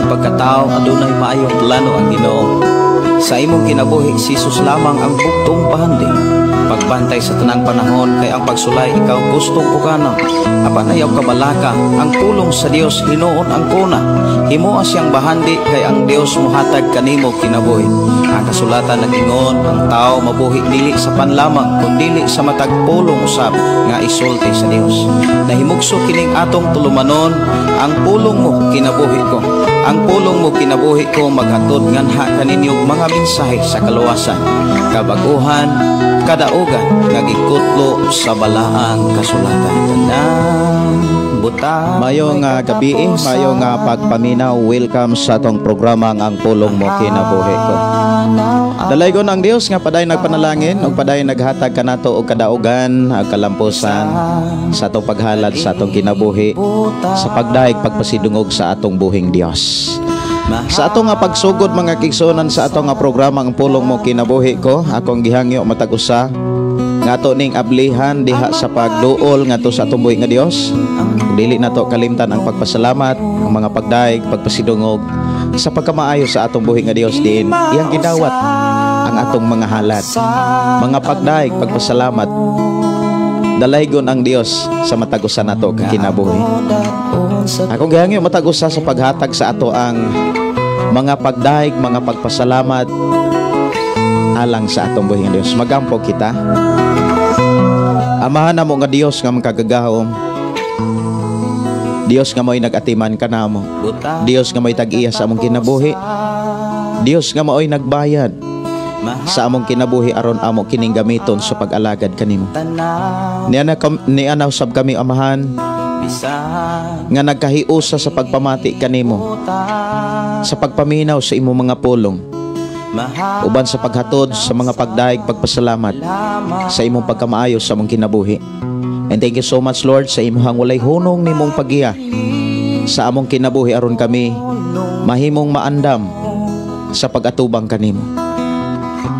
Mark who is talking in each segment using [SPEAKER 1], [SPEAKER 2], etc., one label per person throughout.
[SPEAKER 1] Pagkatao, adunay maayong plano ang Ginoo sa imong kinabuhi. Si Jesus lamang ang bugtong bahandi. Pagbantay sa tanang panahon kay ang pagsulay ikaw gustong pukanon. Apan ayaw kabalaka, ang pulong sa Dios hinuon ang kuna. Himoa siyang bahandi kay ang Dios mohatag kanimo kinabuhi. Ang kasulatan nag-ingon, ang tao mabuhi dili sa pan lamang kun dili sa matag pulong usab nga isulti sa Dios. Nahimugso kining atong tulumanon, ang pulong mo kinabuhi ko. Ang pulong mo kinabuhi ko maghatod nganha kaninyo mga mensahe sa kaluwasan, kabaguhan, kadaugan nga gikutlo sa balaang kasulatan. Tanang buta.
[SPEAKER 2] Mayong gabi, mayong pagpaminaw. Welcome sa atong programa Ang Pulong Mo Kinabuhi Ko. Dalaygon ang Dios nga paday nagpanalangin ug paday naghatag kanato og kadaugan ug kalampusan sa atong paghalad sa atong kinabuhi sa pagdayeg, pagpasidungog sa atong buhing Dios. Sa atong nga pagsugod, mga kaigsuonan, sa atong nga programa Ang Pulong Mo Kinabuhi Ko, akong gihangyo matag usa nga ato ning ablihan diha sa pagduol ngadto sa atong buhi nga Dios. Dili nato kalimtan ang pagpasalamat, ang mga pagdayeg, pagpasidungog sa pagkamaayo sa atong buhi nga Dios diin iyang gidawat ang atong mga halad, mga pagdayeg, pagpasalamat. Dalaygon ang Dios sa matag usa nato ka kinabuhi. Akong gihangyo matag usa sa paghatag sa ato ang mga pagdayeg, mga pagpasalamat alang sa atong buhi nga Dios. Magampo kita. Amahan namo nga Dios nga makagagahom. Dios nga mo'y nag-atiman kanamo. Dios nga mo'y tag-iya sa among kinabuhi. Dios nga mo'y nagbayad sa among kinabuhi aron amo kining gamiton sa pag-alagad kanimo. Niana usab kami, Amahan, nga nagkahiusa sa pagpamati kanimo, sa pagpaminaw sa imong mga pulong, uban sa paghatod sa mga pagdayeg, pagpasalamat sa imong pagkamaayo sa among kinabuhi. And thank you so much, Lord, sa imong walay hunong nimong pagiya sa among kinabuhi aron kami mahimong maandam sa pag-atubang kanimo.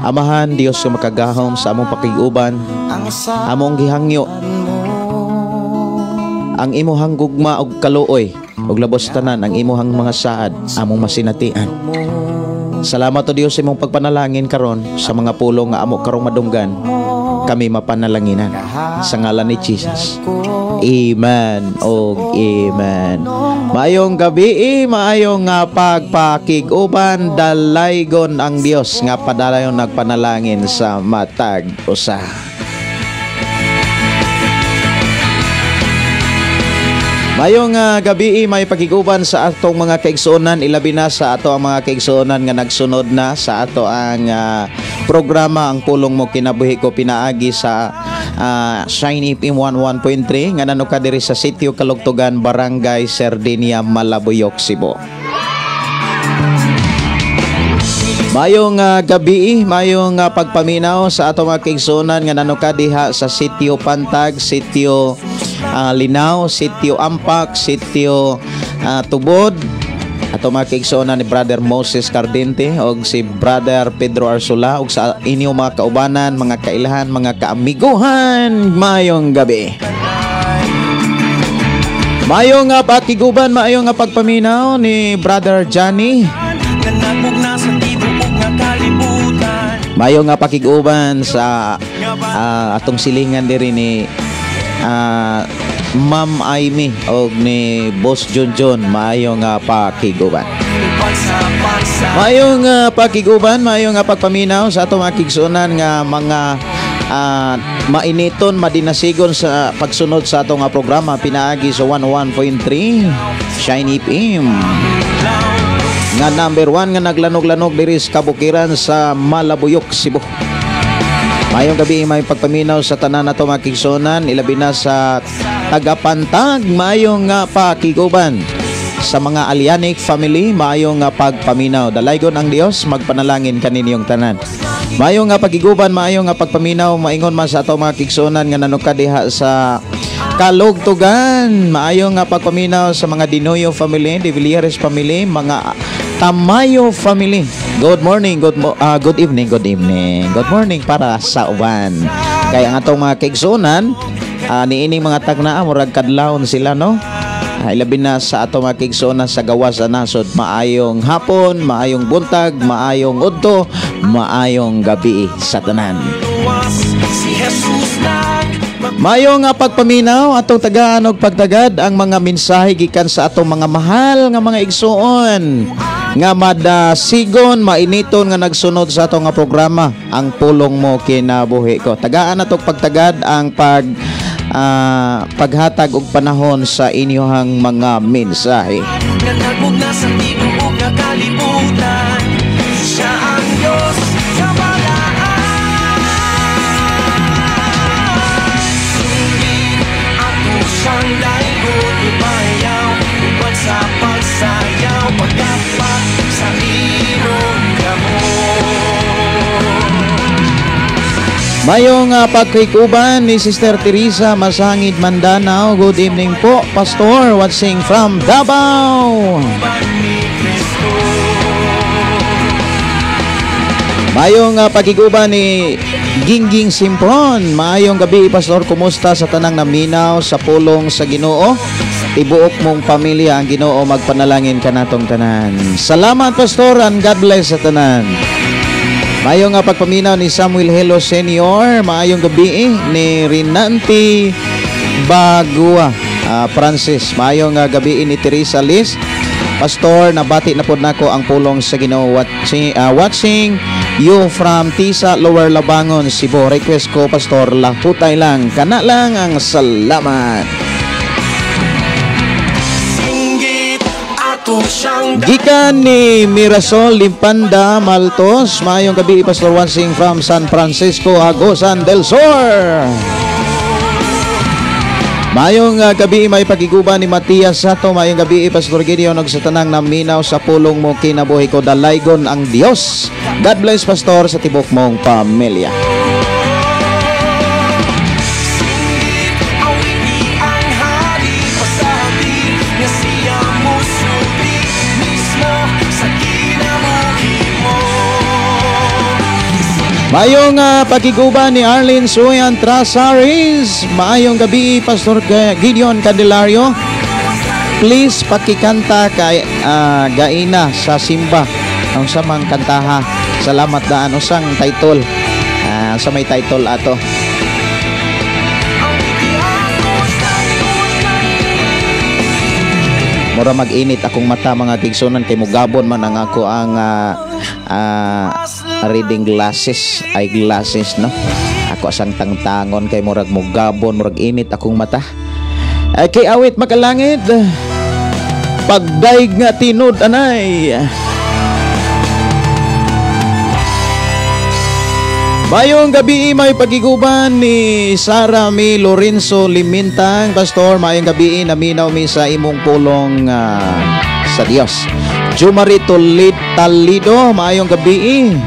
[SPEAKER 2] Amahan, Dios nga makagahom, sa among pakig-uban, among gihangyo ang imuhang gugma og kaluoy ug labos tanan ang imuhang mga saad among masinatian. Salamat o Dios sa imong pagpanalangin karon sa mga pulong nga amo karong madunggan, kami mapanalanginan sa ngalan ni Jesus. Amen og amen. Maayong gabi, maayong nga pagpakig-uban. Dalaygon ang Dios nga padayon nagpanalangin sa matag usa. Mayong gabi, may pakiguban sa atong mga kaigsuonan, ilabi na sa ato ang mga kaigsuonan nga nagsunod na sa ato ang programa Ang Pulong Mo Kinabuhi Ko pinaagi sa Shine FM 11.3 nga nanuka diri sa Sitio Kalugtugan, Barangay Sardinia, Malabuyok, Cebu. Mayong gabi, mayong pagpaminaw sa ato mga kaigsuonan nga nanuka diha sa Sitio Pantag, Sitio Linaw, Sitio Ampak, Sitio Tubod. Ato mga kaigsuonan ni Brother Moses Cardente og si Brother Pedro Arsula og sa inyong mga kaubanan, mga kailahan, mga kaamiguhan, mayong gabi. Mayong pakiguban, mayong pagpaminaw ni Brother Johnny. Mayo nga pakiguban sa atong silingan diri ni Ma'am Amy og ni Boss Junjun, maayo nga pakiguban. Maayo nga pakiguban, maayo nga pagpaminaw sa atong mga kigsuonan nga mga mainiton, madinasigon sa pagsunod sa atong programa pinaagi sa 101.3 Shine FM. Nga number 1 nga naglanog-lanog diri sa kabukiran sa Malabuyok, Cebu. Mayong gabi, may pagpaminaw sa tanan nato mga kigsuonan, ilabi na sa tagapantag, mayong nga pakiguban. Sa mga Alianic family, mayong nga pagpaminaw. Dalaygon ang Dios, magpanalangin kaninyong tanan. Mayong nga pagiguban, mayong nga pagpaminaw, maingon man sa ato mga kigsuonan nga nanuka diha sa Kalugtugan. Maayong nga pagpaminaw sa mga Dinoyo family, De Villares family, mga Tamayo family. Good morning, good evening, good evening. Good morning para sa uban. Kaya ang atong mga kaigsuonan, niining mga tagnaa murag kadlawon sila, no? Labi na sa ato mga kaigsuonan sa gawas sa nasod, maayong hapon, maayong buntag, maayong udto, maayong gabi sa tanan.
[SPEAKER 3] Si Jesus nag
[SPEAKER 2] Maayong nga pagpaminaw, atong tagaan og pagtagad ang mga mensahe gikan sa atong mga mahal nga mga igsuon nga madasigon, mainiton nga nagsunod sa atong nga programa, Ang Pulong Mo Kinabuhi Ko. Tagaan natong pagtagad ang paghatag og panahon sa inyohang mga mensahe.
[SPEAKER 3] Nga nagmugna sa tibuok nga kalibutan. Siya ang Diyos sa balaan. Sugid ato siyang daygon, umayaw uban sa pagsayaw, paggapak sa imong kamot.
[SPEAKER 2] Mayong pagkikuban ni Sister Teresa Masangid Mandanao. Good evening po, Pastor, watching from Davao.
[SPEAKER 3] Uban ni Kristo.
[SPEAKER 2] Mayong pagkikuban ni Gingging Simpron. Maayong gabi, Pastor. Kumusta sa tanang naminaw sa pulong sa Ginoo? Tibuok mong pamilya ang Ginoo magpanalangin kanatong tanan. Salamat, Pastor, and God bless sa tanan. Maayong nga pagpaminaw ni Samuel Helo Senior. Maayong gabi ni Rinanti Bagua Francis. Maayong gabi ni Teresa Liz. Pastor, nabati na pod nako ang pulong sa Ginoo. Watching you from Tisa, Lower Labangon, Cebu. Request ko, Pastor, lahutay lang. Kana lang ang salamat.
[SPEAKER 3] Singgit ato siyang
[SPEAKER 2] Gikan ni Mirasol Limpanda Maltos. Maayong gabi, Pastor, watching from San Francisco, Agusan del Sur. Maayong gabi, may pagiguban ni Matias Sato. Maayong gabi, Pastor Gideon, og sa tanang naminaw sa Pulong Mo Kinabuhi Ko, dalaygon ang Dios. God bless, Pastor, sa tibok mong pamilya.
[SPEAKER 3] Singgit awiti ang hari, pasabi nga siya musulti mismo sa kinabuhi mo.
[SPEAKER 2] Maayong pagiguban ni Arlene Suyan Trasaris. Maayong gabi, Pastor Gideon Candelario. Please pakikanta kay Gaina sa Simba. Ang samang kantaha. Salamat daan. Usang title. Sa may title ato.
[SPEAKER 3] Awiti ako sa
[SPEAKER 2] Mura mag-init akong mata, mga kaigsuonan, kay mugabon man ang ako ang reading glasses, eyeglasses, no. Ako asang tangtangon kay murag mugabon, murag init akong mata. Ay, kay awit makalangit. Pagdaig nga tinud anay. Mayong gabi, may pagiguban ni Sara Mi Lorenzo Limintang. Pastor, mayong gabi, naminaw mi sa imong pulong sa Dios. Jumari Talido, mayong gabi.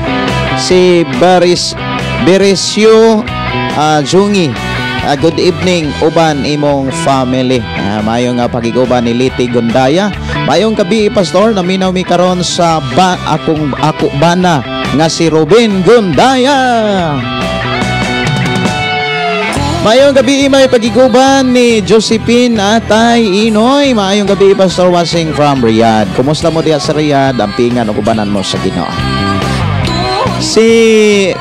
[SPEAKER 2] Si Baris Beresio Jungi, good evening uban imong family. Mayong pagiguban ni Liti Gundaya. Mayong gabi, Pastor, naminaw mi karon sa ba, akong ako bana nga si Ruben Gundaya. Maayong gabi, may pagiguban ni Josephine Atay Inoy. Maayong gabi, Pastor, watching from Riyadh. Kumusta mo diha sa Riyadh? Ampingan og ubanan mo sa Ginoo. Si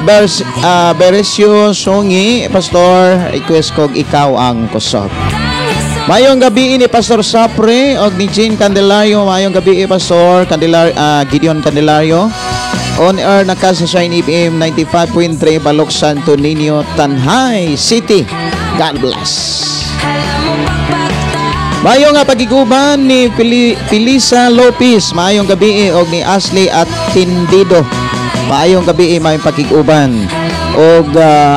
[SPEAKER 2] Beresio Songi, Pastor, request kog Ikaw ang Kusog. Maayong gabi ni Pastor Sapre og ni Jean Candelario. Maayong gabi, Pastor Gideon Candelario. On air na ka sa Shine FM 95.3 Balok, Santo Niño, Tanjay City. God bless. Maayong nga pagiguban ni Felisa Lopez. Maayong gabi og ni Ashley at Tindido. Maayong gabi, maayong pagiguban. Og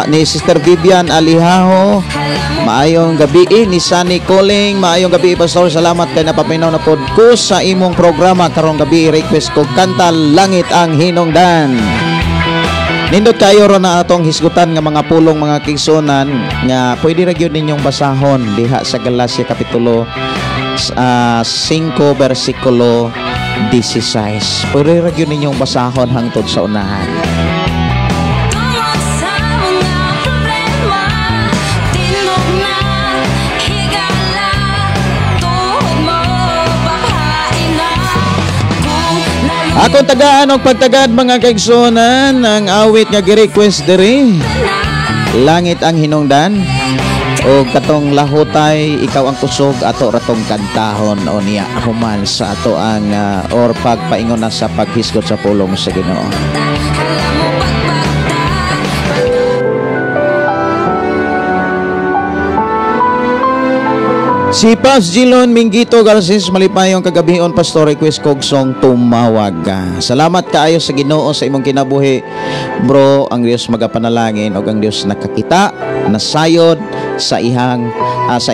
[SPEAKER 2] ni Sister Vivian Alihaho. Maayong gabi ni Sunny Coling. Maayong gabi, Pastor. Salamat kay napaminaw na pod ko sa imong programa karong gabi. Request ko kanta Langit ang Hinungdan. Nindot kayo ron na atong hisgutan nga mga pulong, mga kaigsuonan, nga pwede ra gyud ninyong basahon diha sa Galacia kapitulo 5 bersikulo 16. Pwede ra gyud ninyong basahon hangtod sa unahan.
[SPEAKER 4] Tungod sa mga problema, tindog na, higala, tuhod mo.
[SPEAKER 2] Akong tagaan og pagtagad, mga kaigsuonan, ang awit nga gi-request diri. "Langit ang Hinungdan" o katong "Lahutay Ikaw ang Kusog", ato ratong kantahon o niya human sa ato ang or pagpaingon na sa paghisgot sa pulong sa Ginoo.
[SPEAKER 4] Hala mo pagpagta.
[SPEAKER 2] Si Pas Gilon Mingito Garces, malipayong kagabion, Pastor, request kog song "Tumawag Ka". Salamat kaayo sa Ginoo sa imong kinabuhi. Bro, ang Dios magapanalangin ug ang Dios nakakita, nasayod sa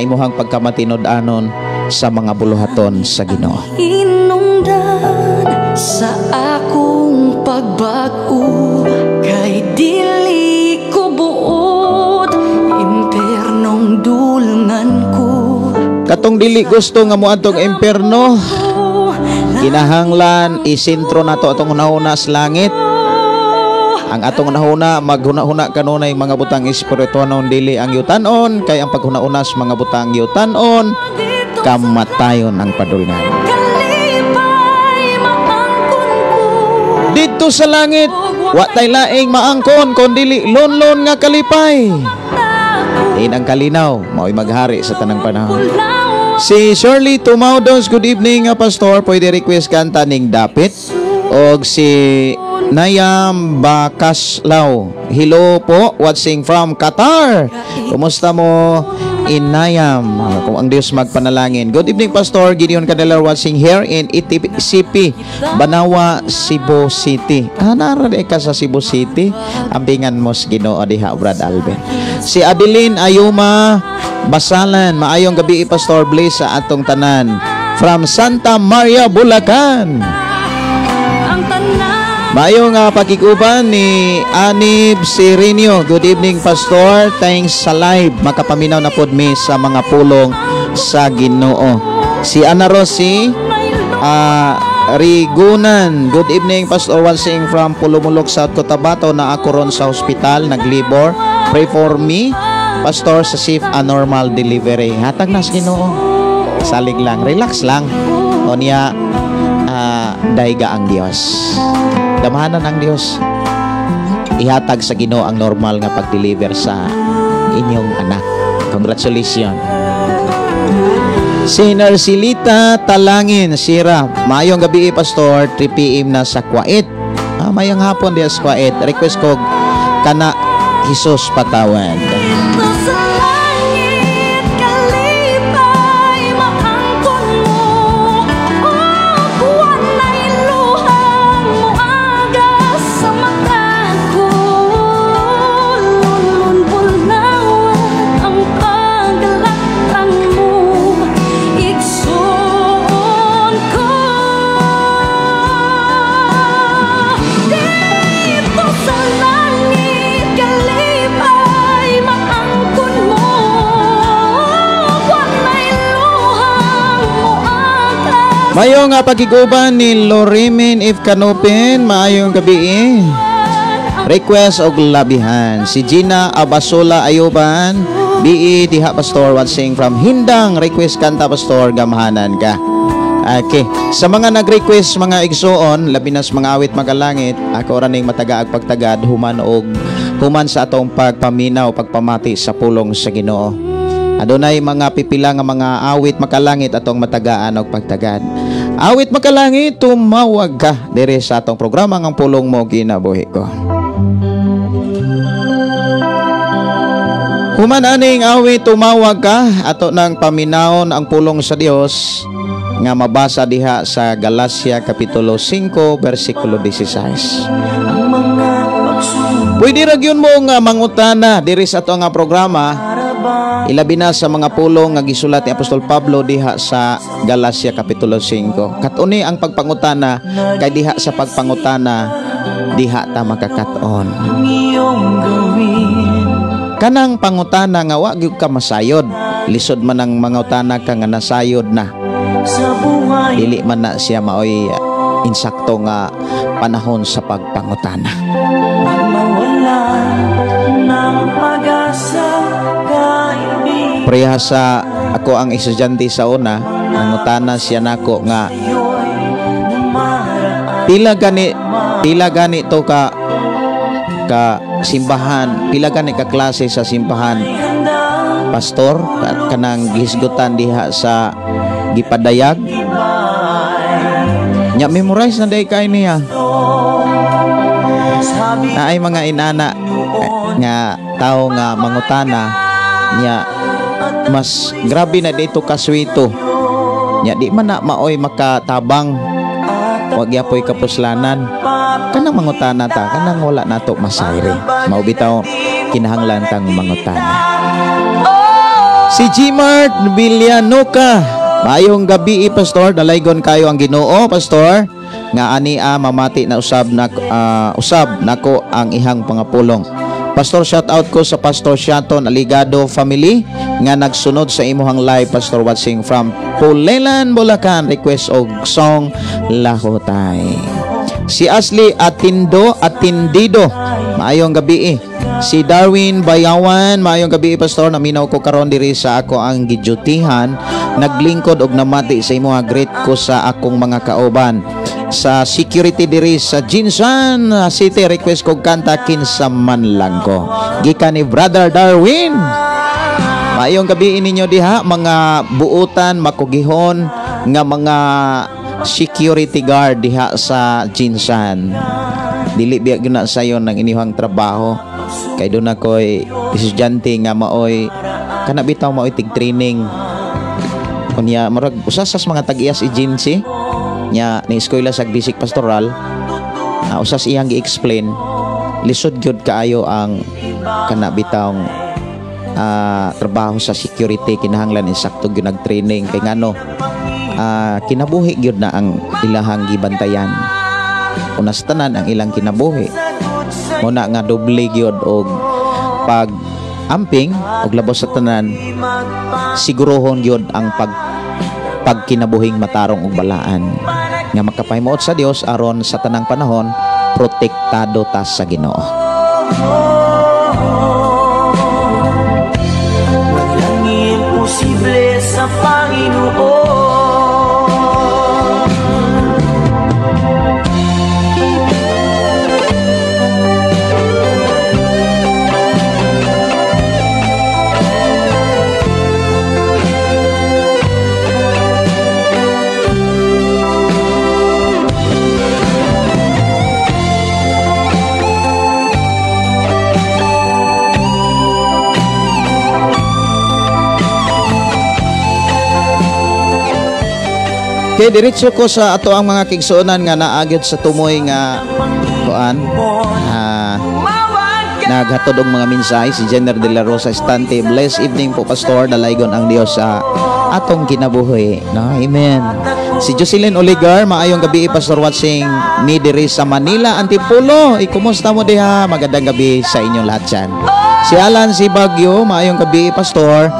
[SPEAKER 2] imuhang pagkamatinud-anon sa mga buluhaton sa Ginoo.
[SPEAKER 4] Hinungdan sa akong pagbag-o kay dili ko buot impernong dulngan ko.
[SPEAKER 2] Katong dili gusto nga moadtong imperno, kinahanglan isentro nato atong hunahuna sa langit. Ang atong hunahuna maghuna-huna kanunay mga butang espirituanon, dili ang yutanon, kay ang paghuna-huna sa mga butang yutanon, kamatayon ang padulngan.
[SPEAKER 4] Kalipay maangkon ko.
[SPEAKER 2] Didto sa langit, wa tay laing maangkon kon dili lonlon nga kalipay. Diin ang kalinaw, mao'y maghari sa tanang panahon. Si Shirley Tumaudos, good evening, Pastor. Pwede request kanta ning "Dapit"? Og si Nayam Bakaslaw. Hello po, watching from Qatar. Kumusta mo, Inayam? Kung ang Diyos magpanalangin. Good evening, Pastor Gideon Candelar, watching here in ETCP, Banawa, Cebu City. Ah, naran ka sa Cebu City. Ambingan mo sa Ginoo diha, Brad Alvin. Si Adeline Ayuma Basalan, maayong gabi, Pastor, bless sa atong tanan. From Santa Maria, Bulacan.
[SPEAKER 4] Ang tanan.
[SPEAKER 2] Maayong pakiguban ni Anib Sirinio. Good evening, Pastor. Thanks sa live. Makapaminaw na pod mi sa mga pulong sa Ginoo. Si Ana Rossi Rigunan. Good evening, Pastor. Watching from Pulumulok, South Cotabato, na ako ron sa hospital, naglibor. Pray for me, Pastor, sa safe and normal delivery. Hatag na sa Ginoo. Salig lang, relax lang. O niya, dayga ang Dios. Damahanan ang Dios. Ihatag sa Ginoo ang normal nga pag-deliver sa inyong anak. Congratulations. Si Narcilita Talangin, Sira. Maayong gabi, Pastor, 3 PM na sa Kuwait. Ah, mayang hapon diya sa Kuwait. Request ko kana "Jesus Patawad".
[SPEAKER 4] Dito sa langit kalipay maangkon mo ug walay luhang moagas sa mata ko. Lunlun bulawan ang paglaktan mo, igsoon ko. Dito sa langit kalipay maangkon mo, walay luhang moagas.
[SPEAKER 2] Maayong nga pagkiguban ni Lorimin If Kanupin, maayong gabi. Request og "Labihan". Si Gina Abasola Ayuban, BE diha, Pastor, watching from Hindang. Request kanta, Pastor, "Gamhanan Ka". Okay. Sa mga nag-request, mga igsuon, labi na sa mga awit magalangit, ako ra ning matagaag pagtagad human og human sa atong pagpaminaw, pagpamati sa pulong sa Ginoo. Adunay mga pipila nga mga awit makalangit atong matagaan og pagtagad. Awit makalangit, "Tumawag Ka", diri sa atong programa ng Pulong Mo Kinabuhi Ko. Human aning awit "Tumawag Ka", ato nang paminawon ang pulong sa Dios nga mabasa diha sa Galacia kapitulo 5 bersikulo 16.
[SPEAKER 3] Ang mga pagsubok.
[SPEAKER 2] Pwede ra gyud mo nga mangutana diri sa ato nga programa, ilabi na sa mga pulong nga gisulat ni Apostol Pablo diha sa Galacia kapitulo 5. Kat-oni ang pagpangutana kay diha sa pagpangutana diha ta makakaton.
[SPEAKER 3] Ang iyong gawin.
[SPEAKER 2] Kanang pangutana nga wa gyud ka masayod, lisod man ang mangutana ka nga nasayod na.
[SPEAKER 3] Sa buhay.
[SPEAKER 2] Dili man na siya maoy insakto nga panahon sa pagpangutana.
[SPEAKER 3] Mawala ng pag-asa, kaibigan.
[SPEAKER 2] Pareha sa ako ang estudyante sa una, nangutana siya nako nga
[SPEAKER 3] Sa'yo'y namaraan.
[SPEAKER 2] Pila gani to ka ka simbahan, pila gani ka klase sa simbahan, pastor, kanang gihisgutan diha sa gipadayag nya, memorize na day kay niya na ay mga inana nga tao nga mangutana nya, mas grabe na dito kaswito nya, di man na maoy makatabang, wag yapoy kapuslanan kanang mangutana ta, kanang wala nato masayri. Mao bitaw kinahanglan tang mangutana. Si Gmart Villanuca, maayong gabi, pastor. Dalaygon kayo ang Ginoo, pastor, nga ani a mamati na usab na usab nako ang ihang pangapulong. Pastor, shout out ko sa Pastor Shaton Aligado family nga nagsunod sa imuhang live, pastor, watching from Pulilan, Bulacan. Request og song Lahotay. Si Ashley Atindo Atindido, maayong gabi. Si Darwin Bayawan, maayong gabi, pastor. Naminaw ko karon diri sa ako ang gijutihan, naglingkod og namati sa imuha. Greet ko sa akong mga kauban sa security diri sa Jinsan City. Request kog kanta Kinsa Man Lang Ko, gikan ni Brother Darwin. Maayong gabi ninyo diha, mga buutan makugihon nga mga security guard diha sa Jinsan. Dili biya gyud na sayon ng inyong trabaho kay doon ako'y estudyante nga maoy kana bitaw maoy tig training unya, murag usa sa mga tag-iyas agency nya ni eskwela sa basic pastoral. Usas iyang gi-explain, lisod gyud kaayo ang kana bitawng trabaho sa security. Kinahanglan insakto gyud nag-training kay ngano kinabuhi gyud na ang ilahang gibantayan. Una sa tanan, ang ilang kinabuhi mo na nga doble gyud og pag amping, og labos sa tanan, sigurohon gyud ang pagkinabuhing matarong ug balaan nga makapahimuot sa Dios aron sa tanang panahon protektado ta sa Ginoo.
[SPEAKER 3] Walang imposible sa Panginoon.
[SPEAKER 2] Okay, diretso ko sa ato ang mga kigsuonan nga naagyod sa tumoy nga kuan naghatod og mga mensahe. Si Jenner de la Rosa Estante, blessed evening po, pastor. Dalaygon ang Dios sa atong kinabuhi, no? Amen. Si Jocelyn Oligar, maayong gabi, pastor. Watching mi diri sa Manila, Antipolo. Ikumusta mo diha? Magandang gabi sa inyong lahat dyan. Si Alan si Bagyo, maayong gabi, pastor.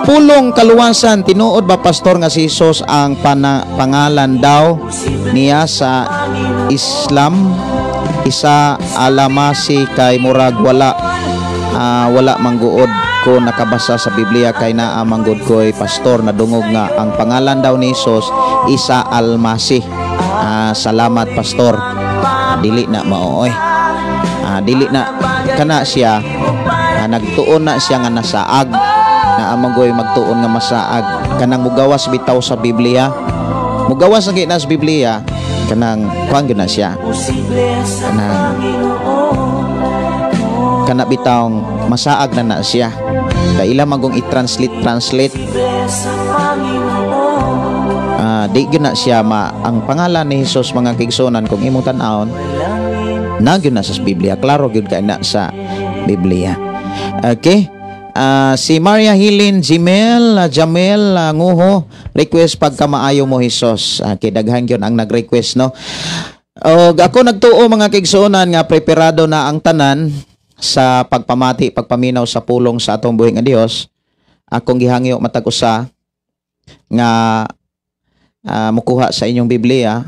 [SPEAKER 2] Pulong Kaluwasan, tinuod ba, pastor, nga si Jesus ang pangalan daw niya sa Islam? Isa alamasi kay murag wala wala mangguod ko nakabasa sa Biblia kay naa manggod ko'y pastor nadungog nga ang pangalan daw ni Jesus Isa Almasi. Salamat, pastor. Dili na maoy. Dili na kana siya, nagtuon na siya nga nasaag na amanggoy magtuon nga masaag kanang mugawas bitaw sa Biblia, mugawas na gid na sa Biblia, kanang kuan gyud na siya, kanang kana bitawng masaag na na siya kay ila magong i-translate translate. Di gyud na siya ma ang pangalan ni Jesus, mga kigsunan, kung imong tan-awon na gyud na sa Biblia, klaro gyud kay na sa Biblia. Okay. Si Maria Helene Jimel Jamel Nguho, request Pagkamaayo Mo Hesus. Kay daghan gyud ang nag-request, no? Og ako nagtuo, mga kigsuonan, nga preparado na ang tanan sa pagpamati, pagpaminaw sa pulong sa atong buhi nga Dios. Akong gihangyo matag usa nga mukuha sa inyong Biblia,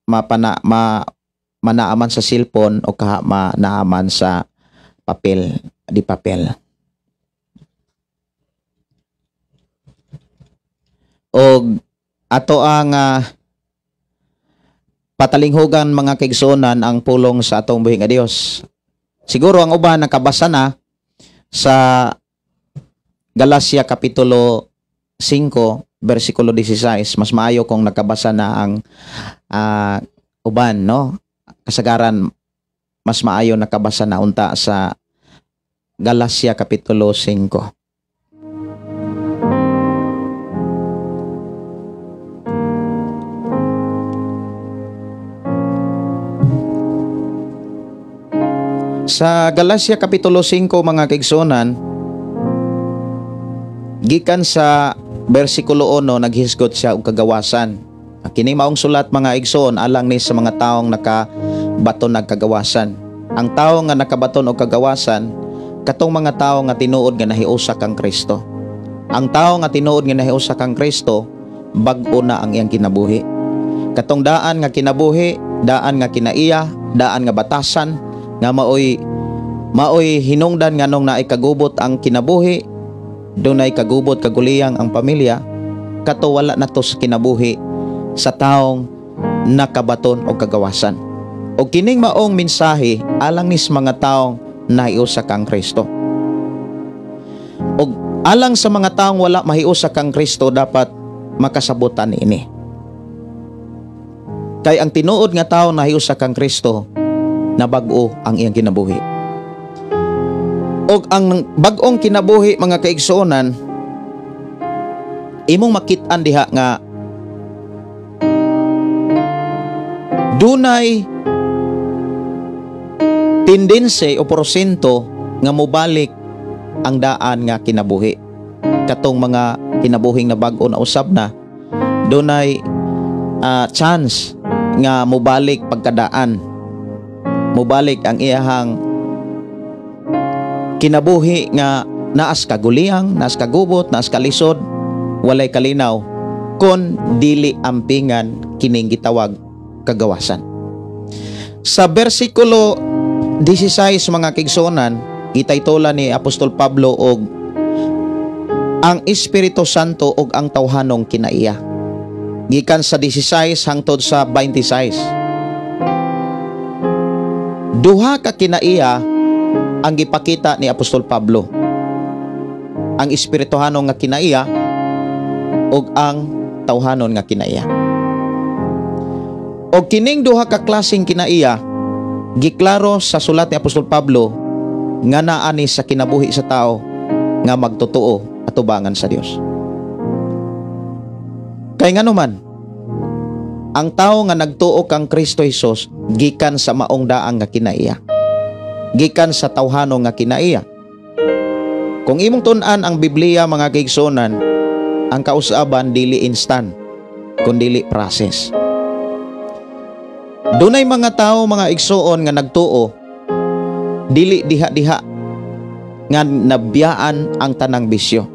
[SPEAKER 2] mapana ma manaaman sa cellphone o kaha manaaman sa papel, di papel. Og ato ang Patalinghugan, mga kaigsuonan, ang pulong sa atong buhi nga Dios. Siguro ang uban nakabasa na sa Galacia kapitulo 5 bersikulo 16. Mas maayo kung nakabasa na ang uban, no? Kasagaran mas maayo nakabasa na unta sa Galacia kapitulo 5. Sa Galacia kapitulo 5, mga kaigsuonan, gikan sa bersikulo 1, naghisgot siya og kagawasan. Kini maong sulat, mga igsoon, alang ni sa mga taong nakabaton nagkagawasan. Ang tao nga nakabaton og kagawasan, katong mga tao nga tinuod nga nahiusa kang Kristo. Ang tao nga tinuod nga nahiusa kang Kristo, bag-o na ang iyang kinabuhi. Katong daan nga kinabuhi, daan nga kinaiya, daan nga batasan, nga maoy maoy hinungdan nganong naay kagubot ang kinabuhi, dunay kagubot kaguliyang ang pamilya, kato wala na to sa kinabuhi sa taong nakabaton og kagawasan. Og kining maong mensahe alang nis mga taong nahiusa kang Kristo. Og alang sa mga taong wala mahiusa kang Kristo, dapat makasabutan ini. Kay ang tinuod nga tao nahiusa kang Kristo, nabag-o ang iyang kinabuhi. Og ang bag-ong kinabuhi, mga kaigsuonan, imong makit-an diha nga dunay tendense o porsyento nga mobalik ang daan nga kinabuhi. Katong mga kinabuhing na bag-o na usab na, dunay chance nga mobalik pagkadaan. Mobalik ang iyahang kinabuhi nga naas kaguliyang, naas kagubot, naas kalisod, walay kalinaw kon dili ampingan kining gitawag kagawasan. Sa bersikulo 16, mga kaigsuonan, gitaytola ni Apostol Pablo og ang Espiritu Santo og ang tawhanong kinaiya. Gikan sa 16 hangtod sa 26. Duha ka kinaiya ang gipakita ni Apostol Pablo. Ang espirituhanon nga kinaiya ug ang tawhanon nga kinaiya. Og kining duha ka klaseng kinaiya giklaro sa sulat ni Apostol Pablo nga naa ni sa kinabuhi sa tao nga magtotoo atubangan sa Dios. Kay nganuman, ang tao nga nagtuo kang Kristo Hesus gikan sa maong daang nga kinaiya, gikan sa tawhano nga kinaiya. Kung imong tun-an ang Biblia, mga kaigsuonan, ang kausaban dili instant kundili process. Dunay mga tao, mga igsuon, nga nagtuo dili diha-diha nga nabiyaan ang tanang bisyo.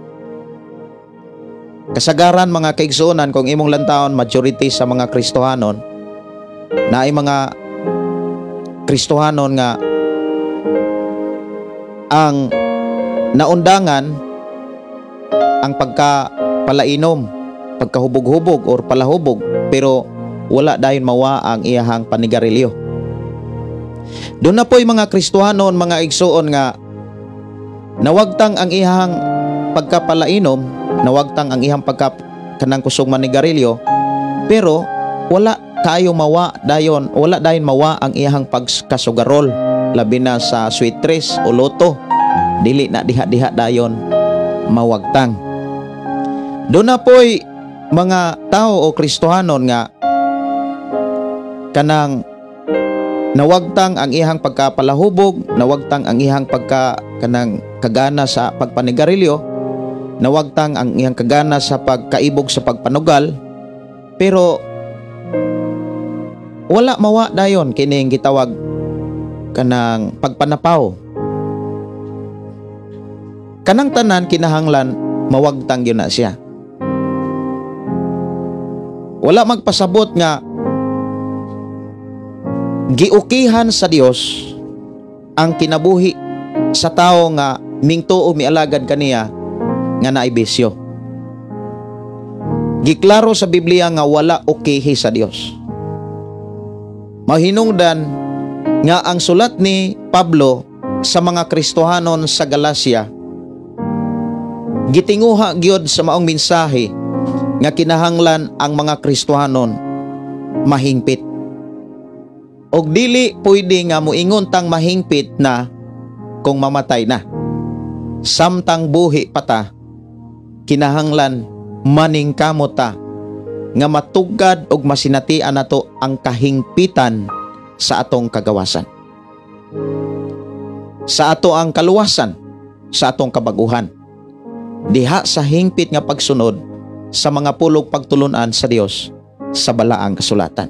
[SPEAKER 2] Kasagaran, mga kaigsuonan, kung imong lantawon, majority sa mga Kristohanon, naay mga Kristohanon nga ang naundangan ang pagkapalainom, pagkahubog-hubog or palahubog, pero wala dayon mawa ang iyahang panigarilyo. Doon na po'y mga Kristohanon, mga igsuon, nga nawagtang ang iyahang pagkapalainom, nawagtang ang iyang pagka kanang kusog manigarilyo, pero wala kayo mawa dayon, wala dayon mawa ang iyahang pagkasugarol, labi na sa sweet tres o loto, dili na diha-diha dayon mawagtang. Doon na po'y mga tao o Kristohanon nga kanang nawagtang ang iyang pagkapalahubog, nawagtang ang iyang pagka kanang kagana sa pagpanigarilyo, nawagtang ang iyang kagana sa pagkaibog sa pagpanugal, pero wala mawa dayon kining gitawag kanang pagpanapaw. Kanang tanan kinahanglan mawagtang gyud na siya. Wala magpasabot nga giukihan sa Dios ang kinabuhi sa tao nga mingtuo mialagad kaniya nga naay bisyo. Giklaro sa Biblia nga wala okehi sa Dios. Mahinungdan nga ang sulat ni Pablo sa mga Kristohanon sa Galacia gitinguha gyud sa maong mensahe nga kinahanglan ang mga Kristohanon mahingpit. Og dili pwede nga moingon tang mahingpit na kung mamatay na. Samtang buhi pa ta, kinahanglan maningkamot ta nga matugad og masinatian nato ang kahingpitan sa atong kagawasan, sa ato ang kaluwasan, sa atong kabaguhan. Diha sa hingpit nga pagsunod sa mga pulong pagtulunan sa Dios sa balaang kasulatan.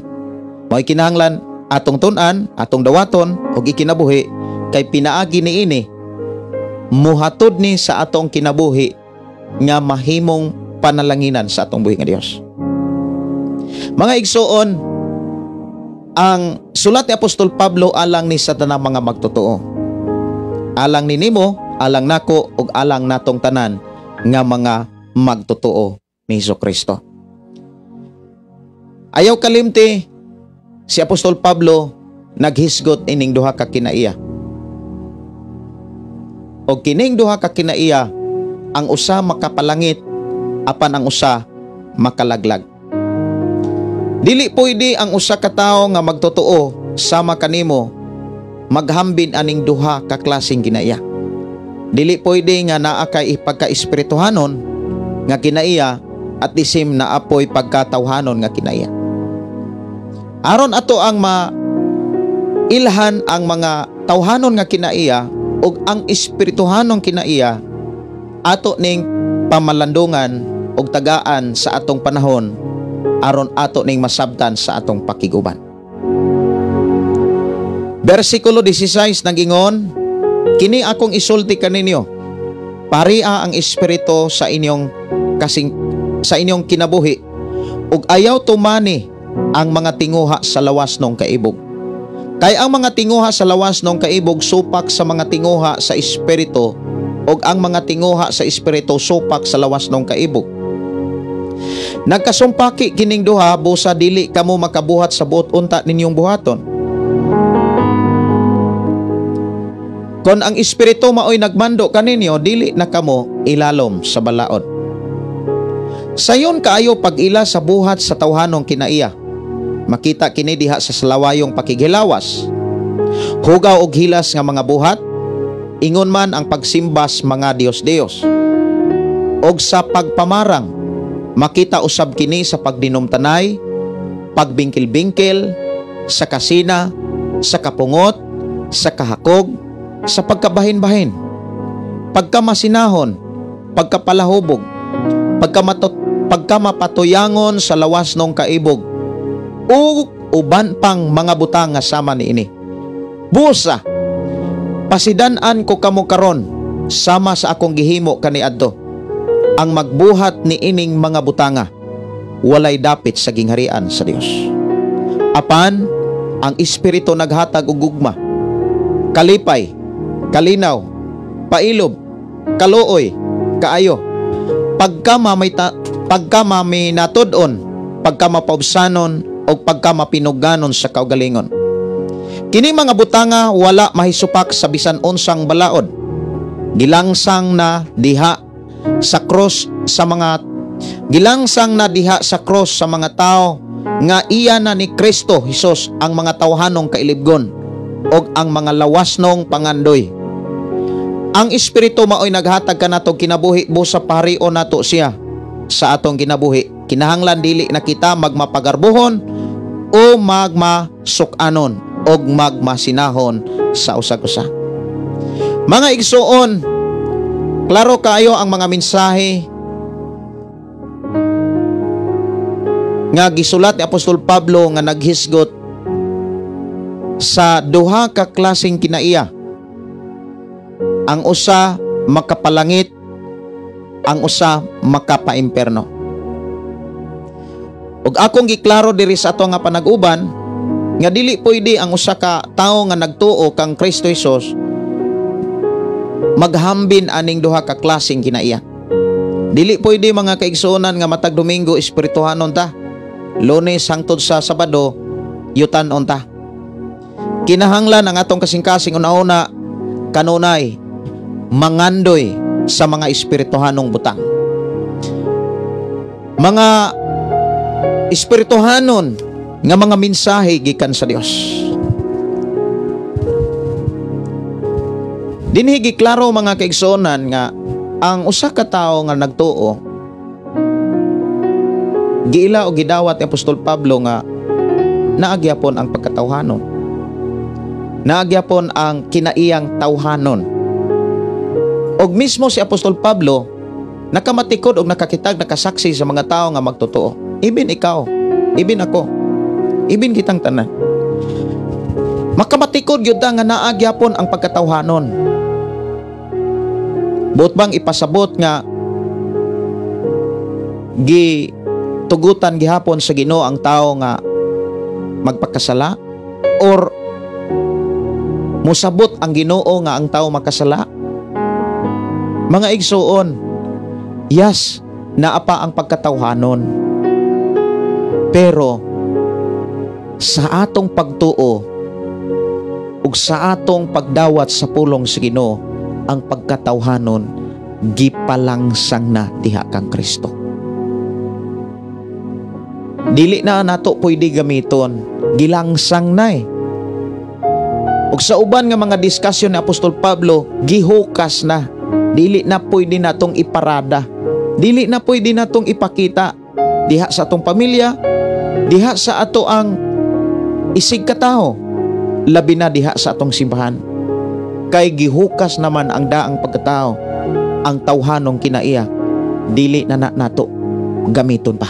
[SPEAKER 2] Mo'y kinahanglan atong tun-an, atong dawaton ug ikinabuhi kay pinaagi niini muhatod ni sa atong kinabuhi nga mahimong panalanginan sa atong buhi nga Dios. Mga igsoon, ang sulat ni Apostol Pablo alang ni sa tanang mga magtotoo. Alang ni nimo, alang nako ug alang natong tanan nga mga magtotoo ni Hesus Kristo. Ayaw kalimti, si Apostol Pablo naghisgot ining duha ka kinaiya. Og kining duha ka kinaiya, ang usa makapalangit apan ang usa makalaglag. Dili pwede ang usa ka tawo nga magtotoo sama kanimo maghambin aning duha ka klaseng kinaiya. Dili pwede nga naa kay pagka-espirituhanon nga kinaiya at the same naa poy pagkatawhanon nga kinaiya. Aron ato ang ma ilhan ang mga tawhanon nga kinaiya ug ang espirituhanon kinaiya, ato ning pamalandungan ug tagaan sa atong panahon aron ato ning masabtan sa atong pakiguban. Bersikulo 16 nagingon, "Kini akong isulti kaninyo, paria ang espiritu sa inyong kasing sa inyong kinabuhi ug ayaw tumani ang mga tinguha sa lawas nung kaibog. Kay ang mga tinguha sa lawas nung kaibog supak sa mga tinguha sa espiritu, ug ang mga tinguha sa espiritu supak sa lawas nung kaibog. Nagkasumpaki kining duha busa dili kamo makabuhat sa buot unta ninyong buhaton. Kon ang espiritu maoy nagmando kaninyo, dili na kamo ilalom sa balaod. Sayon kaayo pag-ila sa buhat sa tawhanong kinaiya. Makita kini diha sa salawayong pakighilawas, hugaw og hilas nga mga buhat, ingon man ang pagsimbas mga Dios-Dios. Og sa pagpamarang, makita usab kini sa pagdinumtanay, pagbingkil-bingkil, sa kasina, sa kapungot, sa kahakog, sa pagkabahin-bahin, pagkamasinahon, pagkapalahubog, pagkamapatuyangon sa lawas nung kaibog, ug uban pang mga butang nga sama niini. Busa, pasidan-an ko kamo karon sama sa akong gihimo kaniadto. Ang magbuhat ni ining mga butanga walay dapit sa gingharian sa Dios. Apan ang espiritu naghatag og gugma, kalipay, kalinaw, pailob, kaluoy, kaayo, pagkamaminatud-on, pagkamapaubsanon o pagkamapinuganon sa kaugalingon. Kini mga butanga wala mahisupak sa bisan unsang balaod. Gilangsang na diha sa cross sa mga gilangsang na diha sa cross sa mga tao nga iya na ni Kristo Hesus ang mga tawhanong kailibgon og ang mga lawasnong pangandoy. Ang espiritu maoy naghatag kanato kinabuhi busa paharion nato siya sa atong kinabuhi. Kinahanglan dili na kita magmapagarbuhon o magmasukanon og magmasinahon sa usag-usa." Mga igsuon, klaro kaayo ang mga mensahe nga gisulat ni Apostol Pablo nga naghisgot sa duha ka klaseng kinaiya. Ang usa makapalangit, ang usa makapaimpierno. Ug akong giklaro diri sa ato nga panag-uban nga dili pwede ang usa ka tawo nga nagtuo kang Kristo Hesus maghambin aning duha ka klaseng kinaiya. Dili pwede, mga kaigsuonan, nga matag Domingo espirituhanon ta, Lunes hangtod sa Sabado yutanon ta. Kinahanglan ang atong kasing-kasing una-una kanunay mangandoy sa mga espirituhanong butang. Mga espirituhanon nga mga mensahe gikan sa Dios. Dinhi giklaro, mga kaigsuonan, nga ang usa ka tawo nga nagtuo, giila o gidawat ni Apostol Pablo nga naagyapon ang pagkatawhanon. Naagyapon ang kinaiyang tawhanon. Og mismo si Apostol Pablo nakamatikod og nakakitag, nakasaksi sa mga tao nga magtotoo. Ibin ikaw, ibin ako, ibin kitang tanan. Makamatikod gyud ta nga naagyapon ang pagkatawhanon. Buot bang ipasabot nga gi tugutan gihapon sa Ginoo ang tao nga magpakasala, or musabot ang Ginoo nga ang tao makasala? Mga igsuon, yes, naa pa ang pagkatawhanon. Pero sa atong pagtuo ug sa atong pagdawat sa pulong sa Ginoo, ang pagkatawhanon gipalangsang na diha kang Kristo. Dili na nato pwede gamiton, gilangsang na eh. Ug sa uban nga mga diskusyon ni Apostol Pablo, gihukas na. Dili na pwede natong iparada. Dili na pwede natong ipakita diha sa atong pamilya, diha sa ato ang isig katao, labi na diha sa atong simbahan. Kay gihukas naman ang daang pagkatao, ang tawhanong kinaiya, dili na nato gamiton pa.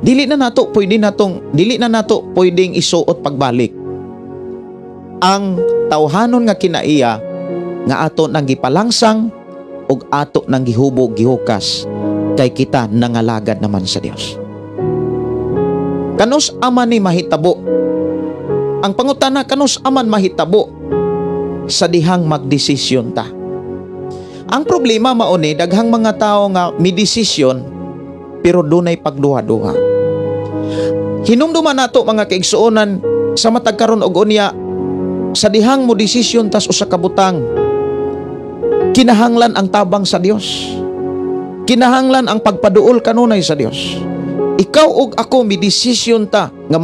[SPEAKER 2] Dili na nato pwedeng isuot pagbalik ang tawhanon nga kinaiya nga ato nang gipalangsang ug ato nang gihubog, gihukas, kay kita nangalagad naman sa Dios. Kanus aman ni mahitabo? Ang pangutana, kanus aman mahitabo sa dihang magdesisyon ta? Ang problema mao ni daghang mga tao nga midesisyon pero dunay pagduha-duha. Hinumduman nato, mga kaigsuonan, sa matag karon og unya, sa dihang mo desisyon tas usa ka butang, kinahanglan ang tabang sa Dios. Kinahanglan ang pagpaduol kanunay sa Dios. Ikaw ug ako midesisyon ta nga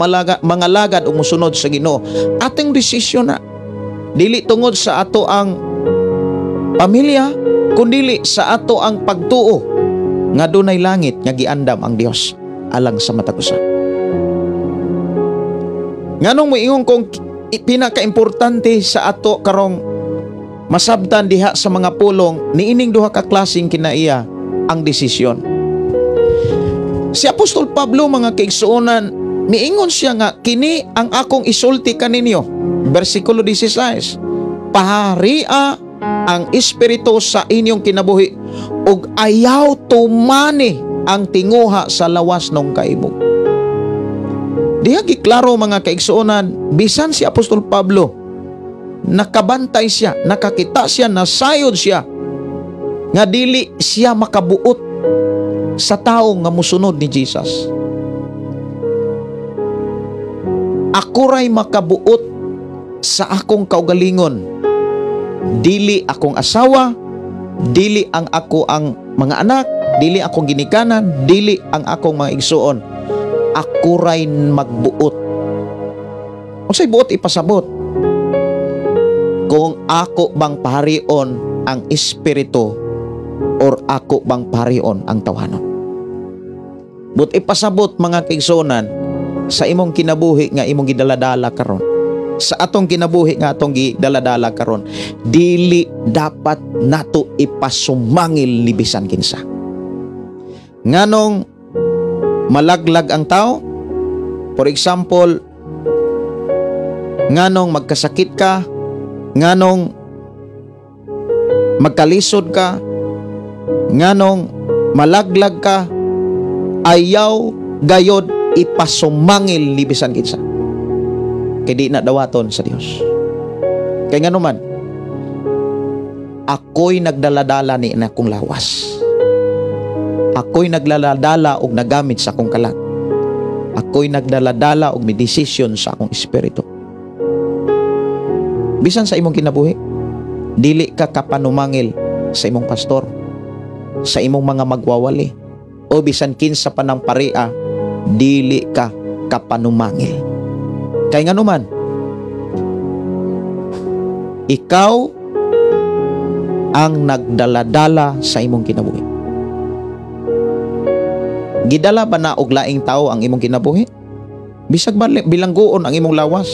[SPEAKER 2] mangalagad ug mosunod sa Ginoo. Atong desisyon na dili tungod sa ato ang pamilya, kundili sa ato ang pagtuo nga dunay langit nga giandam ang Dios alang sa matag usa. Nganong moingon kong pinakaimportante sa ato karong masabtan diha sa mga pulong niining duha ka klaseng kinaiya ang desisyon? Si Apostol Pablo, mga kaigsuonan, miingon siya nga kini ang akong isulti kaninyo. Bersikulo 16. Paharia ang espiritu sa inyong kinabuhi ug ayaw tumani ang tinguha sa lawas ng kaibog. Diha giklaro, mga kaigsuonan, bisan si Apostol Pablo nakabantay siya, nakakita siya, nasayod siya nga dili siya makabuot sa tao nga musunod ni Jesus. Ako ray makabuot sa akong kaugalingon. Dili akong asawa, dili ang ako ang mga anak, dili akong ginikanan, dili ang akong mga igsuon. Ako ray magbuot. Unsay buot ipasabot? Kung ako bang paharion ang espiritu or ako bang paharion ang tawhanon. But ipasabot, mga kaigsuonan, sa imong kinabuhi nga imong gidaladala karon, sa atong kinabuhi nga atong gidaladala karon, dili dapat nato ipasumangil ni bisan kinsa. Nganong malaglag ang tao, for example, nganong magkasakit ka, nganong magkalisod ka, nganong malaglag ka, ayaw gayod ipasumangil ni bisan kinsa. Kay di na dawaton sa Dios. Kay ngano man, ako'y nagdaladala ni akong lawas. Ako'y naglaladala og nagamit sa akong kalag. Ako'y nagdaladala og midesisyon sa akong espiritu. Bisan sa imong kinabuhi, dili ka kapanumangil sa imong pastor, sa imong mga magwawali, o bisan kinsa pa ng paria, dili ka kapanumangil. Kay nganuman, ikaw ang nagdaladala sa imong kinabuhi. Gidala ba na og laing tao ang imong kinabuhi? Bisag bilanggoon ang imong lawas,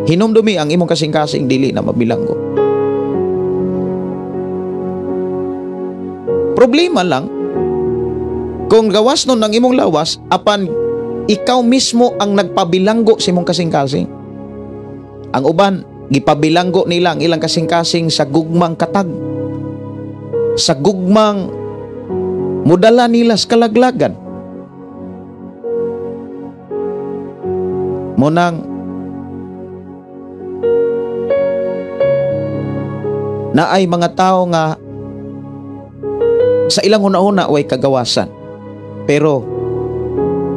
[SPEAKER 2] hinumdumi ang imong kasing-kasing, dili na mabilanggo. Problema lang kung gawas nun ang imong lawas, apan ikaw mismo ang nagpabilanggo sa imong kasing-kasing. Ang uban, gipabilanggo nila ang ilang kasing-kasing sa gugmang katag, sa gugmang mudala nila sa kalaglagan. Munang naay mga tao nga sa ilang una-una way kagawasan, pero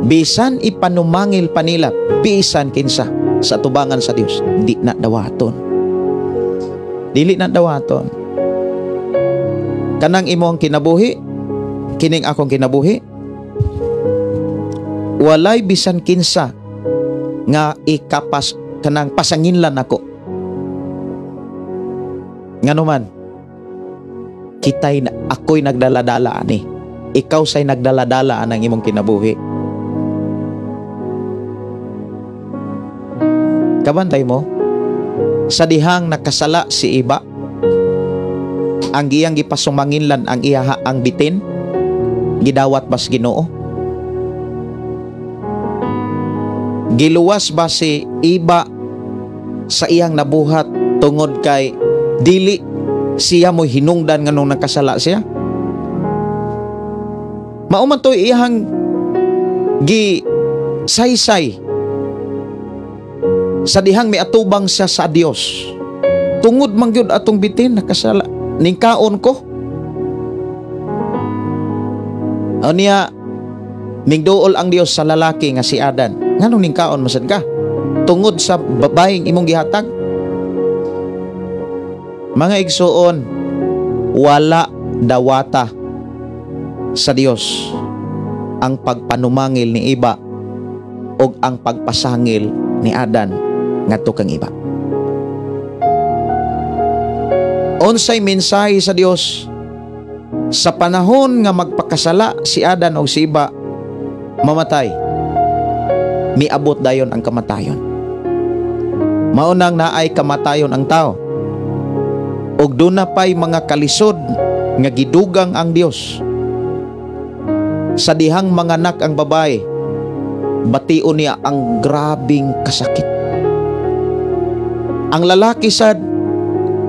[SPEAKER 2] bisan ipanumangil pa nila, bisan kinsa sa tubangan sa Dios, di na dawaton. Dili na dawaton. Kanang imong kinabuhi, kining akong kinabuhi, walay bisan kinsa nga ikapas kanang pasanginlan ako. Nganuman, kitay ako'y nagdaladala ani. Ikaw say nagdaladala anang imong kinabuhi. Kabantay mo, sa dihang nakasala si Iba, ang giyang gipasumanginlan ang iyaha ang bitin, gidawat bas Ginoo? Giluwas ba si Iba sa iyang nabuhat tungod kay dili siya mo hinungdan nganong nakasala siya? Mao man to'y iyang gi saysay sa dihang miatubang siya sa Dios. Tungod man gyud atong bitin nakasala ningkaon ko. Unya mingduol ang Dios sa lalaki nga si Adan. Nganong ningkaon masad ka? Tungod sa babaeng imong gihatag. Mga igsuon, wala dawata sa Dios ang pagpanumangil ni Iba og ang pagpasangil ni Adan ngadto kang Iba. Unsay mensahe sa Dios sa panahon nga magpakasala si Adan og si Iba, mamatay, miabot dayon ang kamatayon. Mao nang naay kamatayon ang tao, og duna pay mga kalisod nga gidugang ang Dios. Sa dihang manganak ang babae, bation niya ang grabing kasakit. Ang lalaki sad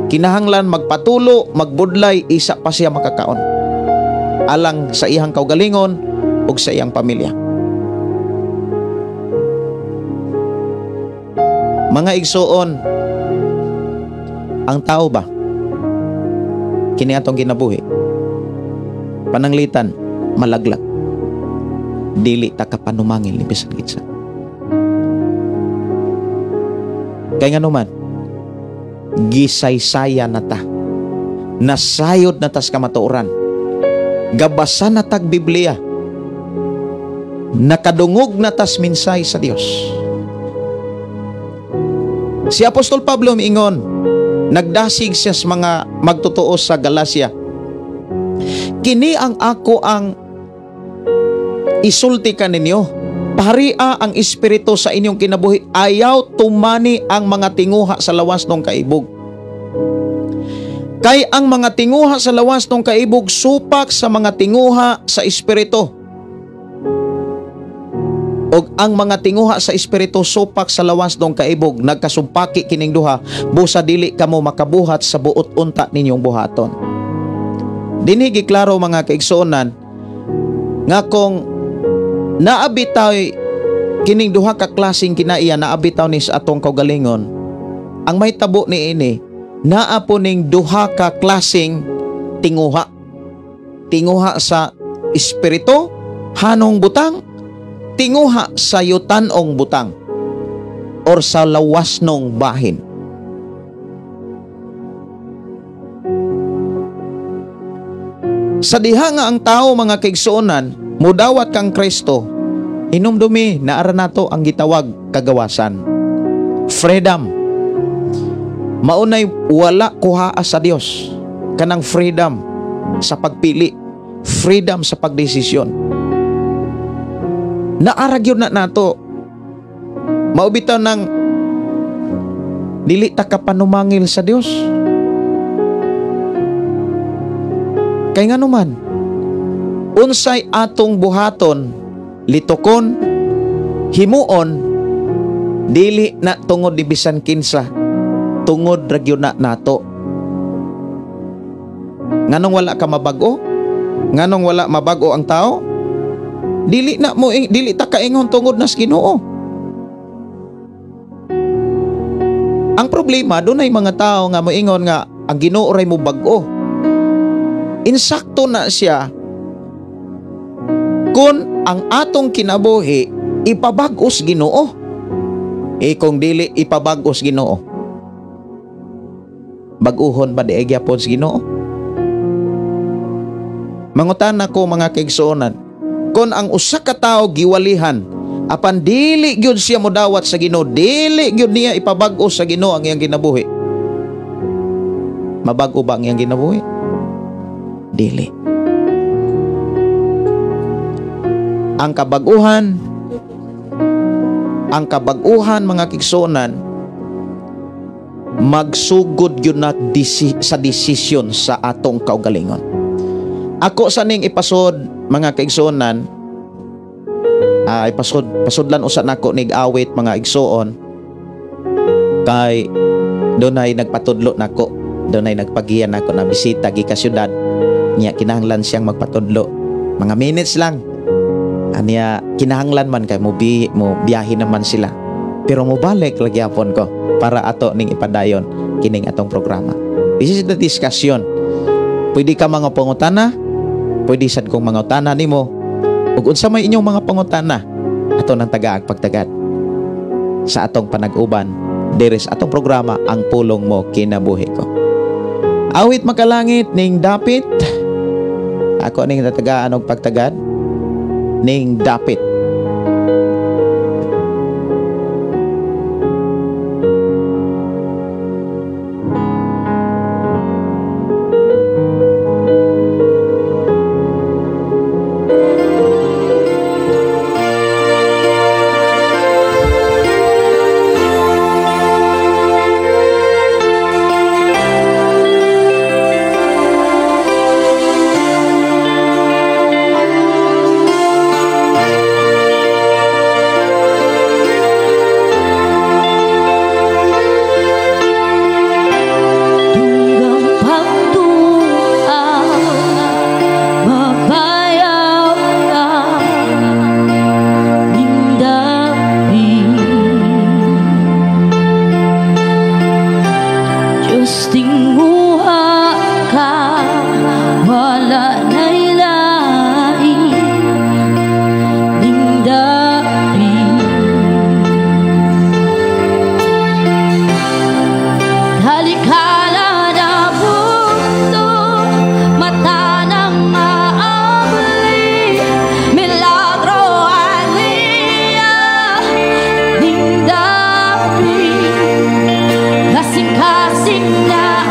[SPEAKER 2] kinahanglan magpatulo, magbudlay, isa pa siya makakaon alang sa iyang kaugalingon ug sa iyang pamilya. Mga igsuon, ang tao ba kini atong kinabuhi, pananglitan malaglag, dili ta kapanumangil ni bisan kinsa. Kay nganuman, gisaysaya na ta, nasayod na tas kamatuoran, gabasa na tag Biblia, nakadungog na tas minsay sa Dios. Si Apostol Pablo miingon, nagdasig siya sa mga magtotoo sa Galacia, kini ang ako ang isulti kaninyo, paria ang espiritu sa inyong kinabuhi, ayaw tumani ang mga tinguha sa lawas ng kaibog. Kay ang mga tinguha sa lawas ng kaibog supak sa mga tinguha sa espiritu. Og ang mga tinguha sa espiritu supak sa lawas ng kaibog, nagkasumpaki kining duha, busa dili kamo makabuhat sa buot unta ninyong buhaton. Dinhi giklaro mga kaigsuonan nga kung naabitaw kining duha ka klaseng kinaiya, naabitaw ni sa atong kaugalingon, ang mahitabo niini, naa po ning duha ka klaseng tinguha. Tinguha sa espiritu, hanong butang, tinguha sa yutanong butang or sa lawas nong bahin. Sa diha nga ang tao, mga kaigsuonan, mudawat kang Kristo, hinumdumi naara nato ang gitawag kagawasan. Freedom. Maunay wala kuhaa sa Dios kanang freedom sa pagpili, freedom sa pagdesisyon. Naara gyud na nato. Mao bitaw nang dili ta ka panumangil sa Dios. Kay nganuman, unsay atong buhaton, litukon, himuon, dili na tungod ni bisan kinsa, tungod ra gyud na nato. Nganong wala ka mabag-o? Nganong wala mabag-o ang tao? Dili na mo, dili ta kaingon tungod na sa Ginoo. Ang problema, dunay mga tao nga moingon nga ang Ginoo ray mo bag-o. Insakto na siya kung ang atong kinabuhi ipabag-os Ginoo. Eh kung dili ipabag-os Ginoo, bag-uhon ba di ay gyapon sa Ginoo? Mangutana ko, mga kaigsuonan, kung ang usa ka tawo giwalihan apan dili gyud siya modawat sa Ginoo, dili gyud niya ipabag-o sa Ginoo ang iyang kinabuhi, mabag-o ba ang iyang kinabuhi? Dili. Ang kabag-uhan, mga kaigsuonan, magsugod yun na sa desisyon sa atong kaugalingon. Ako sa ning ipasod, mga kaigsuonan, ipasod, pasudlan usa nako nig awit, mga igsuon, kay dunay nagpatudlo nako, dunay nagpagiya nako na bisita gikan syudad niya, kinahanglan siyang magpatudlo mga minutes lang aniya, kinahanglan man kay mo biyahe naman sila, pero mo balik lagi hapon ko para ato ning ipadayon kining atong programa. This is the discussion. Pwede ka mga pangutana, pwede sad kong mangutana nimo, ug unsa may inyong mga pangutana, ato nang tagaag pagtagad sa atong panag-uban diri sa atong programa, Ang Pulong Mo Kinabuhi Ko. Awit Makalangit ning Dapit. Ako ning tatagaan og pagtagad ning Dapit.
[SPEAKER 4] Dugang pagtuo, mabayaw ka ning dapit. Diyos, tinguha ka, wala na'y lain ning dapit. Talikala na mundo, mata ng maabli, milagro aniya ning dapit. Kasing-kasing na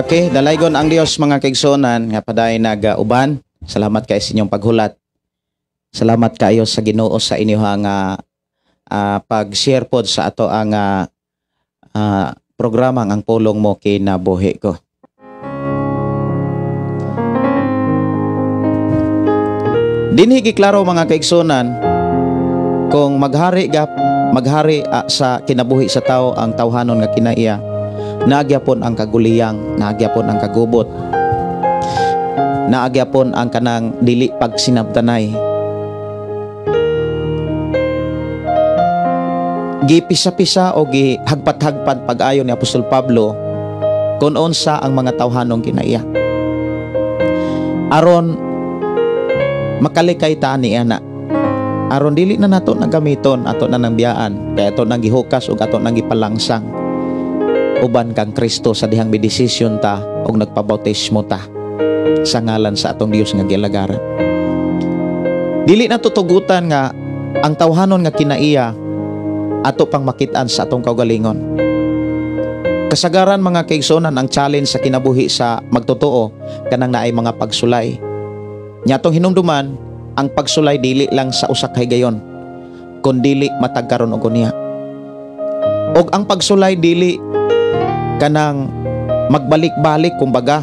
[SPEAKER 2] Okay, dalaygon ang Dios, mga kaigsuonan nga padayon nag-uban. Salamat kay sa inyong paghulat. Salamat kayo sa Ginoo sa inyong pag-share pod sa ato ang programa Ang Pulong Mo Kinabuhi Ko. Dinhi giklaro, mga kaigsuonan, kung maghari gap maghari sa kinabuhi sa tao ang tawhanon nga kinaiya, naagyapon ang kaguliyang, naagyapon ang kagubot, naagyapon ang kanang dili pagsinabtanay. Gipisa-pisa o gihagpat-hagpat pag-ayo ni Apostol Pablo kung unsa ang mga tawhanong kinaiya aron makalikay ta ni ana, aron dili na nato nang gamiton, ato na nang biyaan, kay ato nang gihukas ug ato nang gipalangsang uban kang Kristo sa dihang midesisyon ta og nagpabautismo ta sa ngalan sa atong Dios nga gialagaran. Dili na tutugutan nga ang tawhanon nga kinaiya ato pang makit-an sa atong kaugalingon. Kasagaran, mga kaigsuonan, ang challenge sa kinabuhi sa magtotoo kanang naay mga pagsulay. Nya atong hinumduman, ang pagsulay dili lang sa usa ka higayon, kun dili matag karon og unya. Og ang pagsulay dili kanang magbalik-balik, kumbaga.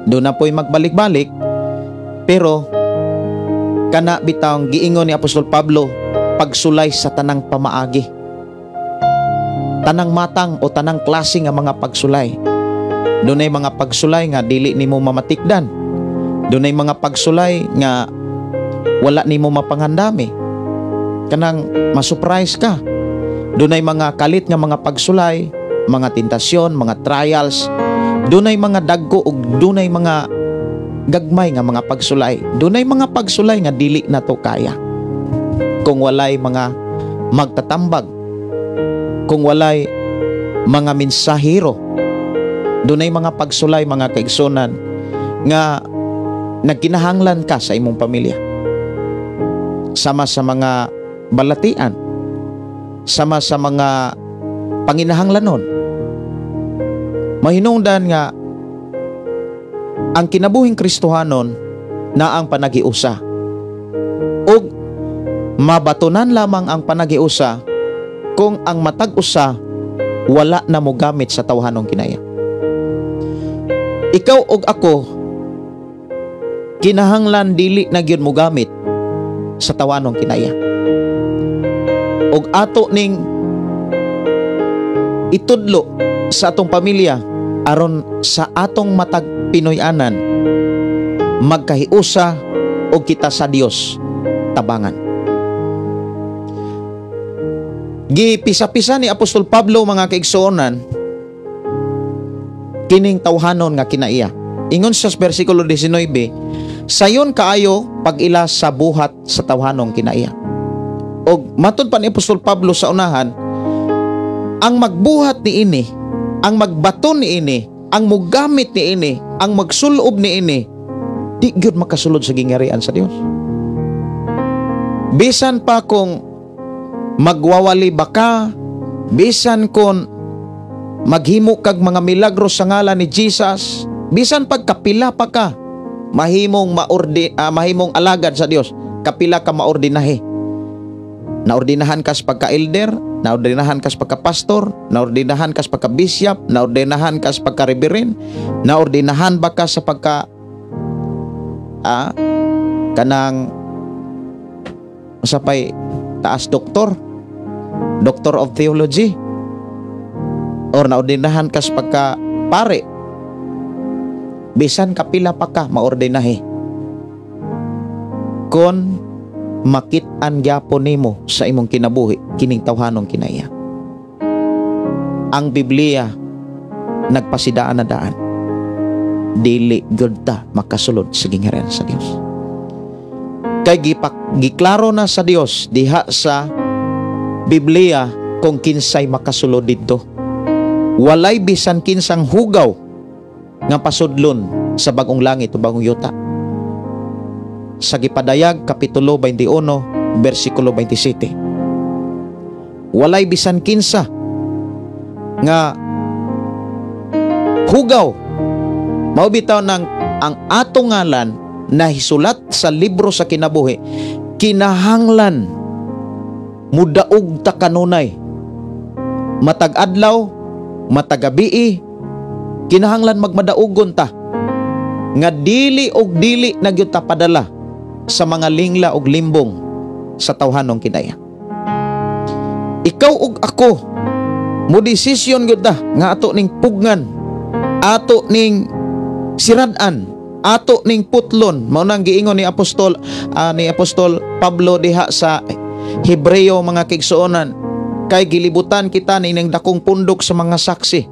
[SPEAKER 2] Doon na po'y magbalik-balik, pero kana bitawng giingon ni Apostol Pablo, pagsulay sa tanang pamaagi. Tanang matang o tanang klase nga mga pagsulay. Dunay mga pagsulay nga dili nimo mamatikdan. Dunay mga pagsulay nga wala nimo mapangandami. Kanang masurprise ka. Dunay mga kalit nga mga pagsulay, mga tentasyon, mga trials. Dunay mga dagko ug dunay mga gagmay nga mga pagsulay. Dunay mga pagsulay nga dili nato kaya kung walay mga magtatambag, kung walay mga mensahero. Dunay mga pagsulay, mga kaigsunan, nga nagkinahanglan ka sa imong pamilya. Sama sa mga balatian, sama sa mga panginahanglanon. Mahinungdan nga ang kinabuhing Kristohanon na ang panaghiusa. Ug mabatunan lamang ang panaghiusa kung ang matag usa wala na mogamit sa tawhanong kinaya. Ikaw ug ako kinahanglan dili na gyud mogamit sa tawhanong kinaya. Ug ato ning itudlo sa atong pamilya aron sa atong matag Pinoy-anan magkahiusa og kita sa Dios tabangan. Gipisa-pisa ni Apostol Pablo, mga kaigsuonan, kining tawhanon nga kinaiya. Ingon sa versikulo 19, sayon kaayo pag-ila sa buhat sa tawhanong kinaiya. Og matud pa ni Apostol Pablo sa unahan, ang magbuhat niini, ang magbaton niini, ang mugamit niini, ang magsulob niini, di gyud makasulod sa gingharian sa Dios. Bisan pa kung magwawali ba ka, bisan kung maghimo kag mga milagro sa ngalan ni Jesus, bisan pagkapila pa ka mahimong alagad sa Dios, kapila ka maordinahe. Naordinahan ka sa pagka-elder, naordinahan ka sa pagka-pastor, naordinahan ka sa pagka-bishop, naordinahan ka sa pagka-reverend, naordinahan ba ka sa pagka kanang usapay taas, doktor, doctor of theology, or naordinahan ka sa pagka-pare, bisan kapila pa ka maordinahe, kon makit-an gyapon nimo sa imong kinabuhi kining tawhanong kinaiya. Ang Biblia nagpasidaan na daan, dili gyud ta makasulod sa gingharian sa Dios. Kay giklaro na sa Dios diha sa Biblia kung kinsay makasulod didto. Walay bisan kinsang hugaw nga pasudlon sa bagong langit o bagong yuta. Sa Gipadayag kapitulo 21 bersikulo 27. Walay bisan kinsa nga hugaw Mao bitaw nang ang atong ngalan nahisulat sa libro sa kinabuhi, kinahanglan mudaog ta kanunay. Matag adlaw, matag gabii, kinahanglan magmadaugon ta nga dili og dili na gyud ta padala sa mga lingla og limbong sa tawhanong kinaya. Ikaw ug ako mo desisyon gyud ta nga ato ning pugnan, ato ning sirad-an, ato ning putlon. Mao nang giingon ni Apostol Pablo diha sa Hebreo, mga kaigsuonan, kay gilibutan kita nining dakong pundok sa mga saksi.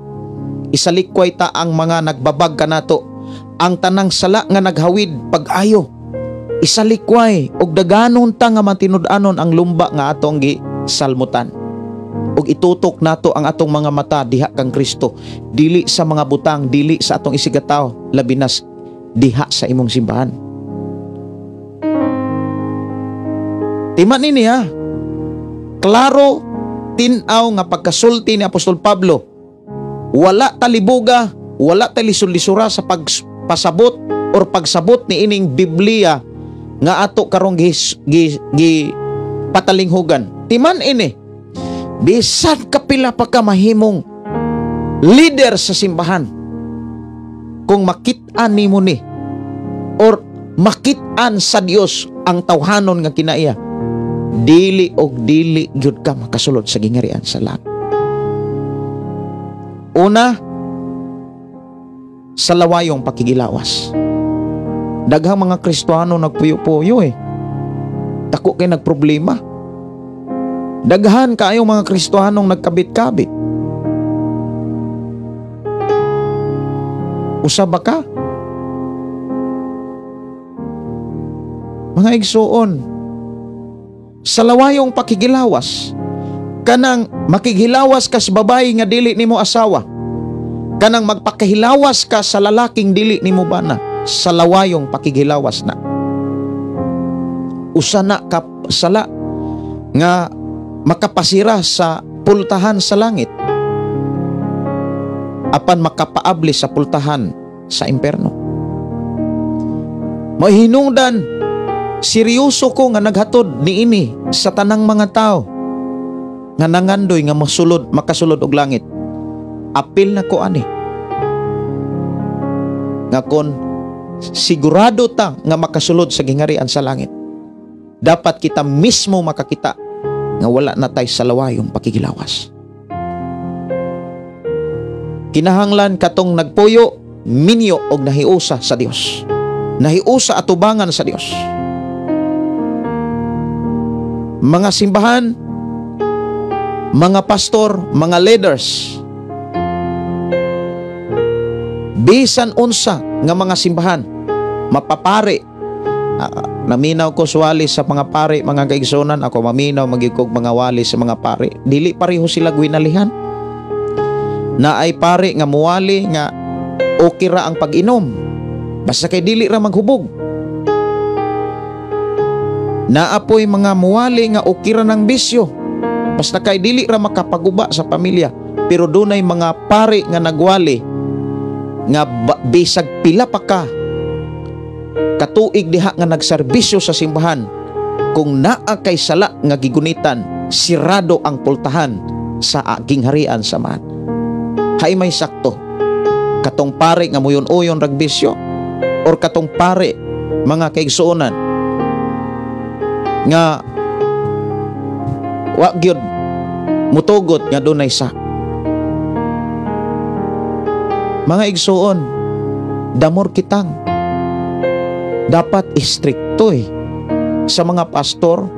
[SPEAKER 2] Isalikway ta ang mga nagbabag kanato, ang tanang sala nga naghawid pag-ayo. Isalikway og daganon ta nga matinud-anon ang lumba nga atong gisalmutan. Og itutok nato ang atong mga mata diha kang Kristo, dili sa mga butang, dili sa atong isigataw, labi na diha sa imong simbahan. Tima ni niya, klaro tin-aw nga pagkasulti ni Apostol Pablo, wala talibuga, wala talisod-lisura sa pagpasabot or pagsabot ni ining Biblia nga ato karong gi patalinghugan. Timan ini, bisan kapila pa ka mahimong leader sa simbahan, kung makit-an nimo ni or makit-an sa Dios ang tawhanon nga kinaiya, dili og dili gyud ka makasulod sa gingarian sa langit. Una, sa lawayong pakigilawas. Daghang mga Kristohano nagpuyo-puyo eh. Dako kay nagproblema. Daghan kaayong mga Kristohanong nagkabit-kabit. Usa ba ka? Mga igsuon, sa lawayong pakigilawas, kanang makigilawas ka sa babae nga dili nimo asawa, kanang magpakihilawas ka sa lalaking dili nimo bana, sa lawayong pakigilawas na. Usa na ka sala nga makapasira sa pultahan sa langit, apan makapaabli sa pultahan sa imperno. Mahinungdan, seryoso ko nga naghatod niini sa tanang mga tao nga nangandoy nga masulod, makasulod og langit. Apil na ko ani nga kon sigurado ta nga makasulod sa gingarian sa langit, dapat kita mismo makakita nga wala na tay sa lawayong pakigilawas. Kinahanglan katong nagpuyo, minyo og nahiusa sa Dios, nahiusa atubangan sa Dios. Mga simbahan, mga pastor, mga leaders, bisan unsa nga mga simbahan, mapapare. Naminaw ko suwali sa mga pare, mga kaigsunan, ako maminaw magigkog mga wali sa mga pare. Dili pareho sila gwinalihan. Naay pare nga muwali nga okay ra ang pag-inom, basta kay dili ra maghubog. Naapoy mga muwali nga okay ra ng bisyo, basta kay dili ra makapaguba sa pamilya. Pero dunay mga pare nga nagwali nga bisag pila pa ka katuig diha nga nagserbisyo sa simbahan, kung naa kay sala nga gigunitan, sirado ang pultahan sa gingharian sa man. Hay may sakto katong pare nga muyon-uyon rag bisyo, or katong pare, mga kaigsuonan, nga wa gyud mutugot nga dunay sa. Mga igsuon, damor kitang dapat istrikto sa mga pastor.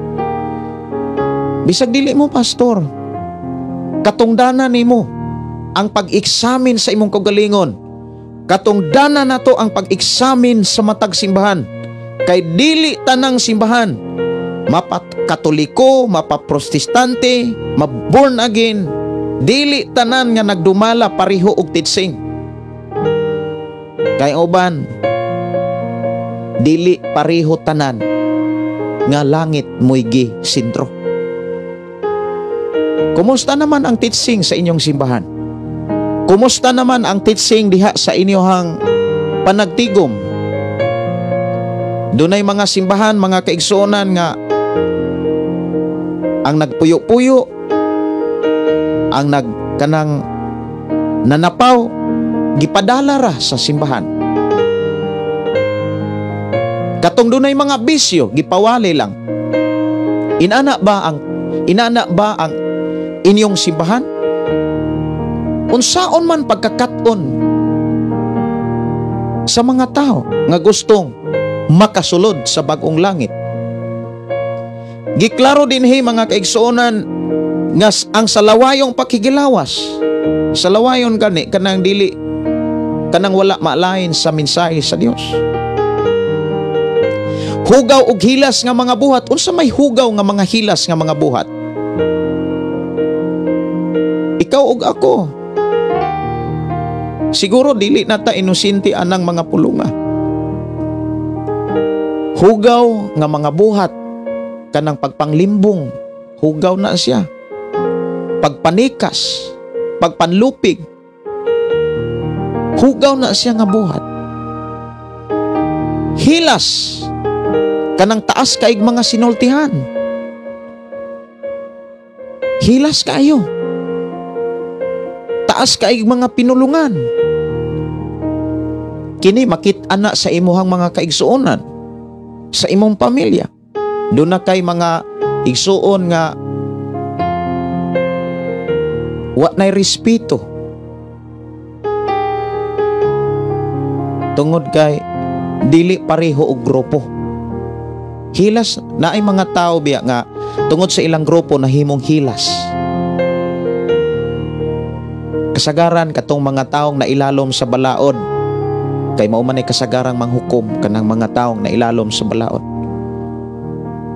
[SPEAKER 2] Bisag dili mo pastor, katungdana nimo ang pag-eksamin sa imong kaugalingon. Katungdana nato ang pag-eksamin sa matag simbahan. Kay dili tanang simbahan, mapa-Katoliko, mapa-Protestante, ma-born again, dili tanan nga nagdumala pareho og titsing. Kay uban, dili pareho tanan nga langit mo'y gi sentro. Kumusta naman ang titsing sa inyong simbahan? Kumusta naman ang titsing diha sa inyong Panagtigom. Dunay mga simbahan, mga kaigsuonan, nga ang nagpuyo-puyo, ang nagkanang nanapaw, gipadala ra sa simbahan. Katong dunay mga bisyo, gipawali lang. Inana ba ang inyong simbahan? Unsaon man pagkakat-on sa mga tao nga gustong makasulod sa bag-ong langit? Giklaro dinhi, mga kaigsuonan, nga ang salawayong pakigilawas. Salawayon gani kanang dili, kanang wala maalain sa mensahe sa Dios. Hugaw og hilas nga mga buhat. Unsa may hugaw nga mga hilas nga mga buhat? Ikaw ug ako, siguro dili na ta inosente anang mga pulunga. Hugaw nga mga buhat, kanang pagpanglimbong, hugaw na siya. Pagpanikas, pagpanlupig, hugaw na siya nga buhat. Hilas, kanang taas kaig mga sinultihan. Hilas kaayo. Taas kaig mga pinulungan. Kini makit-an na sa imuhang mga kaigsuonan, sa imong pamilya. Duna kay mga igsuon nga wa nay respeto tungod kay dili pareho og grupo. Hilas na ay mga tao biya nga tungod sa ilang grupo nahimong hilas. Kasagaran katong mga taong nailalom sa balaod, kay mao man ay kasagarang manghukom kanang mga taong nailalom sa balaod.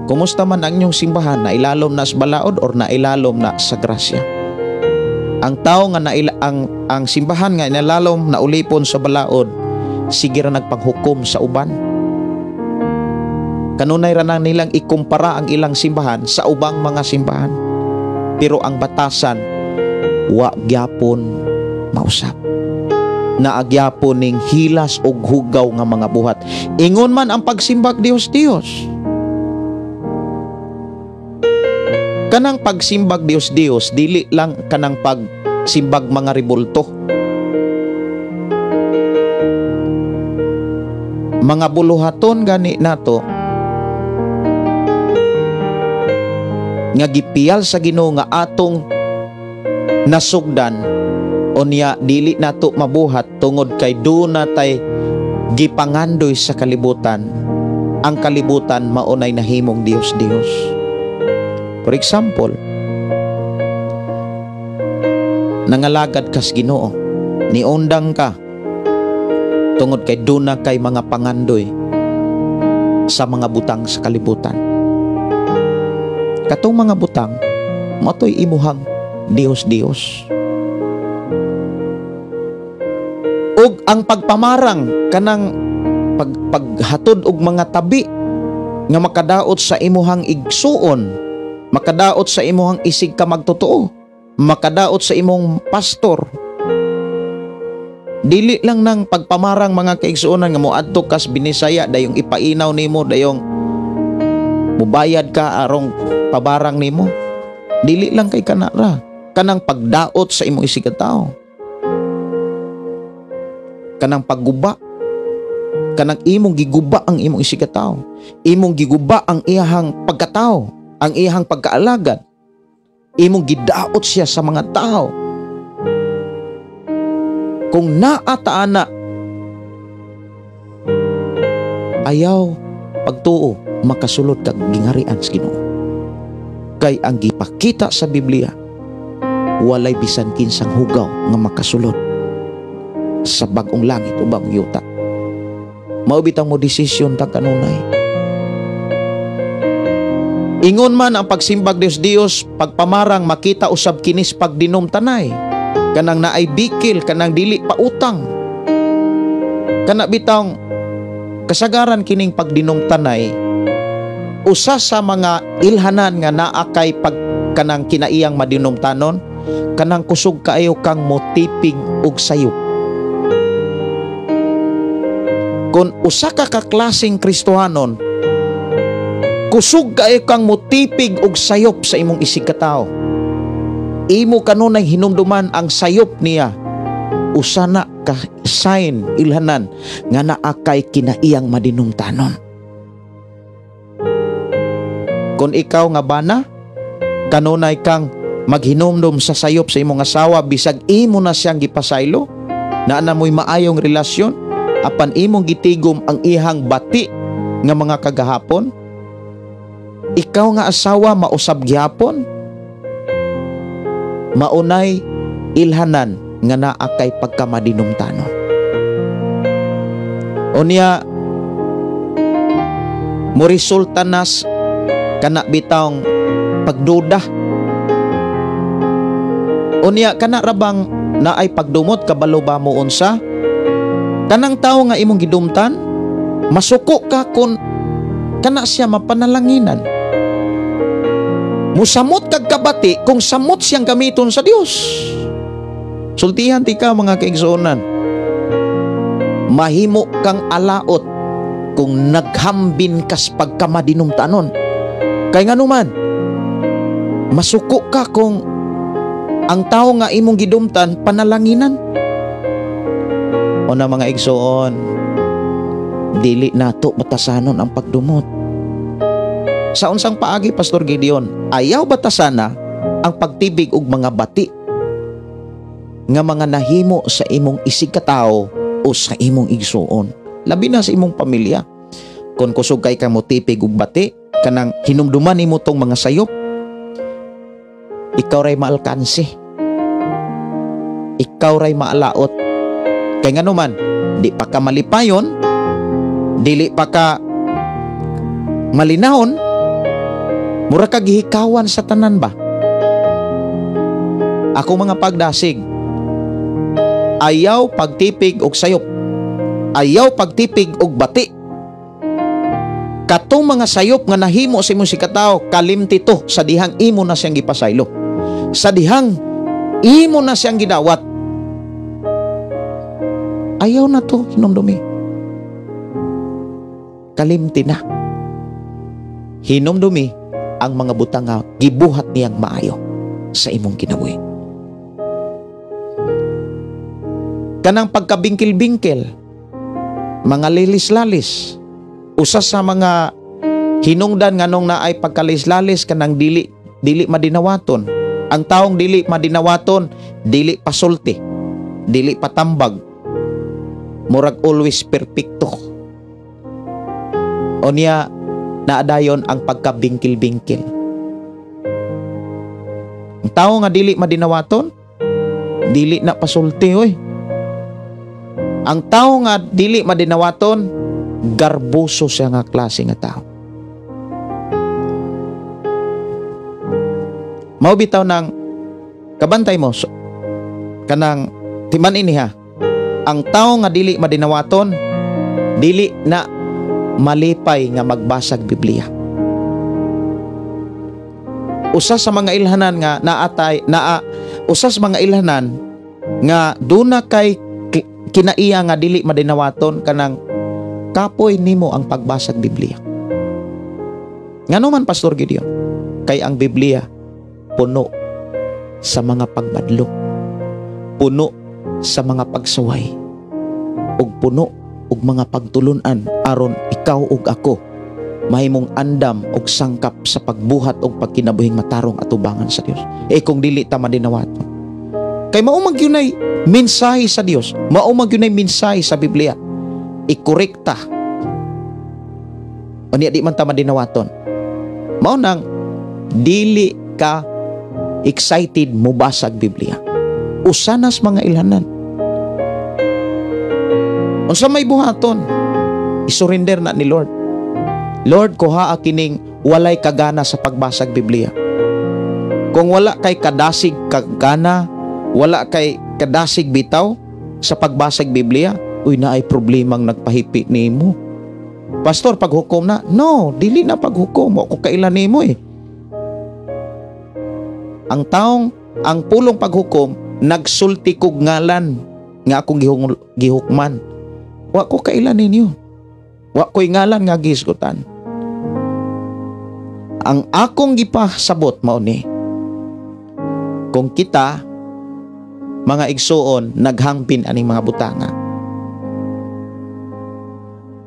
[SPEAKER 2] Kumusta man ang inyong simbahan, nailalom na sa balaod or nailalom na sa grasya? Ang tao nga naila, ang simbahan nga inalalom na ulipon sa balaod, sige ra nagpanghukom sa uban. Kanunay ra nang nilang ikumpara ang ilang simbahan sa ubang mga simbahan. Pero ang batasan wa gyapon mausap. Naa gyapon ning hilas og hugaw nga mga buhat. Ingon man ang pagsimbag Dios Dios. Kanang pagsimbag Dios Dios, dili lang kanang pagsimbag mga ribulto. Mga buluhaton gani nato nga gipiyal sa Ginoo nga atong nasugdan, unya dili nato mabuhat tungod kay duna tay gipangandoy sa kalibutan. Ang kalibutan maunay nahimong Dios Dios. For example, nangalagad kas Ginoo, niundang ka tungod kay duna kay mga pangandoy sa mga butang sa kalibutan. Katong mga butang matoy imuhang Dios Dios. Ug ang pagpamarang, kanang paghatod og mga tabi nga makadaot sa imuhang igsuon, makadaot sa imuhang isig ka magtotoo, makadaot sa imong pastor. Dili lang nang pagpamarang, mga kaigsuonan, nga moadto kas Binisaya, dayong ipainaw nimo, dayong mubayad ka arong pabarang nimo. Dili lang kay kana ra, kanang pagdaot sa imong isig tao, kanang pagguba, kanang imong giguba ang imong isig tao, imong giguba ang iyahang pagkatao, ang iyahang pagkaalagad, imong gidaot siya sa mga tao. Kung naa ta ana, ayaw pagtuo makasulod kag gingharian sa Ginoo, kay ang gipakita sa Biblia, walay bisan kinsang hugaw nga makasulod sa bag-ong langit o bagong yuta. Mao bitang mo desisyon ta kanunay. Ingon man ang pagsimbag Dios Dios, pagpamarang, makita usab kinis pagdinumtanay, kanang naay bikil, kanang dili pa utang. Kana bitang kasagaran kining pagdinumtanay, usa sa mga ilhanan nga naa kay pag kanang kinaiyang madinumtanon, kanang kusog kaayo kang motipig og sayop. Kung usa ka ka klaseng Kristohanon, kusog kaayo kang mutipig og sayop sa imong isig katawo. Imo kanunay hinumduman ang sayop niya. Usa na ka sign, ilhanan nga naa kay kinaiyang madinumtanon. Kung ikaw nga bana, kanunay kang maghinumdum sa sayop sa imong asawa bisag imo na siyang gipasaylo, naa na mo'y maayong relasyon, apan imong gitigom ang ihang bati nga mga kagahapon. Ikaw nga asawa, mausab gihapon. Maunay ilhanan nga naa kay pagkamadinumtanon. Unya mo resulta nas kana bitawng pagduda. Unya kana rabang naay pagdumot, kabalo ba mo unsa? Kanang tawo nga imong gidumtan, masuko ka kun kana siya mapanalanginan. Musamot kag kabati kung samot siyang gamiton sa Dios. Sultihan ti ka, mga kaigsuonan. Mahimo kang alaot kung naghambin kas pagkamadinumtanon. Kay nganuman, masuko ka kung ang tao nga imong gidumtan panalanginan. O na, mga igsoon, dili nato batasanon ang pagdumot. Sa unsang paagi, Pastor Gideon? Ayaw batasana ang pagtibig og mga bati nga mga nahimo sa imong isig katawo o sa imong igsuon. Labi na sa imong pamilya. Kung kusog kay ka motipig og bati, kanang hinumduman nimo tong mga sayop, ikaw ray maalkanse. Ikaw ray maalaot. Kay nganuman, di pa ka malipayon, dili pa ka malinahon, mura ka gihikawan sa tanan ba? Ako mga pagdasig, ayaw pagtipig og sayop. Ayaw pagtipig og bati. Katong mga sayop nga nahimo sa imong sikatao, kalimti to sa dihang imo na siyang gipasaylo. Sa dihang imo na siyang gidawat. Ayaw na to hinumdumi. Kalimti na. Hinumdumi ang mga butang nga gibuhat niyang maayo sa imong kinabuhi. Kanang pagkabingkil-bingkil, mga lilis-lalis, usa sa mga hinungdan nganong naay pagkalis-lalis, kanang dili dili madinawaton. Ang taong dili madinawaton, dili pasulti, dili patambag, murag always perpekto. Unya naadayon ang pagkabingkil-bingkil. Ang tao nga dili madinawaton, dili na pasulti, oy. Ang tao nga dili madinawaton, garboso siya nga klase nga tao. Mao bitaw nang kabantay mo so, kanang timan ini ha. Ang tao nga dili madinawaton, dili na malipay nga magbasag Biblia. Usa sa mga ilhanan nga naatay naa usa sa mga ilhanan nga duna kay kinaiya nga dili madinawaton, kanang kapoy nimo ang pagbasag Biblia. Ngano man, Pastor Gideon? Kay ang Biblia puno sa mga pagbadlong, puno sa mga pagsaway, ug puno og mga pagtulunan aron ikaw ug ako mahimong andam og sangkap sa pagbuhat og pagkinabuhing matarong atubangan sa Dios. Eh kung dili ta madinawaton, kay mao man gyud mensahe sa Dios, mao man gyud mensahe sa Biblia, ikorekta. Unya di man ta madinawaton, mao nang dili ka excited mobasag Biblia. Usanas mga ilhanan. Unsa may buhaton? Isurrender na ni Lord. Lord, kuha kining walay kagana sa pagbasag Biblia. Kung wala kay kadasig kagana, wala kay kadasig bitaw sa pagbasag Biblia, uy, naay problemang nagpahipi nimo. Pastor, paghukom na? No, dili na paghukom. Wa ko kaila nimo eh. Ang taong, ang pulong paghukom, nagsulti kog ngalan nga akong gihukman. Wa ko kaila ninyo. Wa ko'y ngalan nga gihisgutan. Ang akong gipasabot mao ni, kung kita mga igsuon naghangpin aning mga butanga,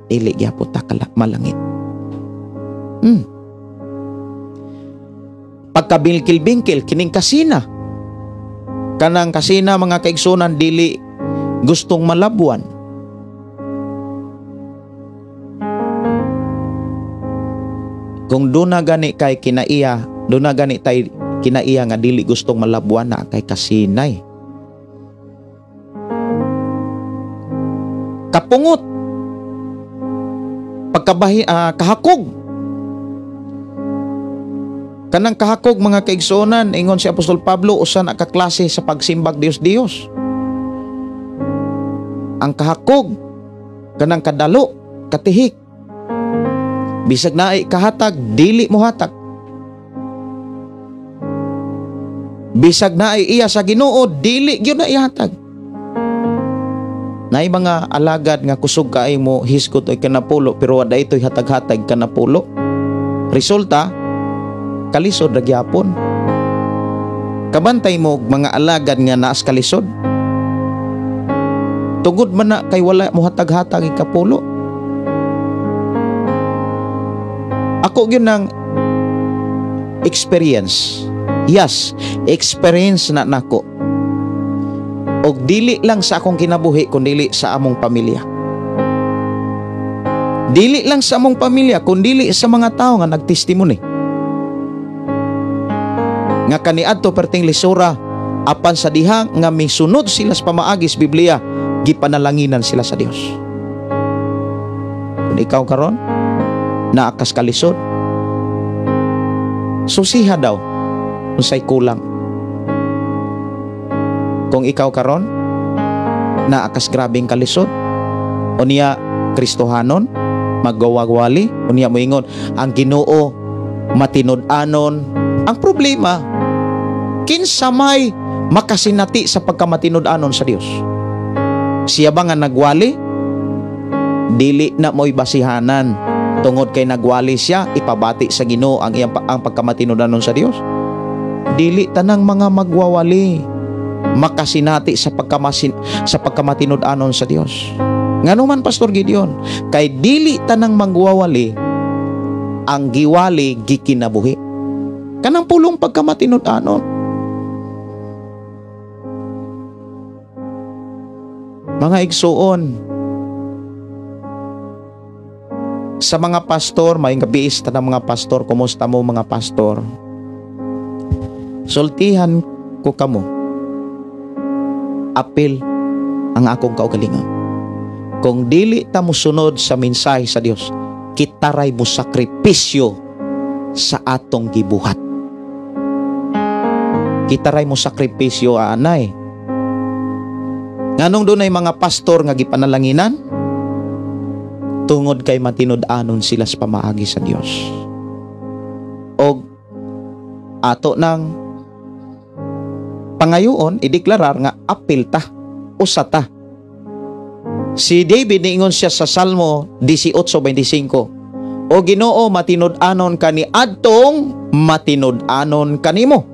[SPEAKER 2] dili gyapon ta malangit. Pagkabingkil-bingkil kining kasina, kanang kasina mga kaigsuonan dili gustong malabuan. Kung duna gani kay kinaiya, duna gani tay kinaiya nga dili gustong malabuan na kay kasinay. Kapungot, pagkabahi, kahakog. Kanang kahakog mga kaigsuonan, ingon si Apostol Pablo, usa na ka klase sa pagsimbag Dios-Dios. Ang kahakog, kanang kadalo, katihik. Bisag naay kahatag, dili mo hatag. Bisag naay iya sa Ginoo, dili gyud na ihatag. Naay mga alagad nga kusog kaayo mo hisgot oy kanapulo, pero wala ito'y hatag-hatag kanapulo. Resulta, kalisod ra gyapon. Kabantay mo mga alagad nga naas kalisod. Tugod man na kay wala mo hatag-hatag ikapulo. Ako gyud nang experience. Yes, experience na nako. Og dili lang sa akong kinabuhi kundili sa among pamilya. Dili lang sa among pamilya kundili sa mga tawo nga nagtestimony. Nga kaniadto perting lisura apan sa diha nga misunod sila sa pamaagi sa Biblia, gipanalanginan sila sa Dios. Kung ikaw karon naa kas kalisod, susiha daw unsay kulang. Kung ikaw karon naa kas grabeng kalisod, unya Kristohanon, maggawagwali, unya moingon ang Ginoo matinud-anon. Ang problema, kinsa may makasinati sa pagkamatinud-anon sa Dios? Siya ba nga nagwali? Dili na mo'y basihanan. Tungod kay nagwali siya, ipabati sa Ginoo ang iyang ang pagkamatinud-anon sa Dios. Dili tanang mga magwawali makasinati sa pagkamatinud-anon sa Dios. Ngano man, Pastor Gideon? Kay dili tanang magwawali ang giwali gikinabuhi. Kanang pulong pagkamatinud-anon. Mga igsuon, sa mga pastor, may gabi ta ng mga pastor, kumusta mo mga pastor? Sultihan ko kamo, apil ang akong kaugalingon. Kung dili ta mosunod sa mensahe sa Dios, kitaray mo sakripisyo sa atong gibuhat. Kitaray mo sakripisyo, anay. Nganong dunay mga pastor nga gipanalanginan? Tungod kay matinud-anon sila sa pamaagi sa Dios. Og ato nang pangayoon, ideklarar nga apil ta, usa ta. Si David niingon siya sa Salmo 18:25, O Ginoo, matinud-anon kani adtong matinud-anon kanimo,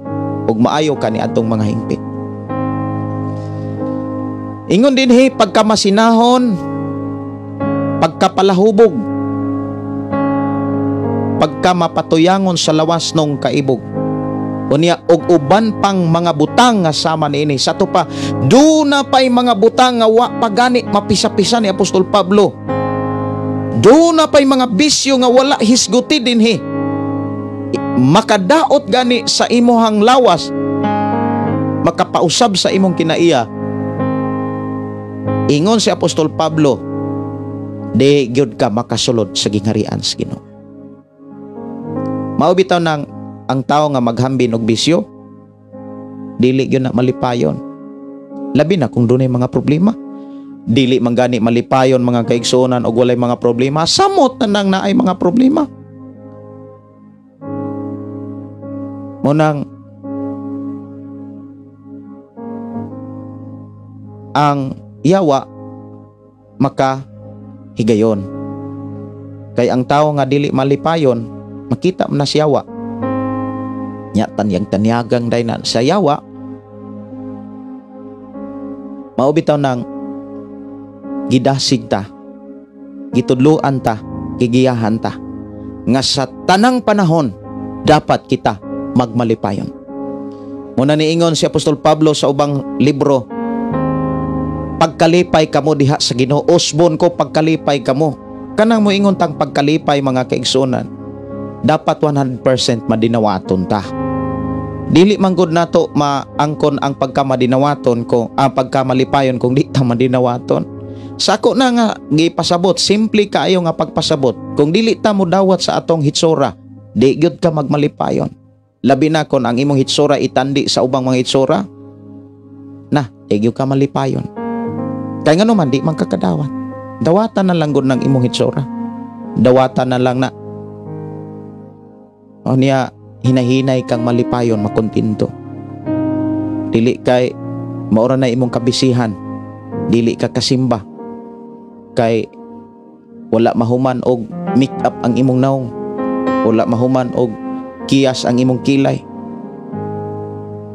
[SPEAKER 2] ug maayo kani adtong mga hingpit. Ingon dinhi, pagkamasinahon, pagkapalahubog, pagkamapatuyangon sa lawas nung kaibog. Unya og uban pang mga butang nga sama niini. Sa ato pa, duna pa'y mga butang nga wa pa gani mapisa-pisa ni Apostol Pablo. Duna pa'y mga bisyo nga wala hisguti dinhi. Makadaot gani sa imuhang lawas, makapausab sa imong kinaiya. Ingon si Apostol Pablo, di gyud ka makasulod sa gingharian sa Ginoo. Mao bitaw nang ang tao nga maghambin og bisyo, dili gyud na malipayon. Labi na kung dunay mga problema. Dili man gani malipayon mga kaigsuonan og walay mga problema. Samot na nang naay mga problema. Munang ang yawa maka higayon. Kay ang tao nga dili malipayon, makita man na siyawa. Nya tanyag tanyagang day na sa yawa. Mao bitaw nang gidasig ta, gitudluan ta, gigiyahan ta nga sa tanang panahon dapat kita magmalipayon. Muna niingon si Apostol Pablo sa ubang libro, pagkalipay kamo diha sa Ginoo, usbon ko pagkalipay kamo. Kanang moingon tang pagkalipay, mga kaigsuonan, dapat 100% madinawaton ta. Dili man gud nato maangkon ang pagkamadinawaton ko, ang pagkamalipayon kung di ta madinawaton. Sako na nga gipasabot, simple kaayo nga pagpasabot. Kung dili ta modawat sa atong hitsura, di gyud ka magmalipayon. Labi na kon ang imong hitsura itandi sa ubang mga hitsura, na di gyud ka malipayon. Kay ngano man di man kakadawat. Dawatan na lang gud ng imong hitsura. Dawatan na lang na. O niya, hinahinay kang malipayon, makontento. Dili kay maura na imong kabisihan, dili ka kasimba. Kay wala mahuman og make up ang imong naong, wala mahuman og kiyas ang imong kilay.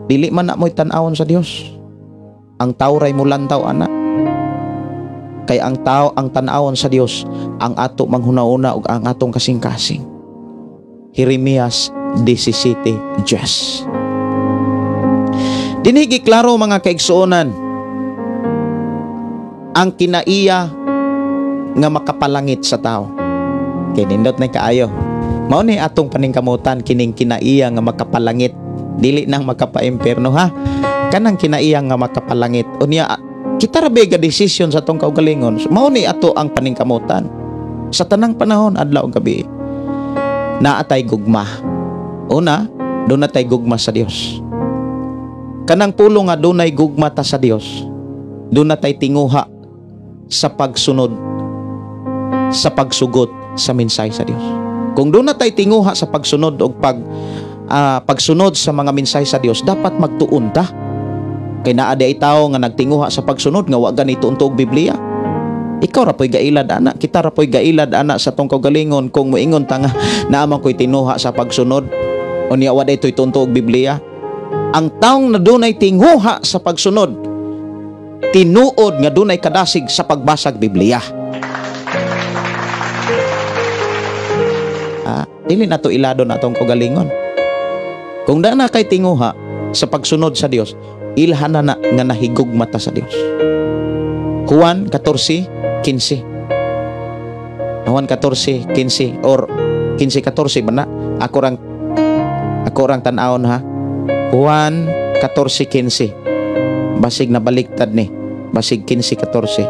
[SPEAKER 2] Dili man na mo'y tan-awon sa Dios. Ang tao ray mulantaw ana. Kay ang tao ang tan-awon sa Dios, ang ato manghuna-una ug ang atong kasing-kasing. Jeremias 17:10. Dinhi giklaro, mga kaigsuonan, ang kinaiya nga makapalangit sa tao. Kay nindot na kaayo. Mao ni atong paningkamutan kining kinaiya nga makapalangit, dili nang makapaimpierno ha. Kanang kinaiya nga makapalangit. Unya kita ra ga desisyon sa atong kaugalingon. Mao ni ato ang paningkamutan sa tanang panahon, adlaw ug gabi. Naa tay gugma. Una, duna tay gugma sa Dios. Kanang pulo nga dunay gugma ta sa Dios, duna tay tinguha sa pagsunod, sa pagsugot sa mensahe sa Dios. Kung duna tay tinguha sa pagsunod og pagsunod sa mga mensahe sa Dios, dapat magtuon ta. Kay naa di ay tawo nga nagtinguha sa pagsunod nga wa gani tuon og Biblia. Ikaw ra po'y gailad ana, kita ra po'y gailad ana sa tong kaugalingon kung moingon ta nga naa man ko'y tinuha sa pagsunod unya wa daytoy tuon og Biblia. Ang taong na dunay tinguha sa pagsunod, tinuod nga dunay kadasig sa pagbasag Biblia. Dili na to ilado na atong kaugalingon. Kung da na kay tinguha sa pagsunod sa Dios, ilhan na nga nahigugma ta sa Dios. Juan 14:15. Juan 14:15 or 15:14 ba na? Ako rang tan-awon ha. Juan 14:15. Basig na baliktad ni. Basig 15:14.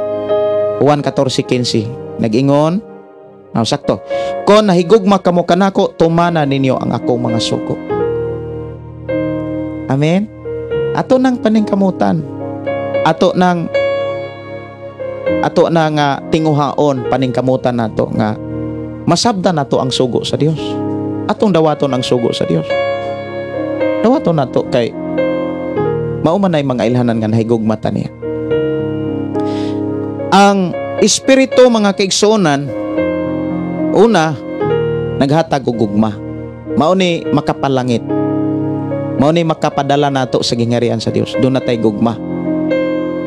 [SPEAKER 2] Juan 14:15. Nag-ingon. Ah, sakto. Kon nahigugma kamo kanako, tumana ninyo ang akong mga sugo. Amen. Ato nang paningkamutan. Ato nang tinguhaon paningkamutan nato nga masabdan nato ang sugo sa Dios. Atong dawaton ang sugo sa Dios. Dawaton nato kay mao man ay mga ilhanan nga nahigugma ta niya. Ang espiritu, mga kaigsuonan, una, naghatag og gugma. Mao ni makapalangit. Mao ni makapadala nato sa gingharian sa Dios. Doon na tay gugma.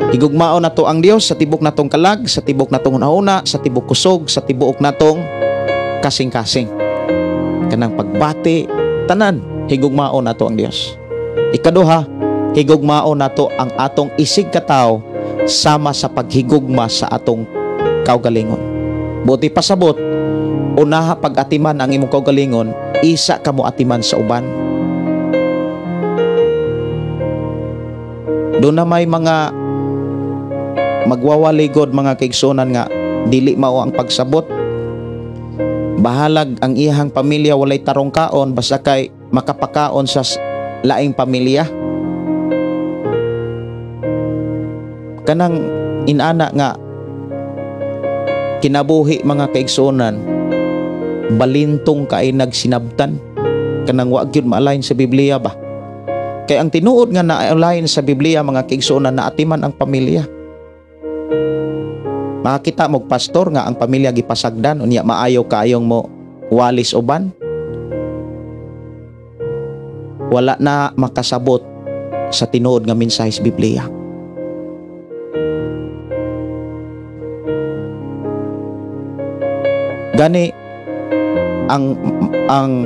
[SPEAKER 2] Higugmaon nato ang Dios sa tibok natong kalag, sa tibok natong hunahuna, sa tibok kusog, sa tibuok natong kasing-kasing. Kanang pagbati, tanan, higugmaon nato ang Dios. Ikaduha, higugmaon nato ang atong isig katawo sama sa paghigugma sa atong kaugalingon. Buti pasabot, unaha pag-atiman ang imong kaugalingon, isa ka mo atiman sa uban. Doon na may mga magwawaligod, mga kaigsunan, nga dili mao ang pagsabot. Bahalag ang iyang pamilya walay tarong kaon, basta kay makapakaon sa laing pamilya. Kanang inana nga kinabuhi, mga kaigsunan, balintong kay nagsinabtan, kanang wa gyud ma-align sa Biblia ba. Kay ang tinuod nga na-align sa Biblia, mga kaigsunan, naatiman ang pamilya. Makakita mo pastor nga ang pamilya gipasagdan, unya maayo kaayong mo walis uban. Wala na makasabot sa tinuod nga mensahe sa Biblia. Gani ang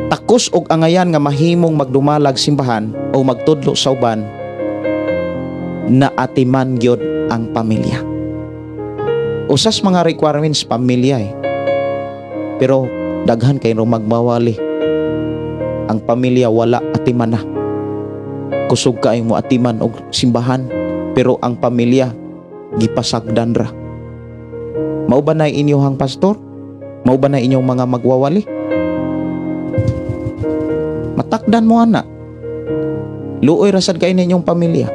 [SPEAKER 2] takos og angayan nga mahimong magdumalag simbahan o magtudlo sa uban, na atiman gyud ang pamilya. Usas mga requirements pamilya eh. Pero daghan kay ro magmawali. Ang pamilya wala atiman na. Kusog kaayo mo atiman og simbahan, pero ang pamilya gipasagdan ra. Mao ba na inyong pastor? Mao ba na inyong mga magwawali? Matakdan mo ana. Luoy ra sad kay ninyong pamilya.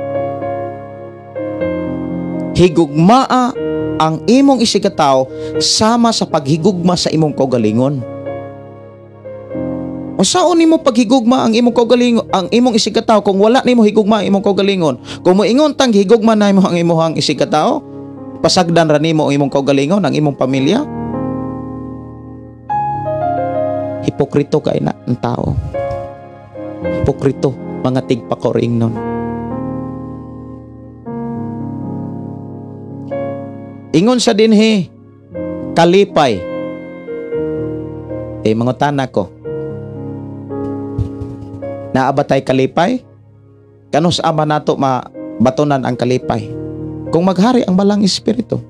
[SPEAKER 2] Higugmaa ang imong isigkatawo sama sa paghigugma sa imong kaugalingon. Unsaon nimo paghigugma ang imong kaugalingon, ang imong isigkatawo kung wala nimo higugma ang imong kaugalingon? Kung moingon tang higugma nimo ang imong isigkatawo, pasagdan ra nimo ang imong kaugalingon, ang imong pamilya. Hipokrito kay na ang tao. Hipokrito mga tigpakoring nun. Ingon sa dinhi kalipay. Eh mangutana ko, naa ba tay kalipay? Kanus ama nato mabatonan ang kalipay? Kung maghari ang Balang Espiritu.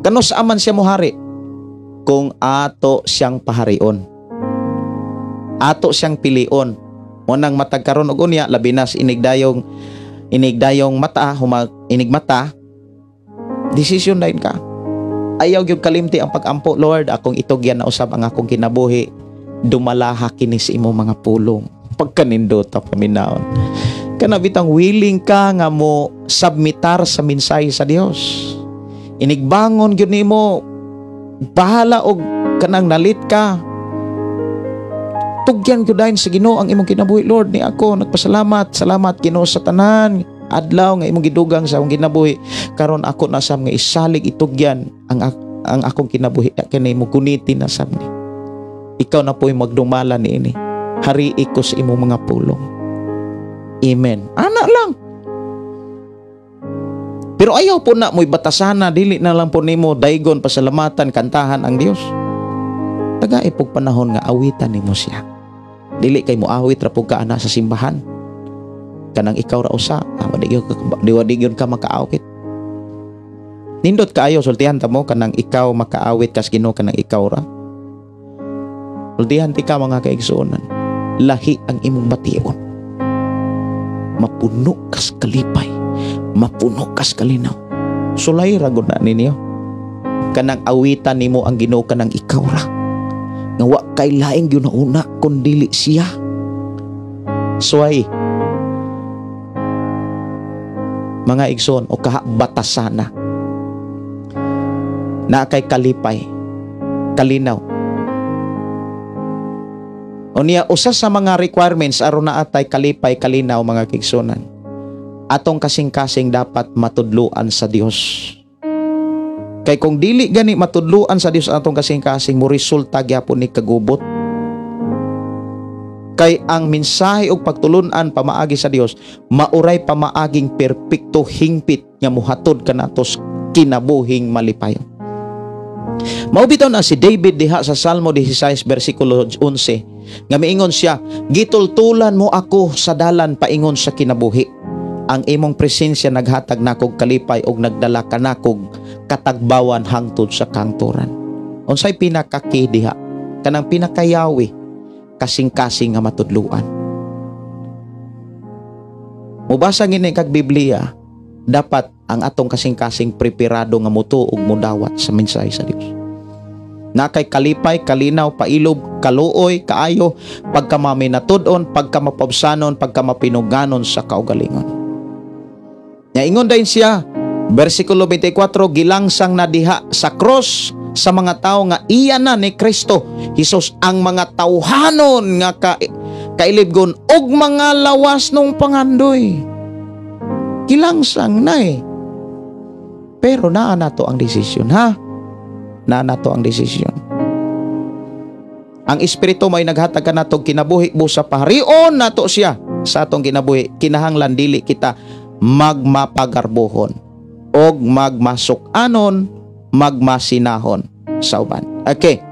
[SPEAKER 2] Kanus aman siya mohari? Kung ato siyang paharion, ato siyang pilion. Unang matag karon og unya, labi na sa inigdayong mata, inigmata, desisyon dayon ka. Ayaw gyud kalimti ang pag-ampo, Lord, akong itugyan na usab ang akong kinabuhi, dumalaha kini sa imong mga pulong. Pagkanindot ang paminaon. Kana bitang willing ka nga mo submitar sa mensahe sa Dios. Inigbangon gyud nimo, bahala og kanang nalit ka. Tugyan gyud dayon sa Ginoo ang imong kinabuhi. Lord, ni ako nagpasalamat, salamat Ginoo sa tanan adlaw nga imong gidugang sa akong kinabuhi. Karon ako na sab nga isalig itugyan ang akong kinabuhi kini mo gunitin na sab ni. Ikaw na po'y magdumala niini. Hari ko sa imong mga pulong. Amen. Ana lang. Pero ayaw po na mo'y batasana, dili na lang po nimo daygon pasalamatan, kantahan ang Dios. Tagai pug panahon nga awitan nimo siya. Dili kay mo awit ra pug ka ana sa simbahan. Kanang ikaw ra usa, di gyud ka makaawit. Nindot kaayo sultihan ta mo kanang ikaw makaawit kas Ginoo kanang ikaw ra. Sultihan ti ka mga kaigsuonan. Lahi ang imong bation. Mapuno kas kalipay, mapuno kas kalinaw. Sulay ra gud na ninyo. Kanang awitan nimo ang Ginoo kanang ikaw ra. Nga wa kay laing gyud na kun dili siya. Suway mga igsoon o kabatasana na kay kalipay, kalinaw. Unya usa sa mga requirements aron naa tay kalipay, kalinaw mga kaigsuonan, atong kasing-kasing dapat matudluan sa Dios. Kay kung dili gani matudluan sa Dios atong kasing-kasing, mo resulta gyapon ni kagubot. Kay ang mensahe og pagtulun-an pamaagi sa Dios mauray pamaaging perpekto, hingpit nga mohatod kanatos kinabuhing malipayon. Mao bitaw na si David diha sa Salmo 16 versikulo 11 nga miingon siya, gitultulan mo ako sa dalan paingon sa kinabuhi. Ang imong presensya naghatag nakog kalipay og nagdala kanakog katagbawan hangtod sa kangturan. Unsay pinakaki diha? Kanang pinakayawi, kasing-kasing nga matudluan. Mubasa ngini kag Biblia, dapat ang atong kasing-kasing preparado nga mutuo ug mudawat sa mensahe sa Dios. Na kay kalipay, kalinaw, pailob, kaluoy, kaayo, pagkamaminatud-on, pagkamapabsanon, pagkamapinuganon sa kaugalingon. Ingon din siya, versikulo 24, gilangsang na diha sa cross sa mga tao nga iya na ni Kristo Hesus ang mga tawhanon nga kailibgon og mga lawas nung pangandoy. Gilangsang na eh. Pero naa nato ang desisyon, ha? Naa nato ang desisyon. Ang Espiritu may naghatag kanato kinabuhi busa paharion nato siya sa atong kinabuhi. Kinahanglan dili kita magmapagarbohon og magmasuk-anon, magmasinahon sa uban. Okay.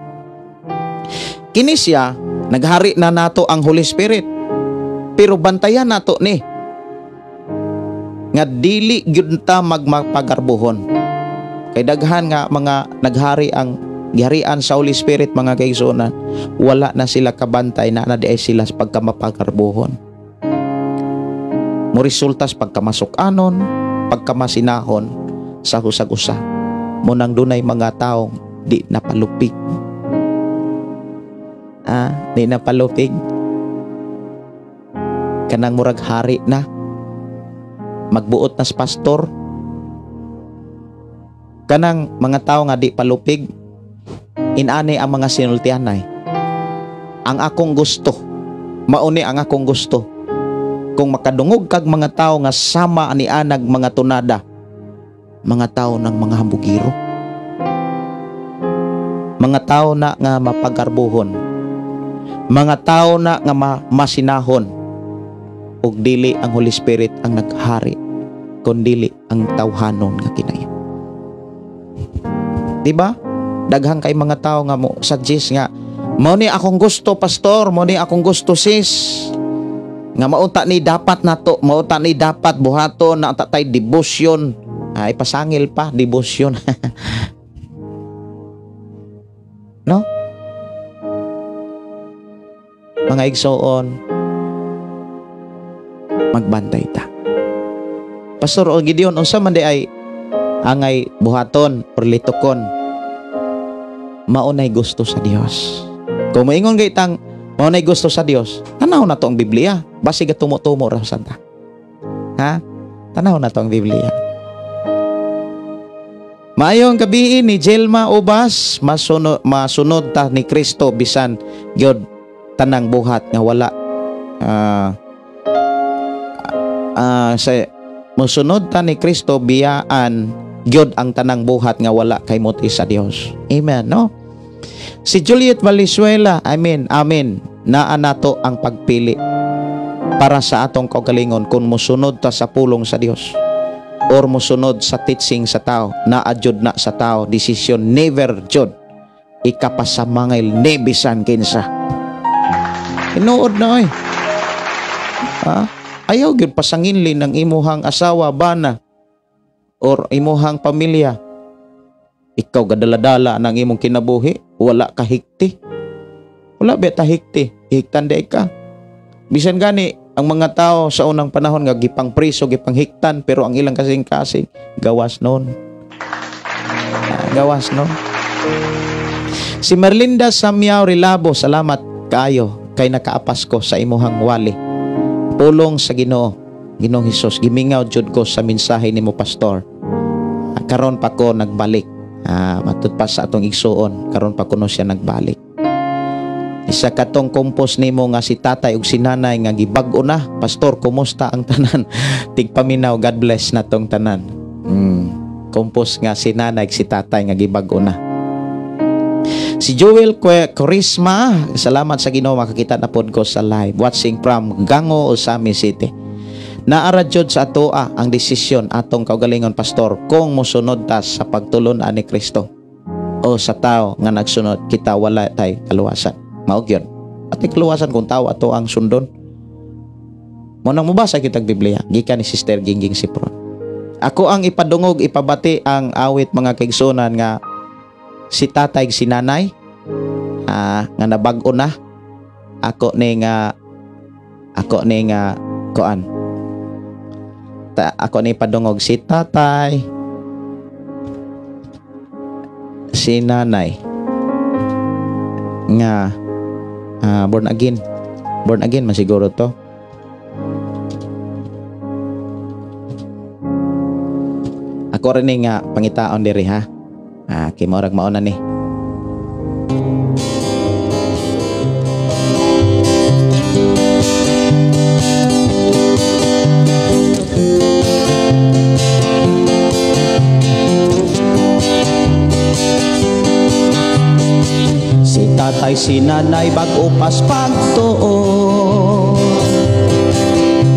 [SPEAKER 2] Kini siya, naghari na nato ang Holy Spirit. Pero bantayan nato ni nga dili gyud ta magmapagarbohon. Kay daghan nga mga naghari ang giharian sa Holy Spirit, mga kaigsuonan, wala na sila kabantay na na di sila sa pagkamapagarbohon. Mo resulta sa pagkamasuk-anon, pagkamasinahon sa husag-usa. Mo nang dunay mga taong di napalupig. Di napalupig. Kanang murag hari na, magbuot na sa pastor. Kanang mga tao nga di palupig, inani ang mga sinultianay. Ang akong gusto, mauni ang akong gusto. Kung makadungog kag mga tao nga sama ani anag mga tunada, mga tao ng mga hambugiro, mga tao na nga mapagarbuhon, mga tao na nga masinahon, ug dili ang Holy Spirit ang naghari, kundili ang tawhanon nga kinaya. Diba? Daghang kay mga tao nga mo suggest nga mao ni akong gusto, pastor, mao ni akong gusto, sis, nga maunta ni dapat nato, maunta ni dapat buhaton na tatay devotion. Ay pasangil pa devotion. No? Mga igsoon, magbantay ta. Pastor o Gideon, unsa man di ay angay buhaton or litukon? Maunay gusto sa Dios. Kung moingon kay tang maunay gusto sa Dios, tanaw na to ang Biblia. Basig tumo-tumo ra sad ta. Ha? Tanaw na to ang Biblia. Maayong gabi ni Jelma Obas, masunod ta ni Kristo bisan gyud tanang buhat nga wala sa mosunod ta ni Kristo biyaan gyud ang tanang buhat nga wala kay muti sa Dios. Amen, no? Si Juliet Valenzuela, amen, amen. Naa nato ang pagpili para sa atong kaugalingon kung mosunod ta sa pulong sa Dios or mosunod sa teaching sa tao. Naa jud na sa tao desisyon, never jud ikapasamangil ni bisan kinsa. Tinuod na oy. Ha? Ayaw gyud pasanginlin ng imuhang asawa bana or imuhang pamilya. Ikaw gadala-dala ng imong kinabuhi, wala ka hikti. Wala ba ta hikti? Hiktan di ka. Bisan gani ang mga tao sa unang panahon nga gipang priso, gipang hiktan, pero ang ilang kasing-kasing gawas noon. Gawas noon. Si Merlinda Samyao Rilabo, salamat kaayo kay nakaapas ko sa imuhang wali. Pulong sa Ginoo, Ginoong Hesus, gimingaw jud ko sa mensahe nimo, pastor. Karon pa ko nagbalik. Matud pa sa atong igsuon, karon pa kuno siya nagbalik. Isa katong kompos nimo nga si tatay ug si nanay nga gibag-o na, pastor, kumusta ang tanan? Tigpaminaw, God bless natong tanan. Kompos nga si nanay ug si tatay nga gibag-o na. Si Joel Corisma, salamat sa Ginoo, makakita na pod ko sa live. Watching from Gango, Ozamiz City. Naara jud sa atoa ang desisyon atong kaugalingon, pastor, kung mosunod ta sa pagtulon ani Kristo o sa tao nga nagsunod, kita wala tay kaluwasan. Mao gyud. At kaluwasan kung tao ato ang sundon. Mo nang mobasa kitag Biblia gikan ni Sister Gingging Sipron. Ako ang ipadungog, ipabati ang awit mga kaigsunan nga si tatay si nanay nga nabag-o na. Ako ni nga kuan. Ako ni padungog si tatay, si nanay nga born again. Born again man siguro to. Ako rin ni nga pangitaon diri ha. Kay maurag mauna ni.
[SPEAKER 1] tatay, si nanay bag-o pas pagtuo.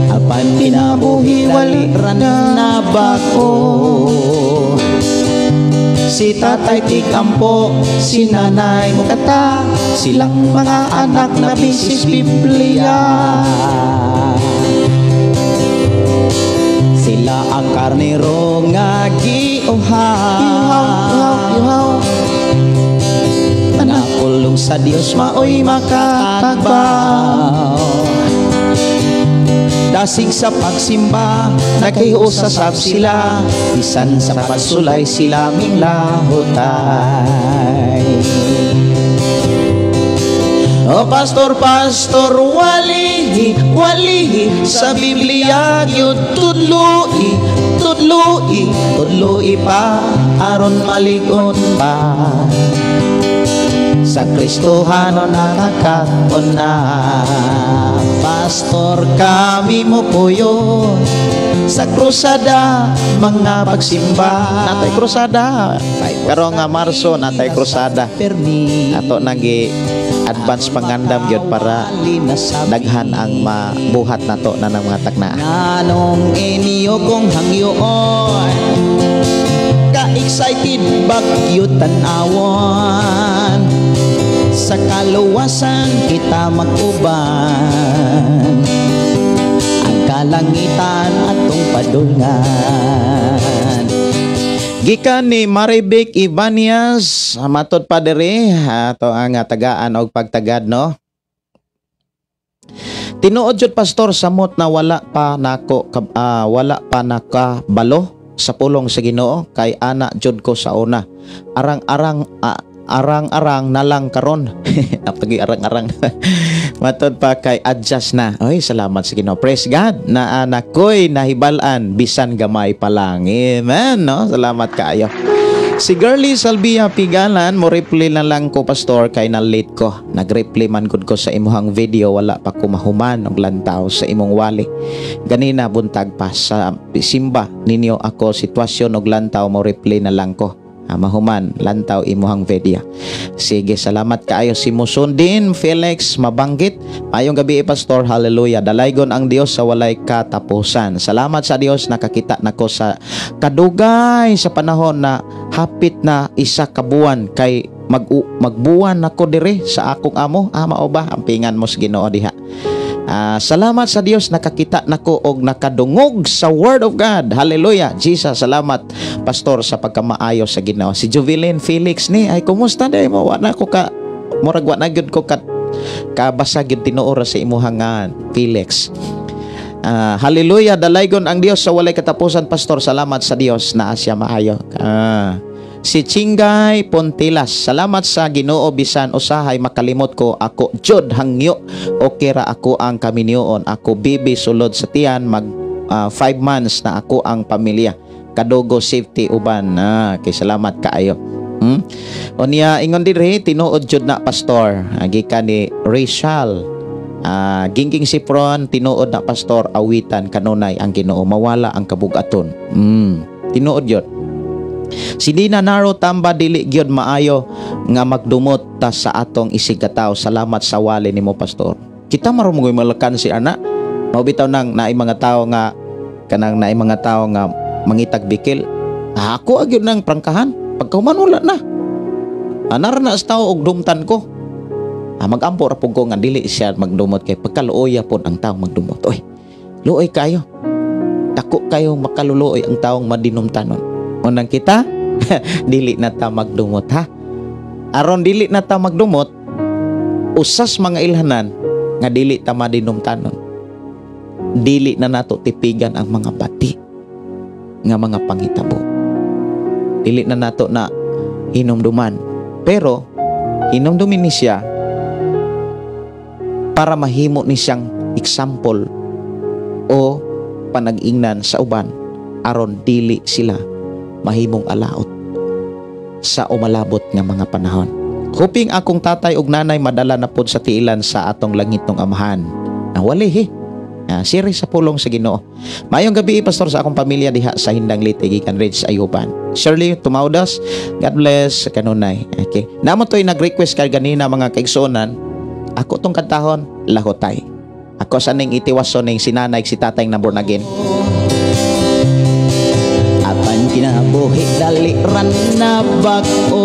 [SPEAKER 1] Apan kinabuhi wali ra na bag-o. Si tatay tikampo, si nanay mukanta, silang mga anak na bisis Biblia. Sila ang karnero nga giuhaw,
[SPEAKER 2] Ihaw, ihaw.
[SPEAKER 1] nga pulong sa Dios maoy makatagbaw. Dasig sa pagsimba, naghiusasab sila, bisan sa pagsulay sila minglahutay. O pastor, pastor, walihi, walihi, sa Biblia gyud tudloi, tudloi, tudloi pa, aron malig-on pa. Sa Kristohano nakakaon na. Pastor, kami mo puyo sa krusada, mga pagsimba.
[SPEAKER 2] Natay krusada. Karon nga Marso natay krusada. Ato nagi advance pangandam gyud para daghan ang mabuhat nato na ng mga takna.
[SPEAKER 1] Nganong inyo kong hangyoon, ka-excited bagyo tan-awan, sa kaluwasan kita mag-uban, ang kalangitan atong padulngan.
[SPEAKER 2] Gikan ni Marivic Ibanias, matod pa diri ato ang tagaan og pagtagad, no. Tinuod jud, pastor, samot na wala pa nako wala pa nakabalo sa pulong sa Ginoo kay ana jud ko sa una. Arang-arang arang-arang na lang karon. Aptagi arang-arang. Matod pa kay adjust na. Oy, salamat sa Ginoo. Praise God na anak ko'y nahibal-an bisan gamay pa lang. Amen, no? Salamat kaayo. Si Girlie Salvia Pigalan, mo reply na lang ko, pastor, kay na late ko. Nag-reply man gud ko sa imuhang video, wala pa ko mahuman og lantaw sa imong wali. Ganina buntag pa sa simba ninyo ako sitwasyon og lantaw, mo reply na lang ko. Mahuman lantaw imuhang video. Sige, salamat kaayo. Si Muson din Felix mabanggit. Mayong gabi, pastor, hallelujah. Dalaygon ang Dios sa walay katapusan. Salamat sa Dios, nakakita nako sa kadugay sa panahon na hapit na isa ka buwan kay magbuwan nako dire sa akong amo. Ah, mao ba? Ampingan mo sa Ginoo diha. Salamat sa Dios, nakakita nako og nakadungog sa Word of God. Hallelujah. Jesus, salamat, pastor, sa pagkamaayo sa Ginoo. Si Juvelin Felix ni ay kumusta day mo? Wa na ko ka murag wa na gyud ko ka kabasa gyud tinuor sa imuhang nga Felix. Hallelujah, dalaygon ang Dios sa walay katapusan, pastor. Salamat sa Dios na siya maayo. Si Chingay Pontilas, salamat sa Ginoo bisan usahay makalimot ko, ako jud hangyo. Okay ra ako ang kaminyoon. Ako bibi sulod sa tiyan mag 5 months na ako ang pamilya. Kadogo safety uban. Kay salamat kaayo. Unya ingon diri, tinuod jud na, pastor. Gikan ni Rachel. Gingging Sipron, tinuod na, pastor, awitan kanunay ang Ginoo, mawala ang kabugaton. Tinuod yun. Si Dina Naro Tamba, dili gyud maayo nga magdumot ta sa atong isigkatawo. Salamat sa wali nimo, pastor. Kita marumgoy malakan si ana. Mao bitaw nang naay mga tawo nga kanang naay mga tawo nga mangitag bikil. Ako agyud nang prangkahan. Pagkahuman wala na. Anar na sa tao og dumtan ko. Magampo ra pud ko nga dili siya magdumot kay pagkaluoya pod ang taong magdumot. Oy, luoy kayo. Dako kayo makaluluoy ang taong madinumtanon. Unang kita, dili na ta magdumot, ha. Aron dili na ta magdumot, usas mga ilhanan nga dili ta madinumtanon. Dili na nato tipigan ang mga bati nga mga panghitabo. Dili na nato na hinumduman. Pero hinumdumin ni siya para mahimo ni siyang example o panag-ingnan sa uban aron dili sila mahimong alaot sa umalabot nga mga panahon. Hoping akong tatay ug nanay madala na pod sa tiilan sa atong langitnong amahan. Wali he. Siri sa pulong sa Ginoo. Maayong gabi, pastor, sa akong pamilya diha sa Hindang Leyte gikan Ridge Ayuban. Shirley Tumaudas, God bless kanunay. Okay. Namo to'y nag-request kay ganina, mga kaigsuonan. Ako tong kantahon, Lahotay. Ako sa ning itiwason ning sinanay si tatay na born again.
[SPEAKER 1] Apan kinabuhi dali ran na bag-o.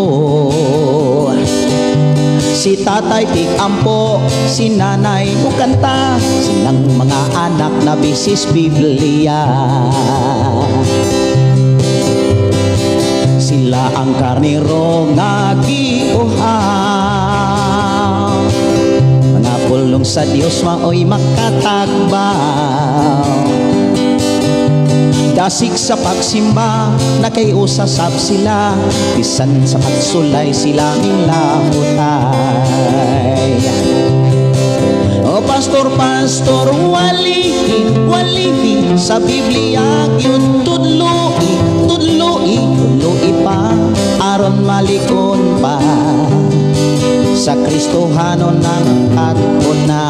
[SPEAKER 1] Si tatay tig-ampo, si nanay mukanta, silang mga anak na bisis Biblia. Sila ang karnero nga giuhaw, mga pulong sa Dios maoy makatagbaw. Dasig sa pagsimba, nakay-usa sab sila, bisan sa pagsulay sila lahotay. O pastor, pastor, walihi, walihi, sa Biblia gyud tudloi, tudloi, tudloi pa, aron malikon pa, sa Kristohanon ang ato na.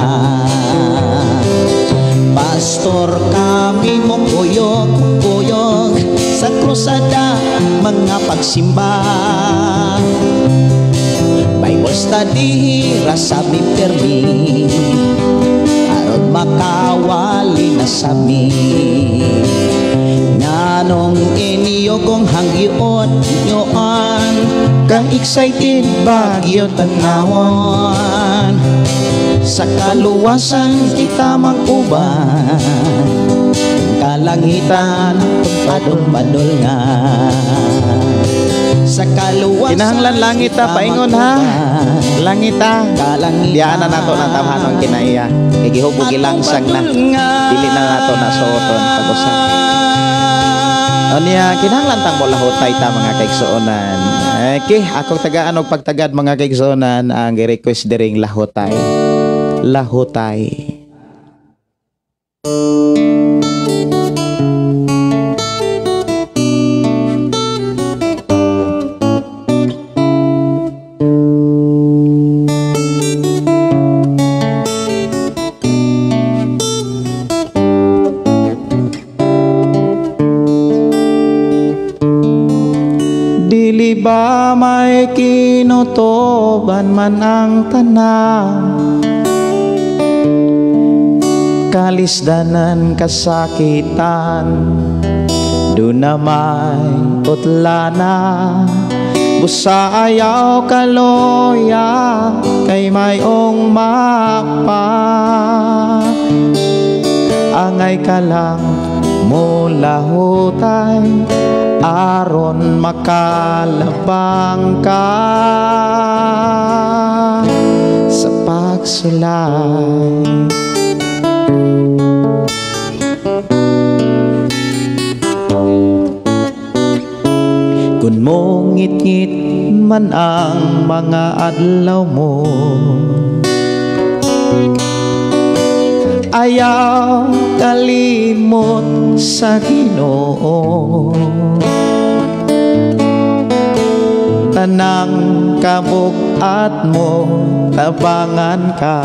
[SPEAKER 1] Pastor, kami mong kuyog, kuyog, sa krusada, mga pagsimba. Bible study, rasa mi permi, aron makawali na sami. Nganong inyo kong hanggion, nyoan,
[SPEAKER 2] Ka-excited bagyo
[SPEAKER 1] tanawon. Sa kaluwasan kita mag-uban, kalangitan atong padulngan. Sa kaluwasan
[SPEAKER 2] Kinahanglan langit ta,
[SPEAKER 1] kita
[SPEAKER 2] paingon ha.
[SPEAKER 1] mag-uban,
[SPEAKER 2] Langit ta.
[SPEAKER 1] kalangitan
[SPEAKER 2] Diyan na nato na tamhanon kinaiya. Kay gihubog gilangsang na. Dili na nato na suoton pag-usa. Unya, kinahanglan tang molahotay ta, mga kaigsuonan. Okay, akong tagaan og pagtagad, mga kaigsuonan, ang gi-request diring Lahotay. Lahotay. Dili ba may kinutuban man ang tanan, kalisdanan, kasakitan, duna may utlana. Busa ayaw kaloya kay mayong mapa. Angay ka lang mulahutay aron makalabang ka sa pagsulay. Kung mongit-ngit man ang mga adlaw mo, ayaw kalimot sa Ginoo. Tanang kabug-at mo, tabangan ka.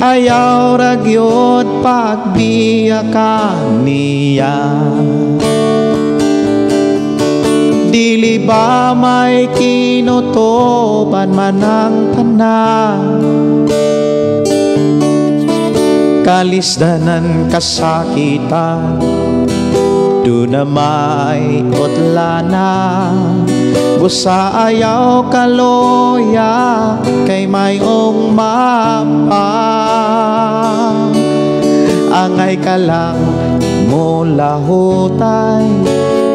[SPEAKER 2] Ayaw ra gyud pagbiya ka niya. Dili ba may kinutuban man ang tanan, kalisdanan, kasakitan, duna may utlana. Busa ayaw kaloya kay mayong mapa. Angay ka lang mulahutay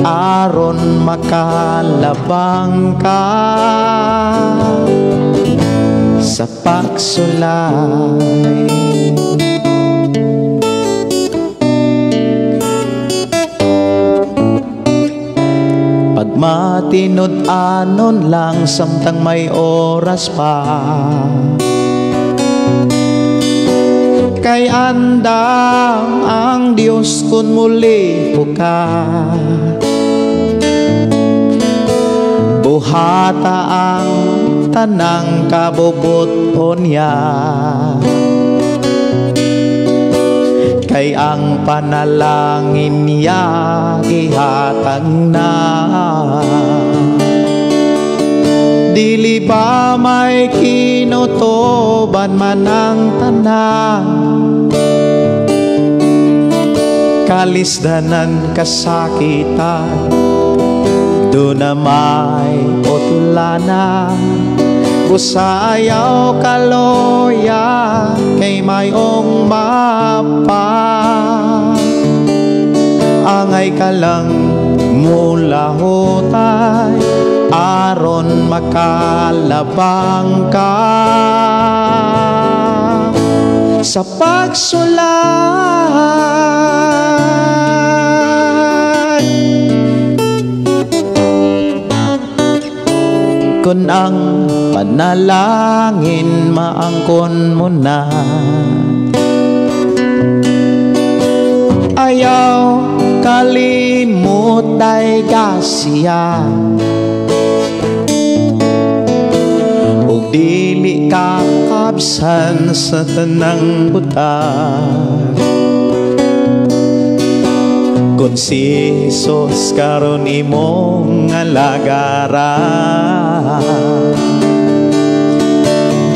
[SPEAKER 2] aron makalabang ka sa pagsulay. Pagmatinud-anon lang samtang may oras pa, kay andam ang Dios kun muli ka. Buhata ang tanang kabubuton niya, Kay ang panalangin niya gihatag na. Dili ba may kinutuban man ang tanan, kalisdanan, kasakitan, do na may utlana. Busa ayaw kaloya kay mayong mapa. Angay ka lang mulahutay aron makalabang ka sa pagsulay. Kun ang panalangin maangkon mo na, ayaw kalimot ay kasiya. Ug dili ka kabsan sa tanang butang. Kung si Jesus karon imong alagaran,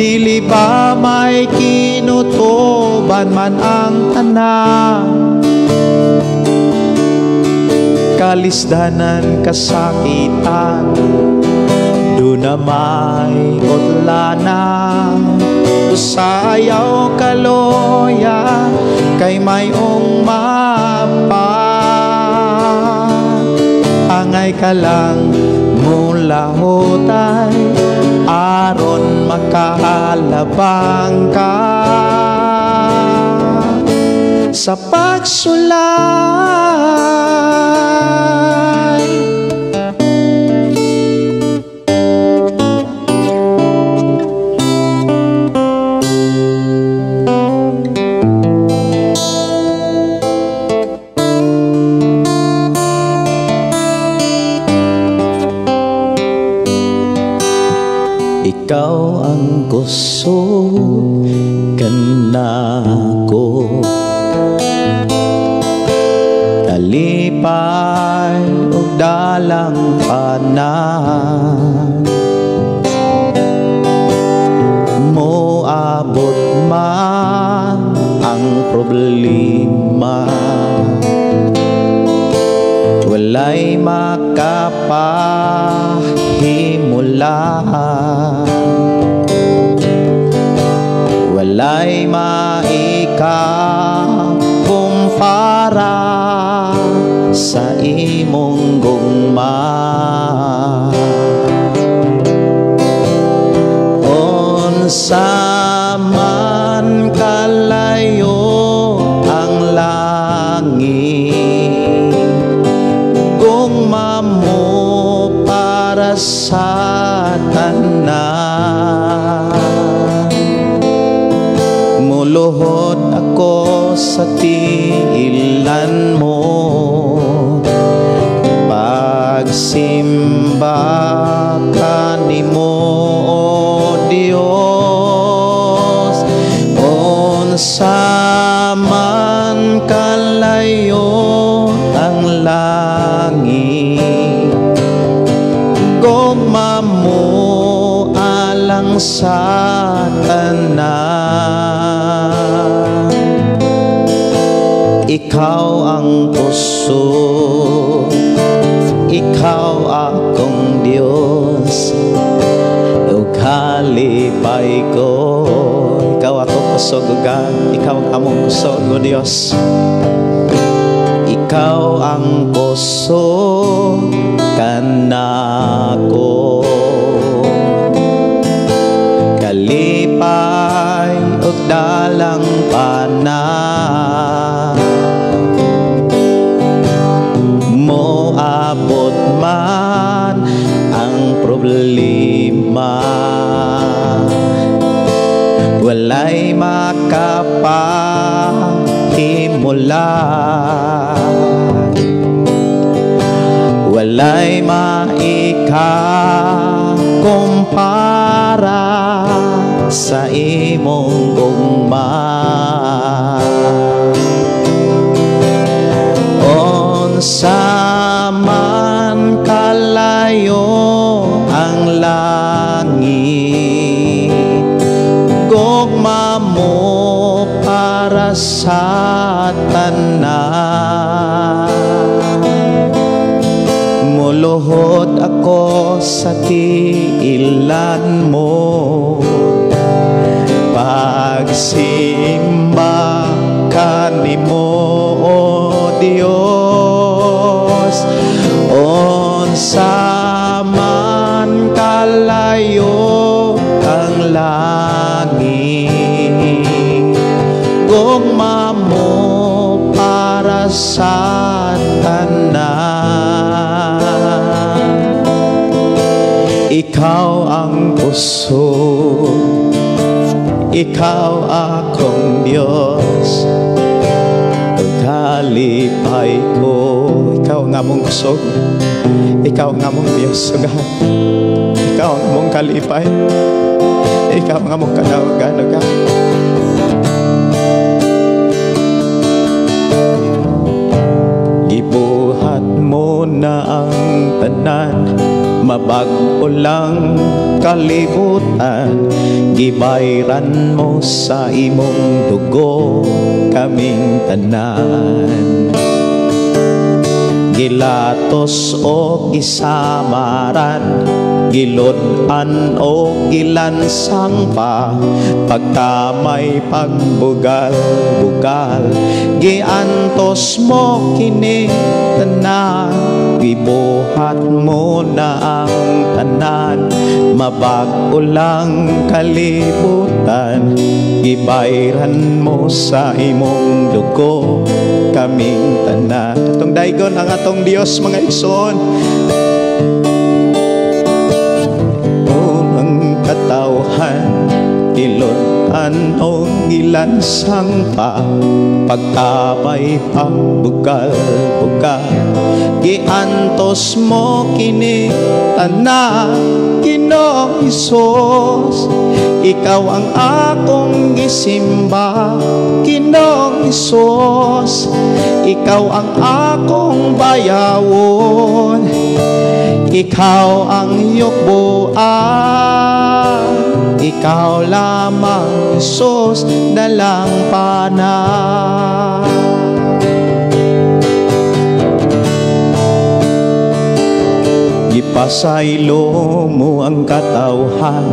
[SPEAKER 2] dili ba may kinutuban man ang tanan, kalisdanan, kasakitan, do na may utlana. Usayaw kaloya kay mayong mapa. Angay ka lang mulahutay aron makalabang ka sa pagsulay. Ikaw ang kusog kanako, kalipay ug dalang panan. Moabot man ang problema, walay makapahimula, walay maikakumpara sa imong gugma. Unsa man kalayo ang langit, gugma mo para sa tanan. Muluhod ako sa tiilan mo, pagsimba kanimo, O Dios. Unsa man kalayo ang langit, gugma mo alang sa tanan. Ikaw ang kusog, ikaw akong Diyos, ug kalipay ko. Ikaw akong kusog, O God, ikaw ang among kusog, O Diyos. Ikaw ang kusog kanako, kalipay ug dalang panan. Moabot man ang problema, walay makapahimula, walay maikakumpara sa imong gugma. Unsa man kalayo ang langit, gugma mo para sa tanan. Muluhod ako sa tiilan mo, pagsimba kanimo, O Dios. Unsa man kalayo ang langit, gugma mo para sa tanan. Ikaw ang kusog, ikaw akong Diyos, kalipay ko. Ikaw ang among kusog, ikaw ang among Diyos, O God. Ikaw ang among kalipay, ikaw ang among kadaogan, O God. Gibuhat mo na ang tanan, mabag-o lang kalibutan. Gibayran mo sa imong dugo kaming tanan. Gilatos o gisamaran, gilud-an o gilansang pa, pagkamay pagbugal-bugal, giantos mo kini tanan. Gibuhat mo na ang tanan, mabag-o lang kalibutan. Gibayran mo sa imong dugo kaming tanan. Atong daygon ang atong Dios, mga igsoon. Unang katawhan, gilud-an o gilansang pa, pagkamay pagbugal-bugal, giantos mo kini tanan. Ginoong Hesus, ikaw ang akong gisimba. Ginoong Hesus, ikaw ang akong bayawon. Ikaw ang yukbuan, ikaw lamang Hesus dalang pana. Gipasaylo mo ang katawhan,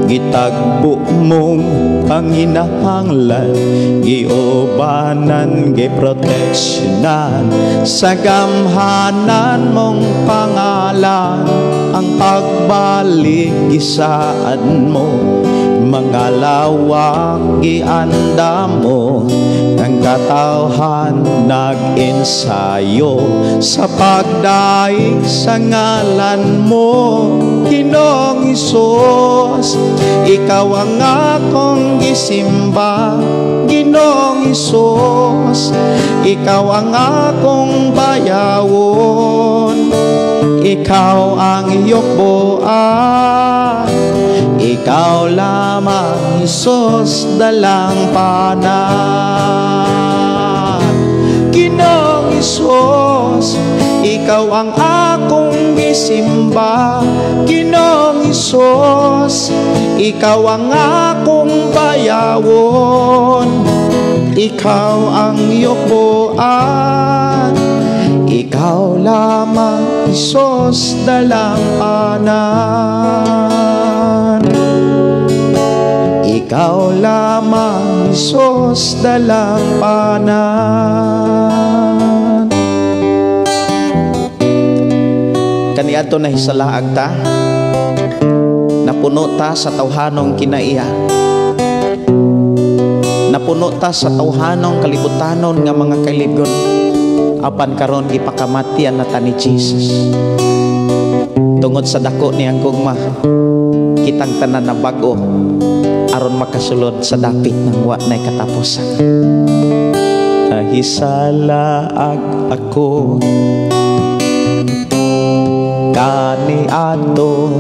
[SPEAKER 2] gitagbo mong panginahanglan, giubanan, giproteksyonan, sa gamhanan mong pangalan. Ang pagbalik gisaan mo, mga lawak gianda mo, ang katawhan nag-ensayo sa pagdaig sa ngalan mo. Ginoong Hesus, ikaw ang akong gisimba. Ginoong Hesus, ikaw ang akong bayawon. Ikaw ang yukbuan, ikaw lamang Hesus dalang pana. Ginoong Hesus, ikaw ang akong gisimba. Ginoong Hesus, ikaw ang akong bayawon. Ikaw ang yukbuan, ikaw lamang Hesus dalang panan. Ikaw lamang Hesus dalang panan. Kaniadto na hisalaag ta, napuno ta sa tawhanong kinaiya, napuno ta sa tawhanong kalibutanon nga mga kailigon. Apan karon gipakamatian na ta ni Jesus. Tungod sa dako niyang gugma, kitang tanan na bag-o aron makasulod sa dapit ng wa nay katapusan. Nahisalaag ako kaniadto,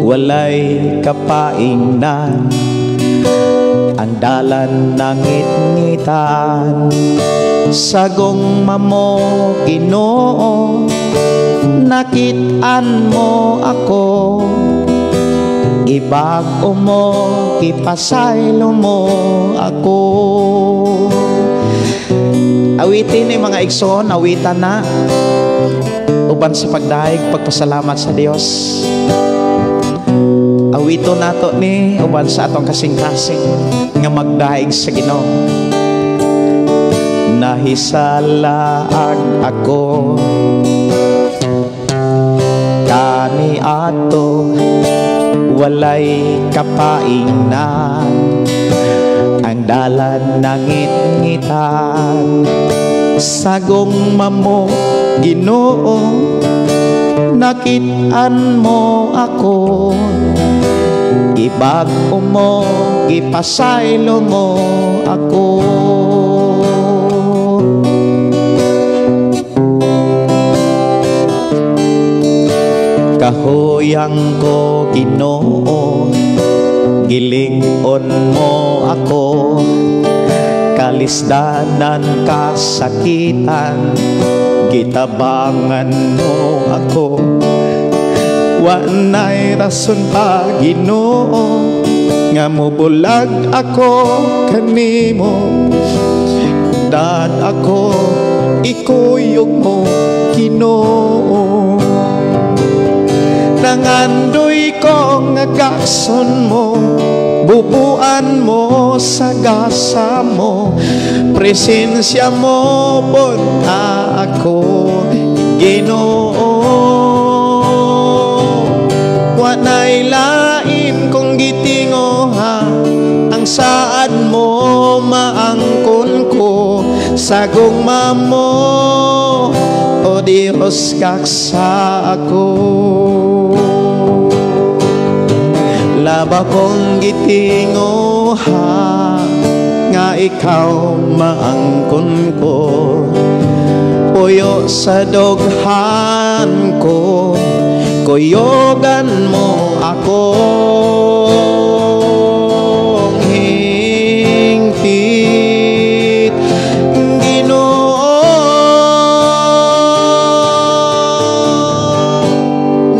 [SPEAKER 2] walay kapaingnan. Ang dalan nangit-ngitan. Sa gugma mo, Ginoo, nakit-an mo ako. Gibag-o mo, gipasaylo mo ako. Awitin ni, mga igsoon, awitan na uban sa pagdayeg, pagpasalamat sa Dios. Awito nato ni uban sa atong kasing-kasing nga magdayeg sa Ginoo. Nahisalaag ako kani ato, walay kapaingnan. Ang dalan nangit-ngitan. Sa gugma mo, Ginoo, nakit-an mo ako. Gibag-o mo, gipasaylo mo ako. Kahuyang ko, Ginoo, gilig-on mo ako. Kalisdanan, kasakitan, gitabangan mo ako. Wanay rason pa, Ginoo, nga mobulag ako kanimo. Dan ako ikuyog mo, Ginoo. Nangandoy ko nga gakson mo, bubuan mo sa gasa mo. Presensya mo punta ako, Ginoo. Wanay lain kong gitingoha, ang saad mo maangkon ko. Sa gugma mo, O Dios, gaksa ako. Laba kong gitingoha nga ikaw maangkon ko. Puyo sa dughan ko, kuyogan mo akong hingpit, Ginoo.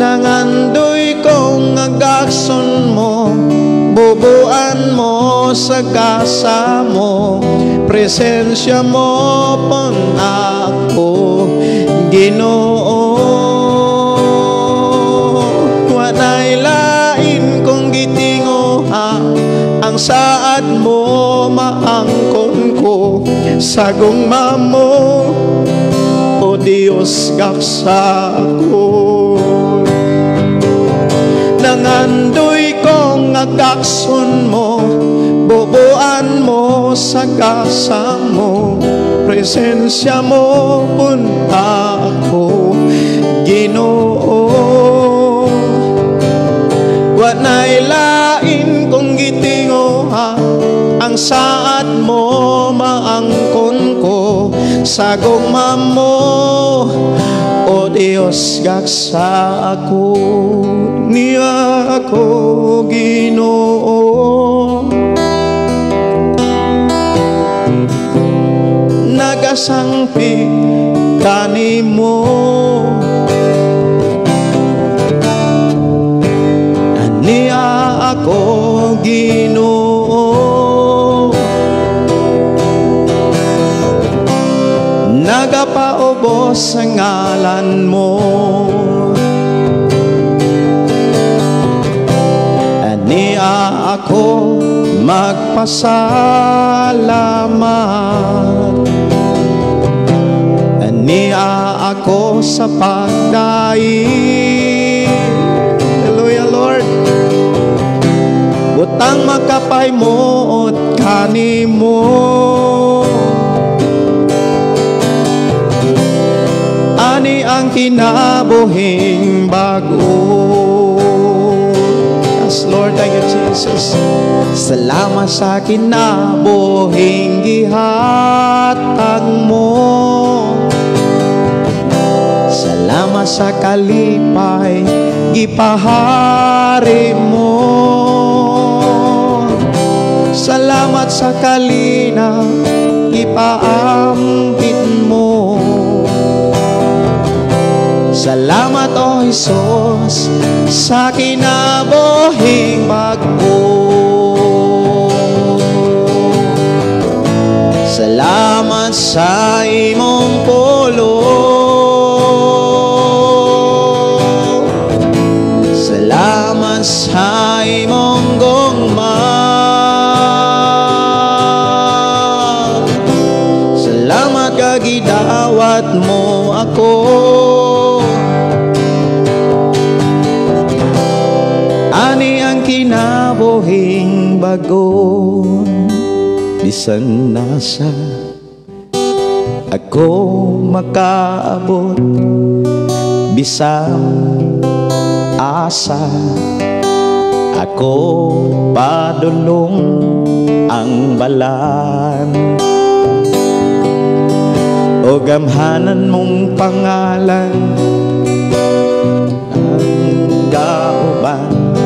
[SPEAKER 2] Nangandoy kong agakson mo, bubuan mo sa gasa mo. Presensya mo pon ako, Ginoo. Wanay lain kong gitingoha, ang saad mo maangkon ko. Sa gugma mo, O Dios, gaksa ako. Nangandoy kong agakson mo, bubuan mo sa gasa mo. Presensya mo punta ako, Ginoo. Wanay lain kong gitingoha, ang saad mo maangkon ko. Sa gugma mo, O Dios, gaksa ako. Niya ako, Ginoo. Nagasangpi kanimo, niya ako, Ginoo. Nagapaubos sa ngalan mo. Niya ako magpasalamat. Niya ako sa pagdaig. Hallelujah, Lord. Butang makapay mo at kanimo. Ani ang kinabuhing bago. Yes, Lord, thank you, Jesus. Salamat sa kinabuhing gihatag mo. Salamat sa kalipay gipahari mo. Salamat sa kalinaw gipaambit mo. Salamat, O Jesus, sa kinabuhing bag-o. Salamat sa imong pulong. Salamat sa imong gugma. Salamat kay gidawat mo ako. Ani ang kinabuhing bag-o. Bisan nasa ako makaabot, bisan asa ako padulong ang balan. O gamhanan mong pangalan ang gauban,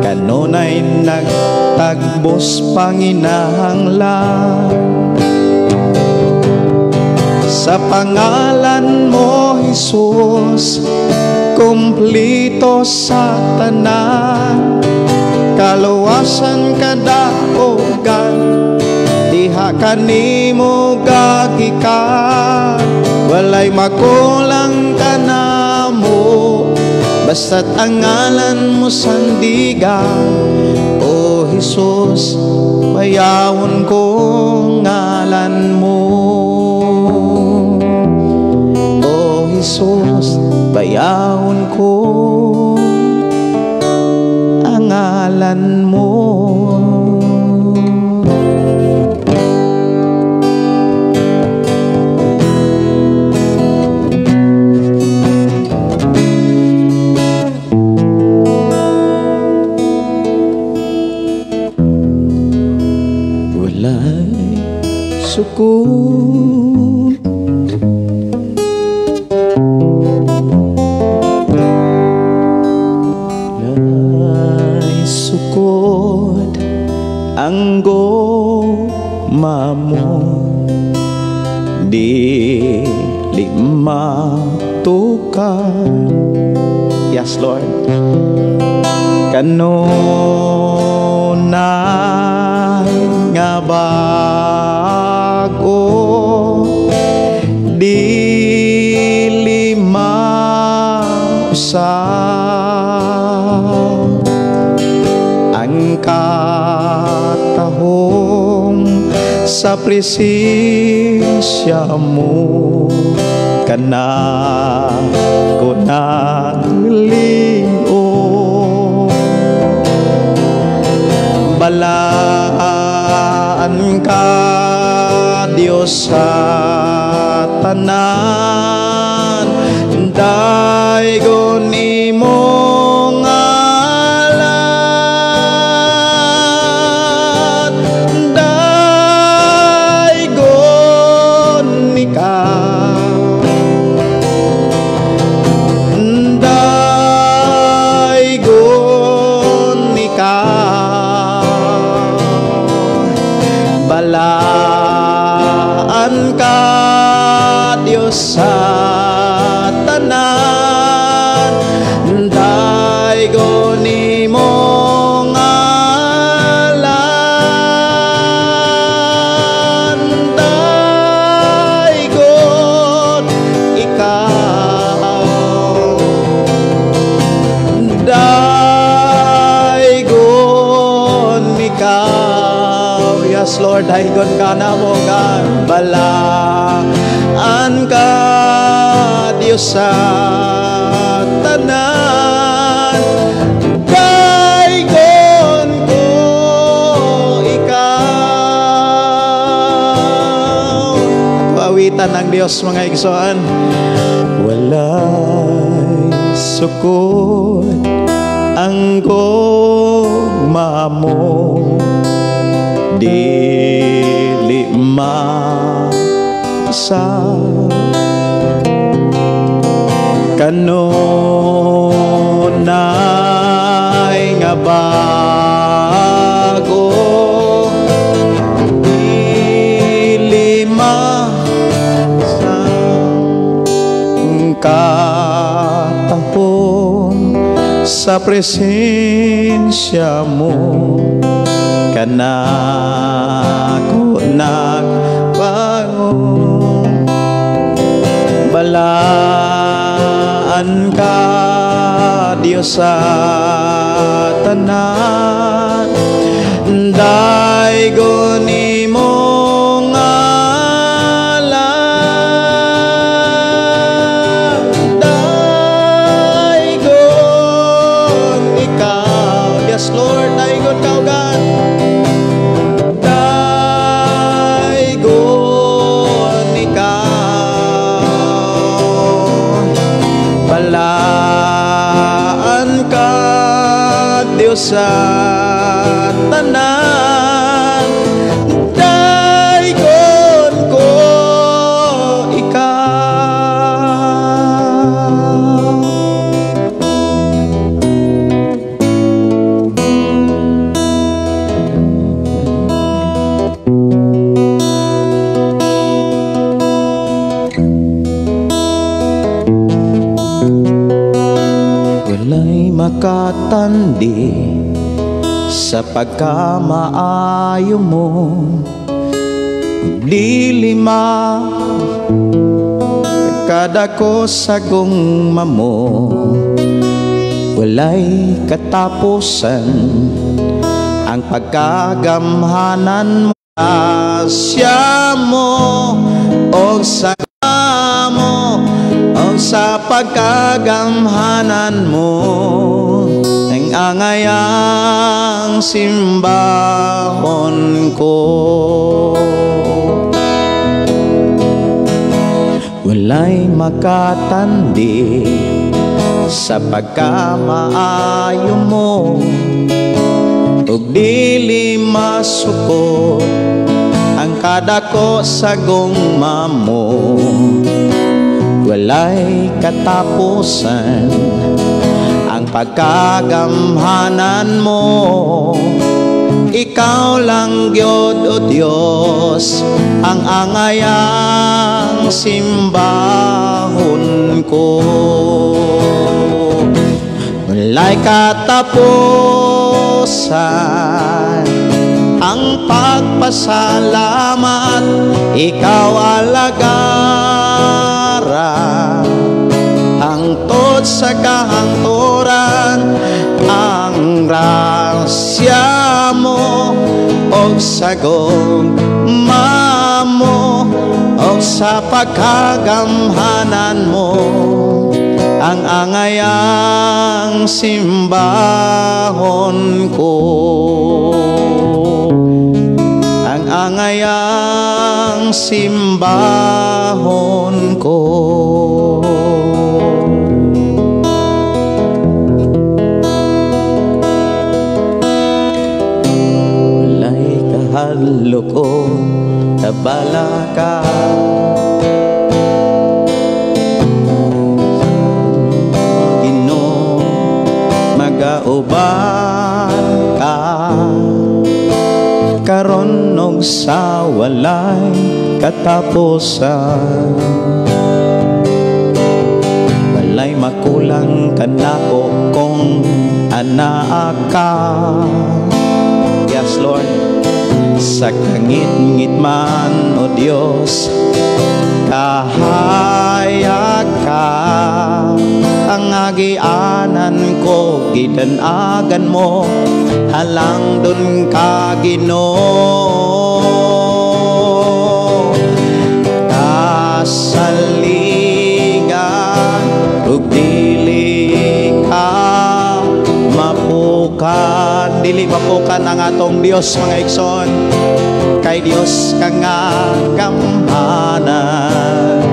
[SPEAKER 2] kanunay nagtagbos panginahanglan. Sa pangalan mo, Jesus, kumplito sa tanan. Kaluwasan, kadaugan, diha kanimo gagikan. Walay makulang kanamo, basta't ang ngalan mo sandigan. O Jesus, bayawon ko ngalan mo. O Jesus, bayawon ko ang ngalan mo. Walay sukod, walay sukod ang gugma mo, dili matukar. Yes, Lord. Kanunay nga bag-o, dili mausab ang katahom sa presensya mo. Kanako naglingkod, balaan ka, Diyos, sa tanan. Daygon imong ngalan, daygon ikaw, daygon ikaw. Balaan ka, Diyos, sa tanan. Daygon imong ngalan, daygon ikaw, daygon ikaw. Yes, Lord, daygon ka na mo, God. Balaan ka, Diyos, sa tanan. Daygon ko ikaw. At awitan ng Diyos, mga igsoon. Walay sukod ang gugma mo, dili mausab. Kanunay nga bag-o, Sa presensya mo kanako nagbago. Balaan ka, Diyos, sa tanan. Daygon imong ngalan. Daygon ikaw. Yes, Lord, daygon ka, God. Daygon ikaw. Balaan ka, Diyos, sa tanan. Daygon ko ikaw. Walay makatandi sa pagkamaayo mo. Dili ma kadako sa gugma mo. Walay katapusan ang pagkagamhanan mo. Siya mo og sa mo og sa pagkagamhanan mo ang angayang simbahon ko. Walay makatandi sa pagkamaayo mo ug dili masukot ang kadako sa gugma mo. Walay katapusan ang pagkagamhanan mo. Ikaw lang gyud, O Dios, ang angayang simbahon ko. Walay katapusan ang pagpasalamat. Ikaw alagara hangtod sa kahangturan. Ang grasya mo og sa gugma mo og sa pagkagamhanan mo ang angayang simbahon ko, ang angayang simbahon ko. Walay kahadlok o kabalaka, Ginoo, magauban ka karon og sa walay katapusan. Walay makulang kanako kung anaa ka. Yes, Lord. Sa kangit-ngit man, O Dios, kahayag ka. Ang agianan ko, gidanagan mo, halangdon ka, Ginoo. Kasaligan ug dili ka mapukan. Dili mapukan ang atong Dios, mga igsoon, kay Dios ka nga gamhanan.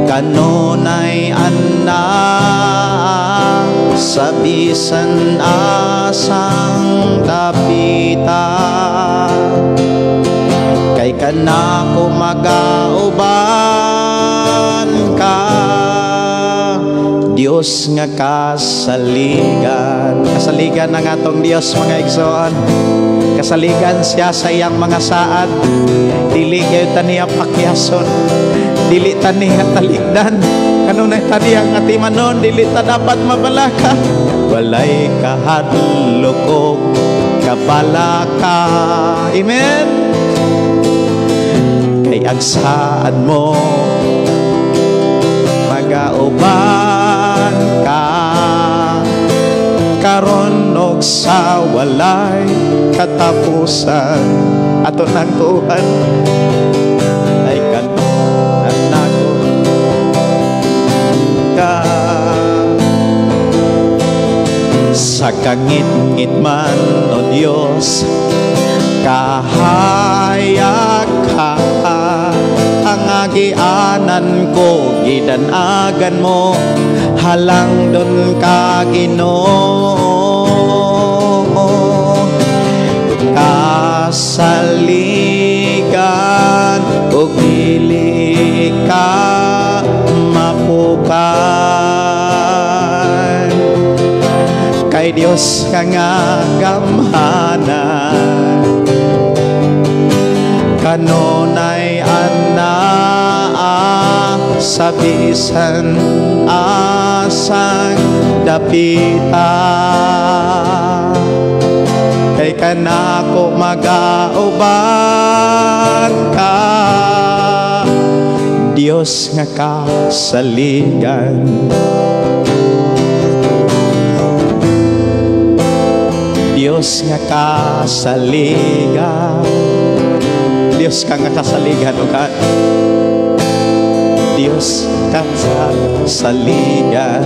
[SPEAKER 2] Kanunay ana sa bisan asang dapita, kay kanako magauban ka, Dios nga kasaligan. Kasaligan ang atong Dios, mga igsoon. Kasaligan siya sa iyang mga saad. Dili kayo taniya pakyason, dili taniya talikdan. Kanang Kanunay ta diyang atimanon, dili ta dapat mabalaka. Walay kahadlok og kabalaka. Amen. Kay ang saad mo, magauban ka karon og sa walay katapusan. Ato nang tuhan ay kanako ka sa kangit-ngit man, O Diyos, kahayag ka. Ang agianan ko, gidanagan mo, halangdon ka, Ginoo. Kasaligan ug dili ka mapukan, kay Dios ka nga gamhanan, kanunay anaa sa bisan asang dapita, kay kanako magauban ka, Dios nga kasaligan. Dios nga kasaligan. Dios ka nga kasaligan, o God. Dios ka kasaligan.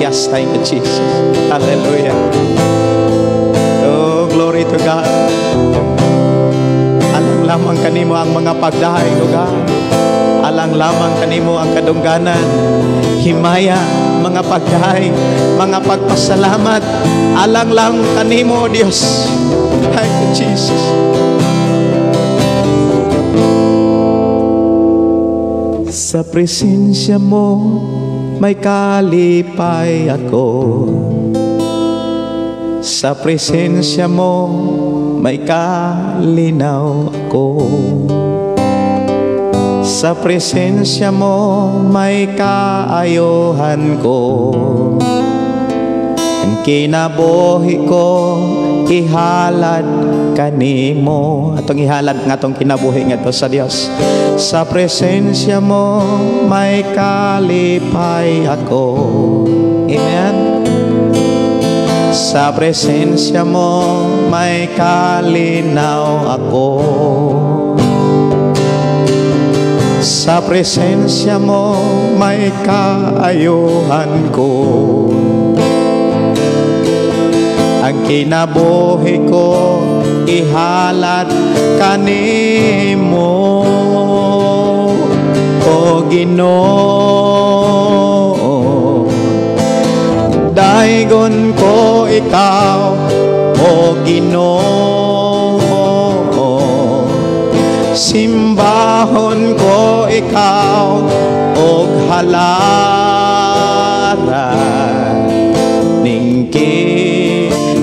[SPEAKER 2] Yes, thank you, Jesus. Hallelujah. Oh, glory to God. Alang lamang kanimo ang mga pagdahay, O God. Alang lamang kanimo ang kadungganan, himaya, mga pagdahay, mga pagpasalamat. Alang lang kanimo, Dios. Thank you, Jesus. Sa presensya mo may kalipay ako. Sa presensya mo may kalinaw ako. Sa presensya mo may kaayuhan ko. Ang kinabuhi ko ihalad kanimo. Atong ihalad nga atong kinabuhi ngadto sa Dios. Sa presensya mo may kalipay ako. Amen. Sa presensya mo may kalinaw ako. Sa presensya mo may kaayuhan ko. Ang kinabuhi ko ihalad kanimo, O Ginoo. Daygon ko ikaw, O Ginoo. Simbahon ko ikaw og halaran ning kinabuhi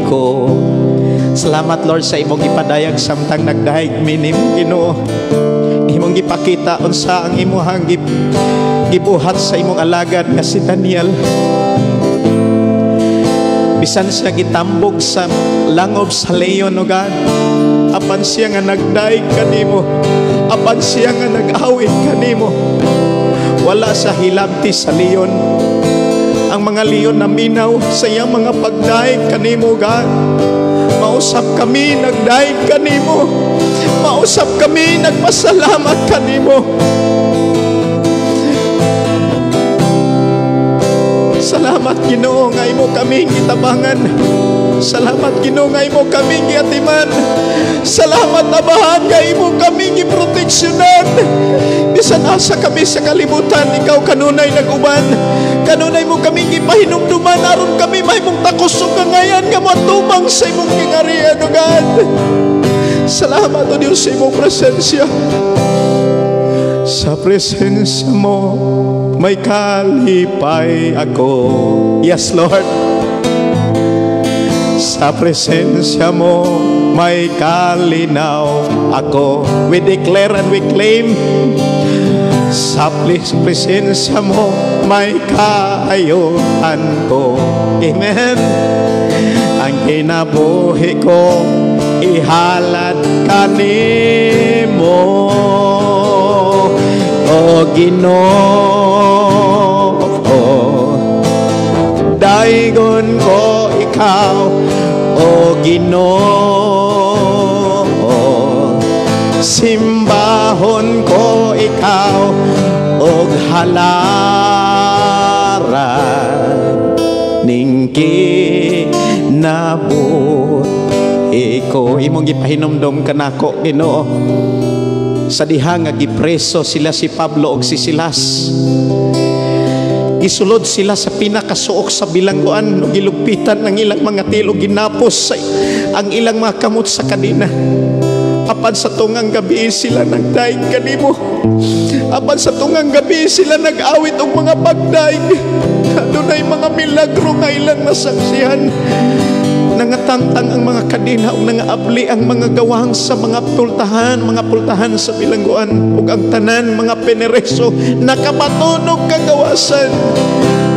[SPEAKER 2] ko. Salamat, Lord, sa imong gipadayag samtang nagdahig minim, Ginoo. Imong gipakita unsa ang imong gibuhat sa imong alagad nga si Daniel. Bisan siya gitambog sa langob sa leon, O God, apan siya nga nagdaig kanimo, apan siya nga nag-awit kanimo. Wala sa hilabti sa leon. Ang mga leon naminaw sa iyang mga pagdaig kanimo, God. Mausap kami nagdaig kanimo. Mausap kami nagpasalamat kanimo. Salamat, Ginoo, nga imo kaming gitabangan. Salamat, Ginoo, nga imo kaming giatiman. Salamat, Amahan, nga imo kaming giproteksyonan. Bisan asa kami sa kalibutan, ikaw kanunay nag-uban. Kanunay mo kaming gipahinumduman aron kami mahimong takos ug kangayan nga moatubang sa imong kingarian, O God. Salamat, O Dios, sa imong presensya. Sa presensya mo may kalipay ako. Yes, Lord. Sa presensya mo may kalinaw ako. We declare and we claim. Sa presensya mo may kaayuhan ko. Amen. Ang kinabuhi ko ihalad kanimo, O Ginoo. Daygon ko ikaw, O Ginoo. Simbahon ko ikaw og halaran ning kinabuhi ko. Imong gipahinumdom kanako, Ginoo, sa diha nga gipreso sila si Pablo og si Silas. Gisulod sila sa pinakasuok sa bilangguan ug gilugpitan ang ilang mga tiil ug ginapos sa ang ilang mga kamot sa kadena. Apan sa tungang gabi sila nagdaig kanimo. Apan sa tungang gabi sila nag-awit og mga pagdaig. Adunay mga milagro nga ilang nasaksihan. Nangatangtang ang mga kadena ug nangaabli ang mga gawang sa mga pultahan sa bilangguan, ug ang tanan mga pinereso nakapatunog kagawasan.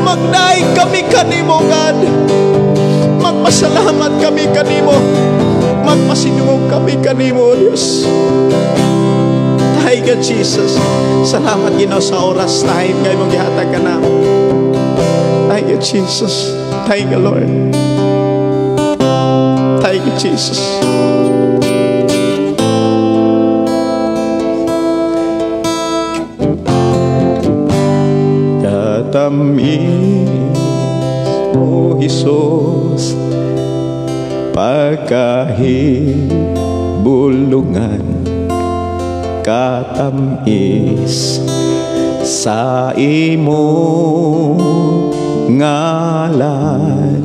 [SPEAKER 2] Magdaig kami kanimo, God. Magpasalamat kami kanimo. Magpasinungog kami kanimo, Diyos. Thank you, Jesus. Salamat, Ginoo, sa oras time kay mong gihatag ka na. Thank you, Jesus. Thank you, Lord. Thank you, Jesus. Katamis, O Jesus, pagkahibulungan, katamis sa imong ngalan.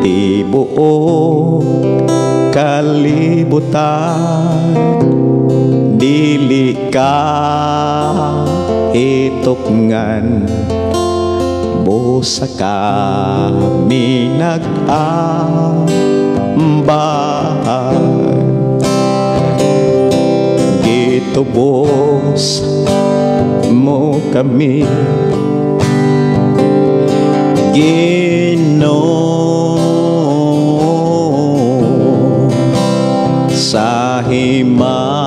[SPEAKER 2] Tibuok kalibutan, dili ka itukngan, busa kami nag-ambahan. Gitubos mo kami, Ginoo, sa himayang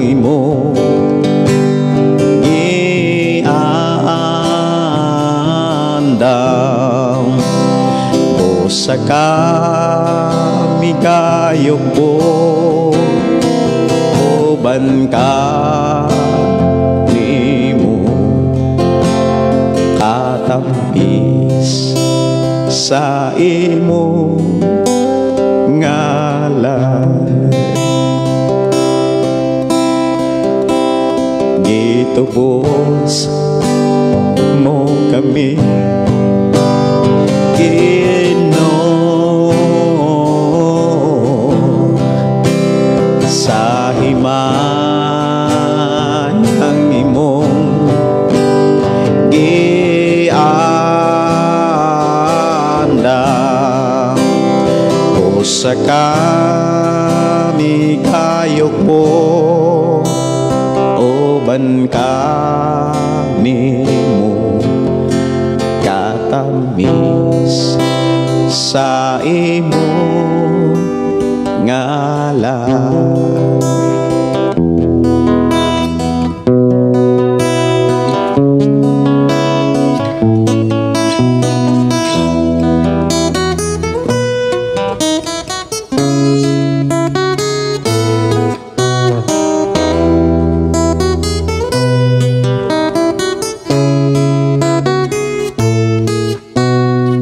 [SPEAKER 2] imo giandam. Busa kami kayubo, uban ka nimo, katamis sa imo ngalan. Gitubos mo kami, Ginoo, sa himayang imong giandam. Busa kami kayukpo, uban kami mo, katamis sa imong ngalan.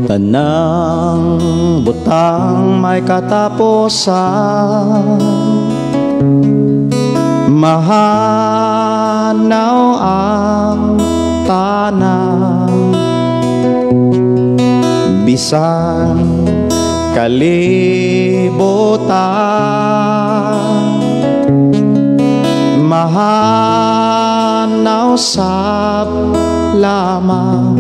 [SPEAKER 2] Tanang butang may katapusan, mahanaw ang tanan, bisan kalibutan, mahanaw sab lamang.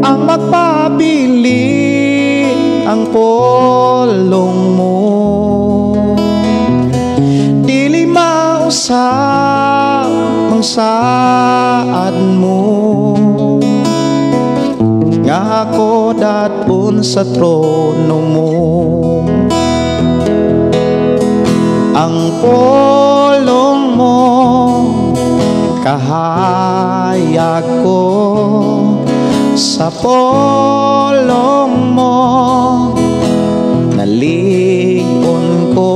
[SPEAKER 2] Ang magpabili ang polong mo, Nga ako datpon sa trono mo. Ang pulong mo kahayag ko, sa pulong mo nalig-on ko,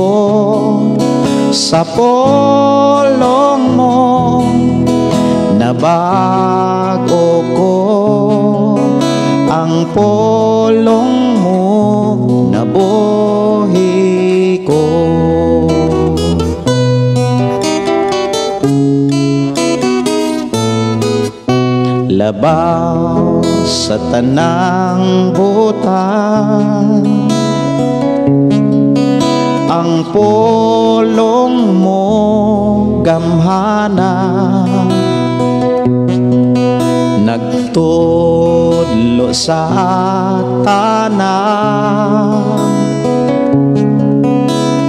[SPEAKER 2] sa pulong mo nabago ko, ang pulong mo nabuhi ko. Labaw sa tanang butang, ang pulong mo gamhana, nagtudlo sa tanan,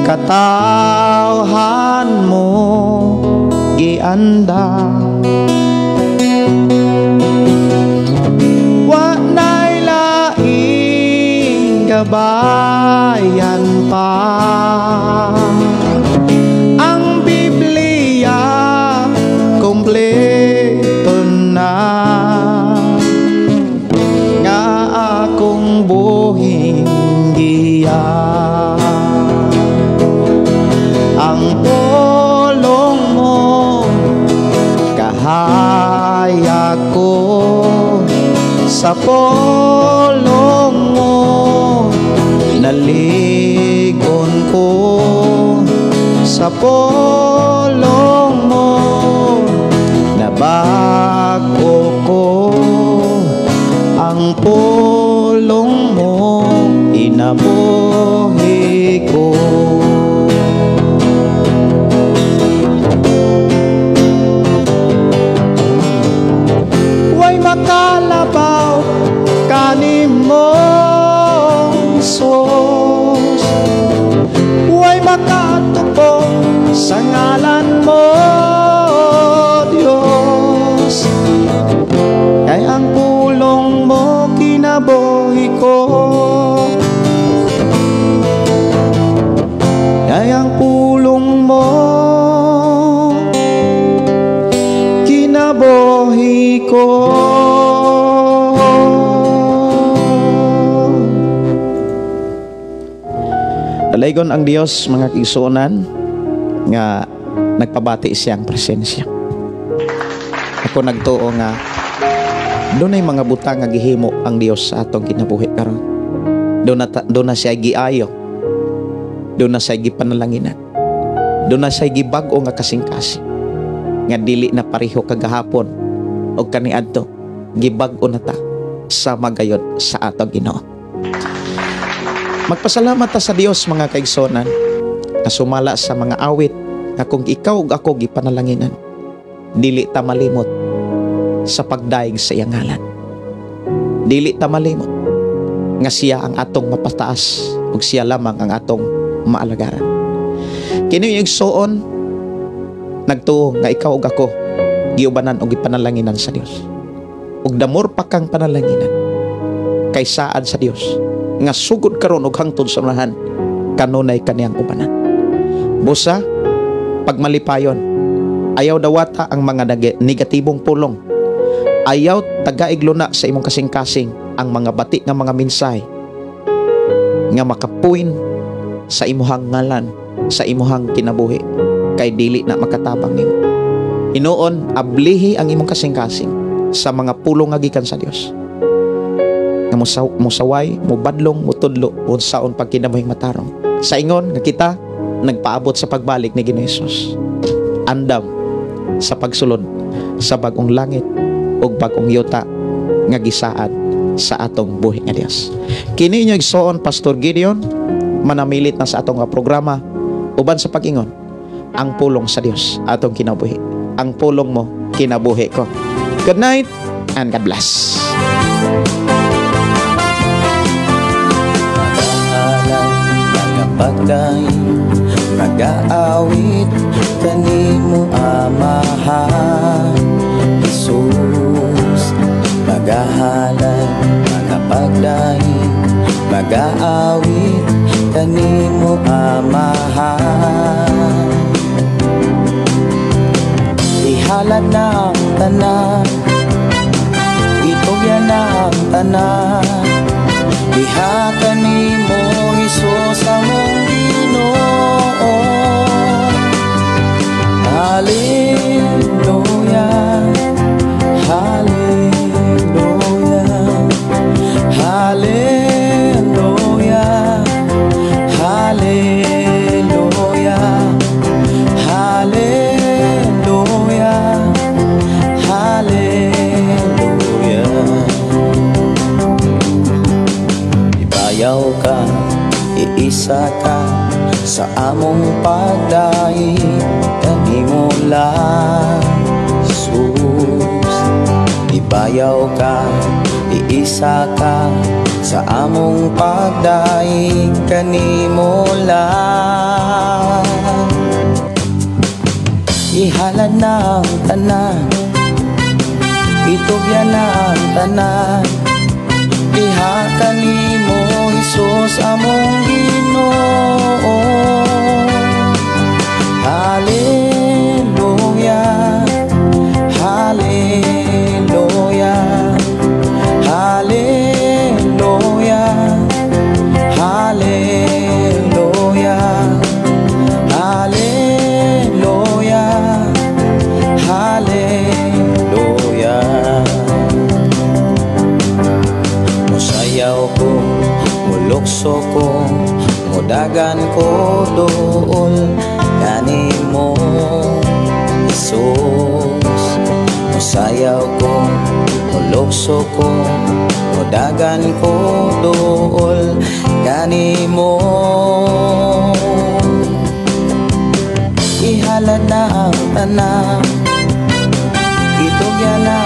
[SPEAKER 2] katawhan mo gianda. Wa na'y laing gabayan pa, ang Biblia kumpleto na, nga akong buhing giya. Ang pulong mo kahayag ko, sa pulong mo naligon ko, sa pulong mo nabago ko, ang pulong mo inabuhi ko. Way makalabaw kanimo, Jesus, way makatupong sa ngalan mo, Diyos, kay ang pulong mo kinabuhi ko, kay ang pulong mo kinabuhi ko. Dalaygon ang Dios, mga kaigsuonan, nga nagpabati siyang presensya. Ako nagtuo nga dunay mga butang nga gihimo ang Dios sa atong kinabuhi karon. Doon na siya giayo, doon na siya gipanalanginan, doon na siya gibag-o nga kasing-kasing, nga dili na pareho kagahapon o kaniadto, gibag-o na ta sa magayon sa atong Ginoo. Magpasalamat ta sa Dios, mga kaigsonan, na sumala sa mga awit nga kung ikaw ug ako gipanalanginan, dili ta malimot sa pagdaig sa iyang ngalan. Dili ta malimot nga siya ang atong mapataas ug siya lamang ang atong maalagaran. Kini igsoon nagtuo nga ikaw ug ako giubanan og gipanalanginan sa Dios. Ug damor pa kang panalanginan kay saad sa Dios nga sugod karon og hangtod sa unahan kanunay kaniyang ubanan. Busa pagmalipayon, ayaw dawata ang mga negatibong pulong. Ayaw tagaigluna sa imong kasing-kasing ang mga bati nga mga mensahe nga makapuin sa imuhang ngalan, sa imuhang kinabuhi, kay dili na makatabang nimo. Hinuon, ablihi ang imong kasing-kasing sa mga pulong nga gikan sa Dios. Nga musaway, mubadlong, mutudlo unsaon pagkinabuhing matarong. Sa ingon nga kita nagpaabot sa pagbalik ni Ginoong Hesus. Andam sa pagsulod sa bag-ong langit ug bag-ong yuta nga gisaad sa atong buhi nga Dios. Kini inyo igsoon, Pastor Gideon, manamilit na sa atong programa uban sa pag-ingon ang pulong sa Dios atong kinabuhi. Ang pulong mo kinabuhi ko. Good night and God bless.
[SPEAKER 1] Pagkain, nag-aawit kanimo Amahan, Jesus, nagahalay. pagdaig, magaawit kanimo, Amahan. Ihalad na ang tanan, itugyan na ang tanan, diha kanimo, Hesus, among Ginoo. Hallelujah, Hallelujah, Hallelujah, Hallelujah, Hallelujah, Hallelujah. Ibayaw ka, iisa ka sa among pagdaig kanimo lang, Jesus. Ibayaw ka, iisa ka sa among pagdaig kanimo lang. Ihalad na ang tanan, itugyan na ang tanan, diha kanimo, Hesus, among Ginoo. Hallelujah, Hallelujah, Hallelujah, Hallelujah, Hallelujah, Hallelujah. Musayaw ko, mulukso ko, mudagan ko duol kanimo, Jesus. Musayaw ko, mulukso ko, mudagan ko duol kanimo. Ihalad na ang tanan, itugyan na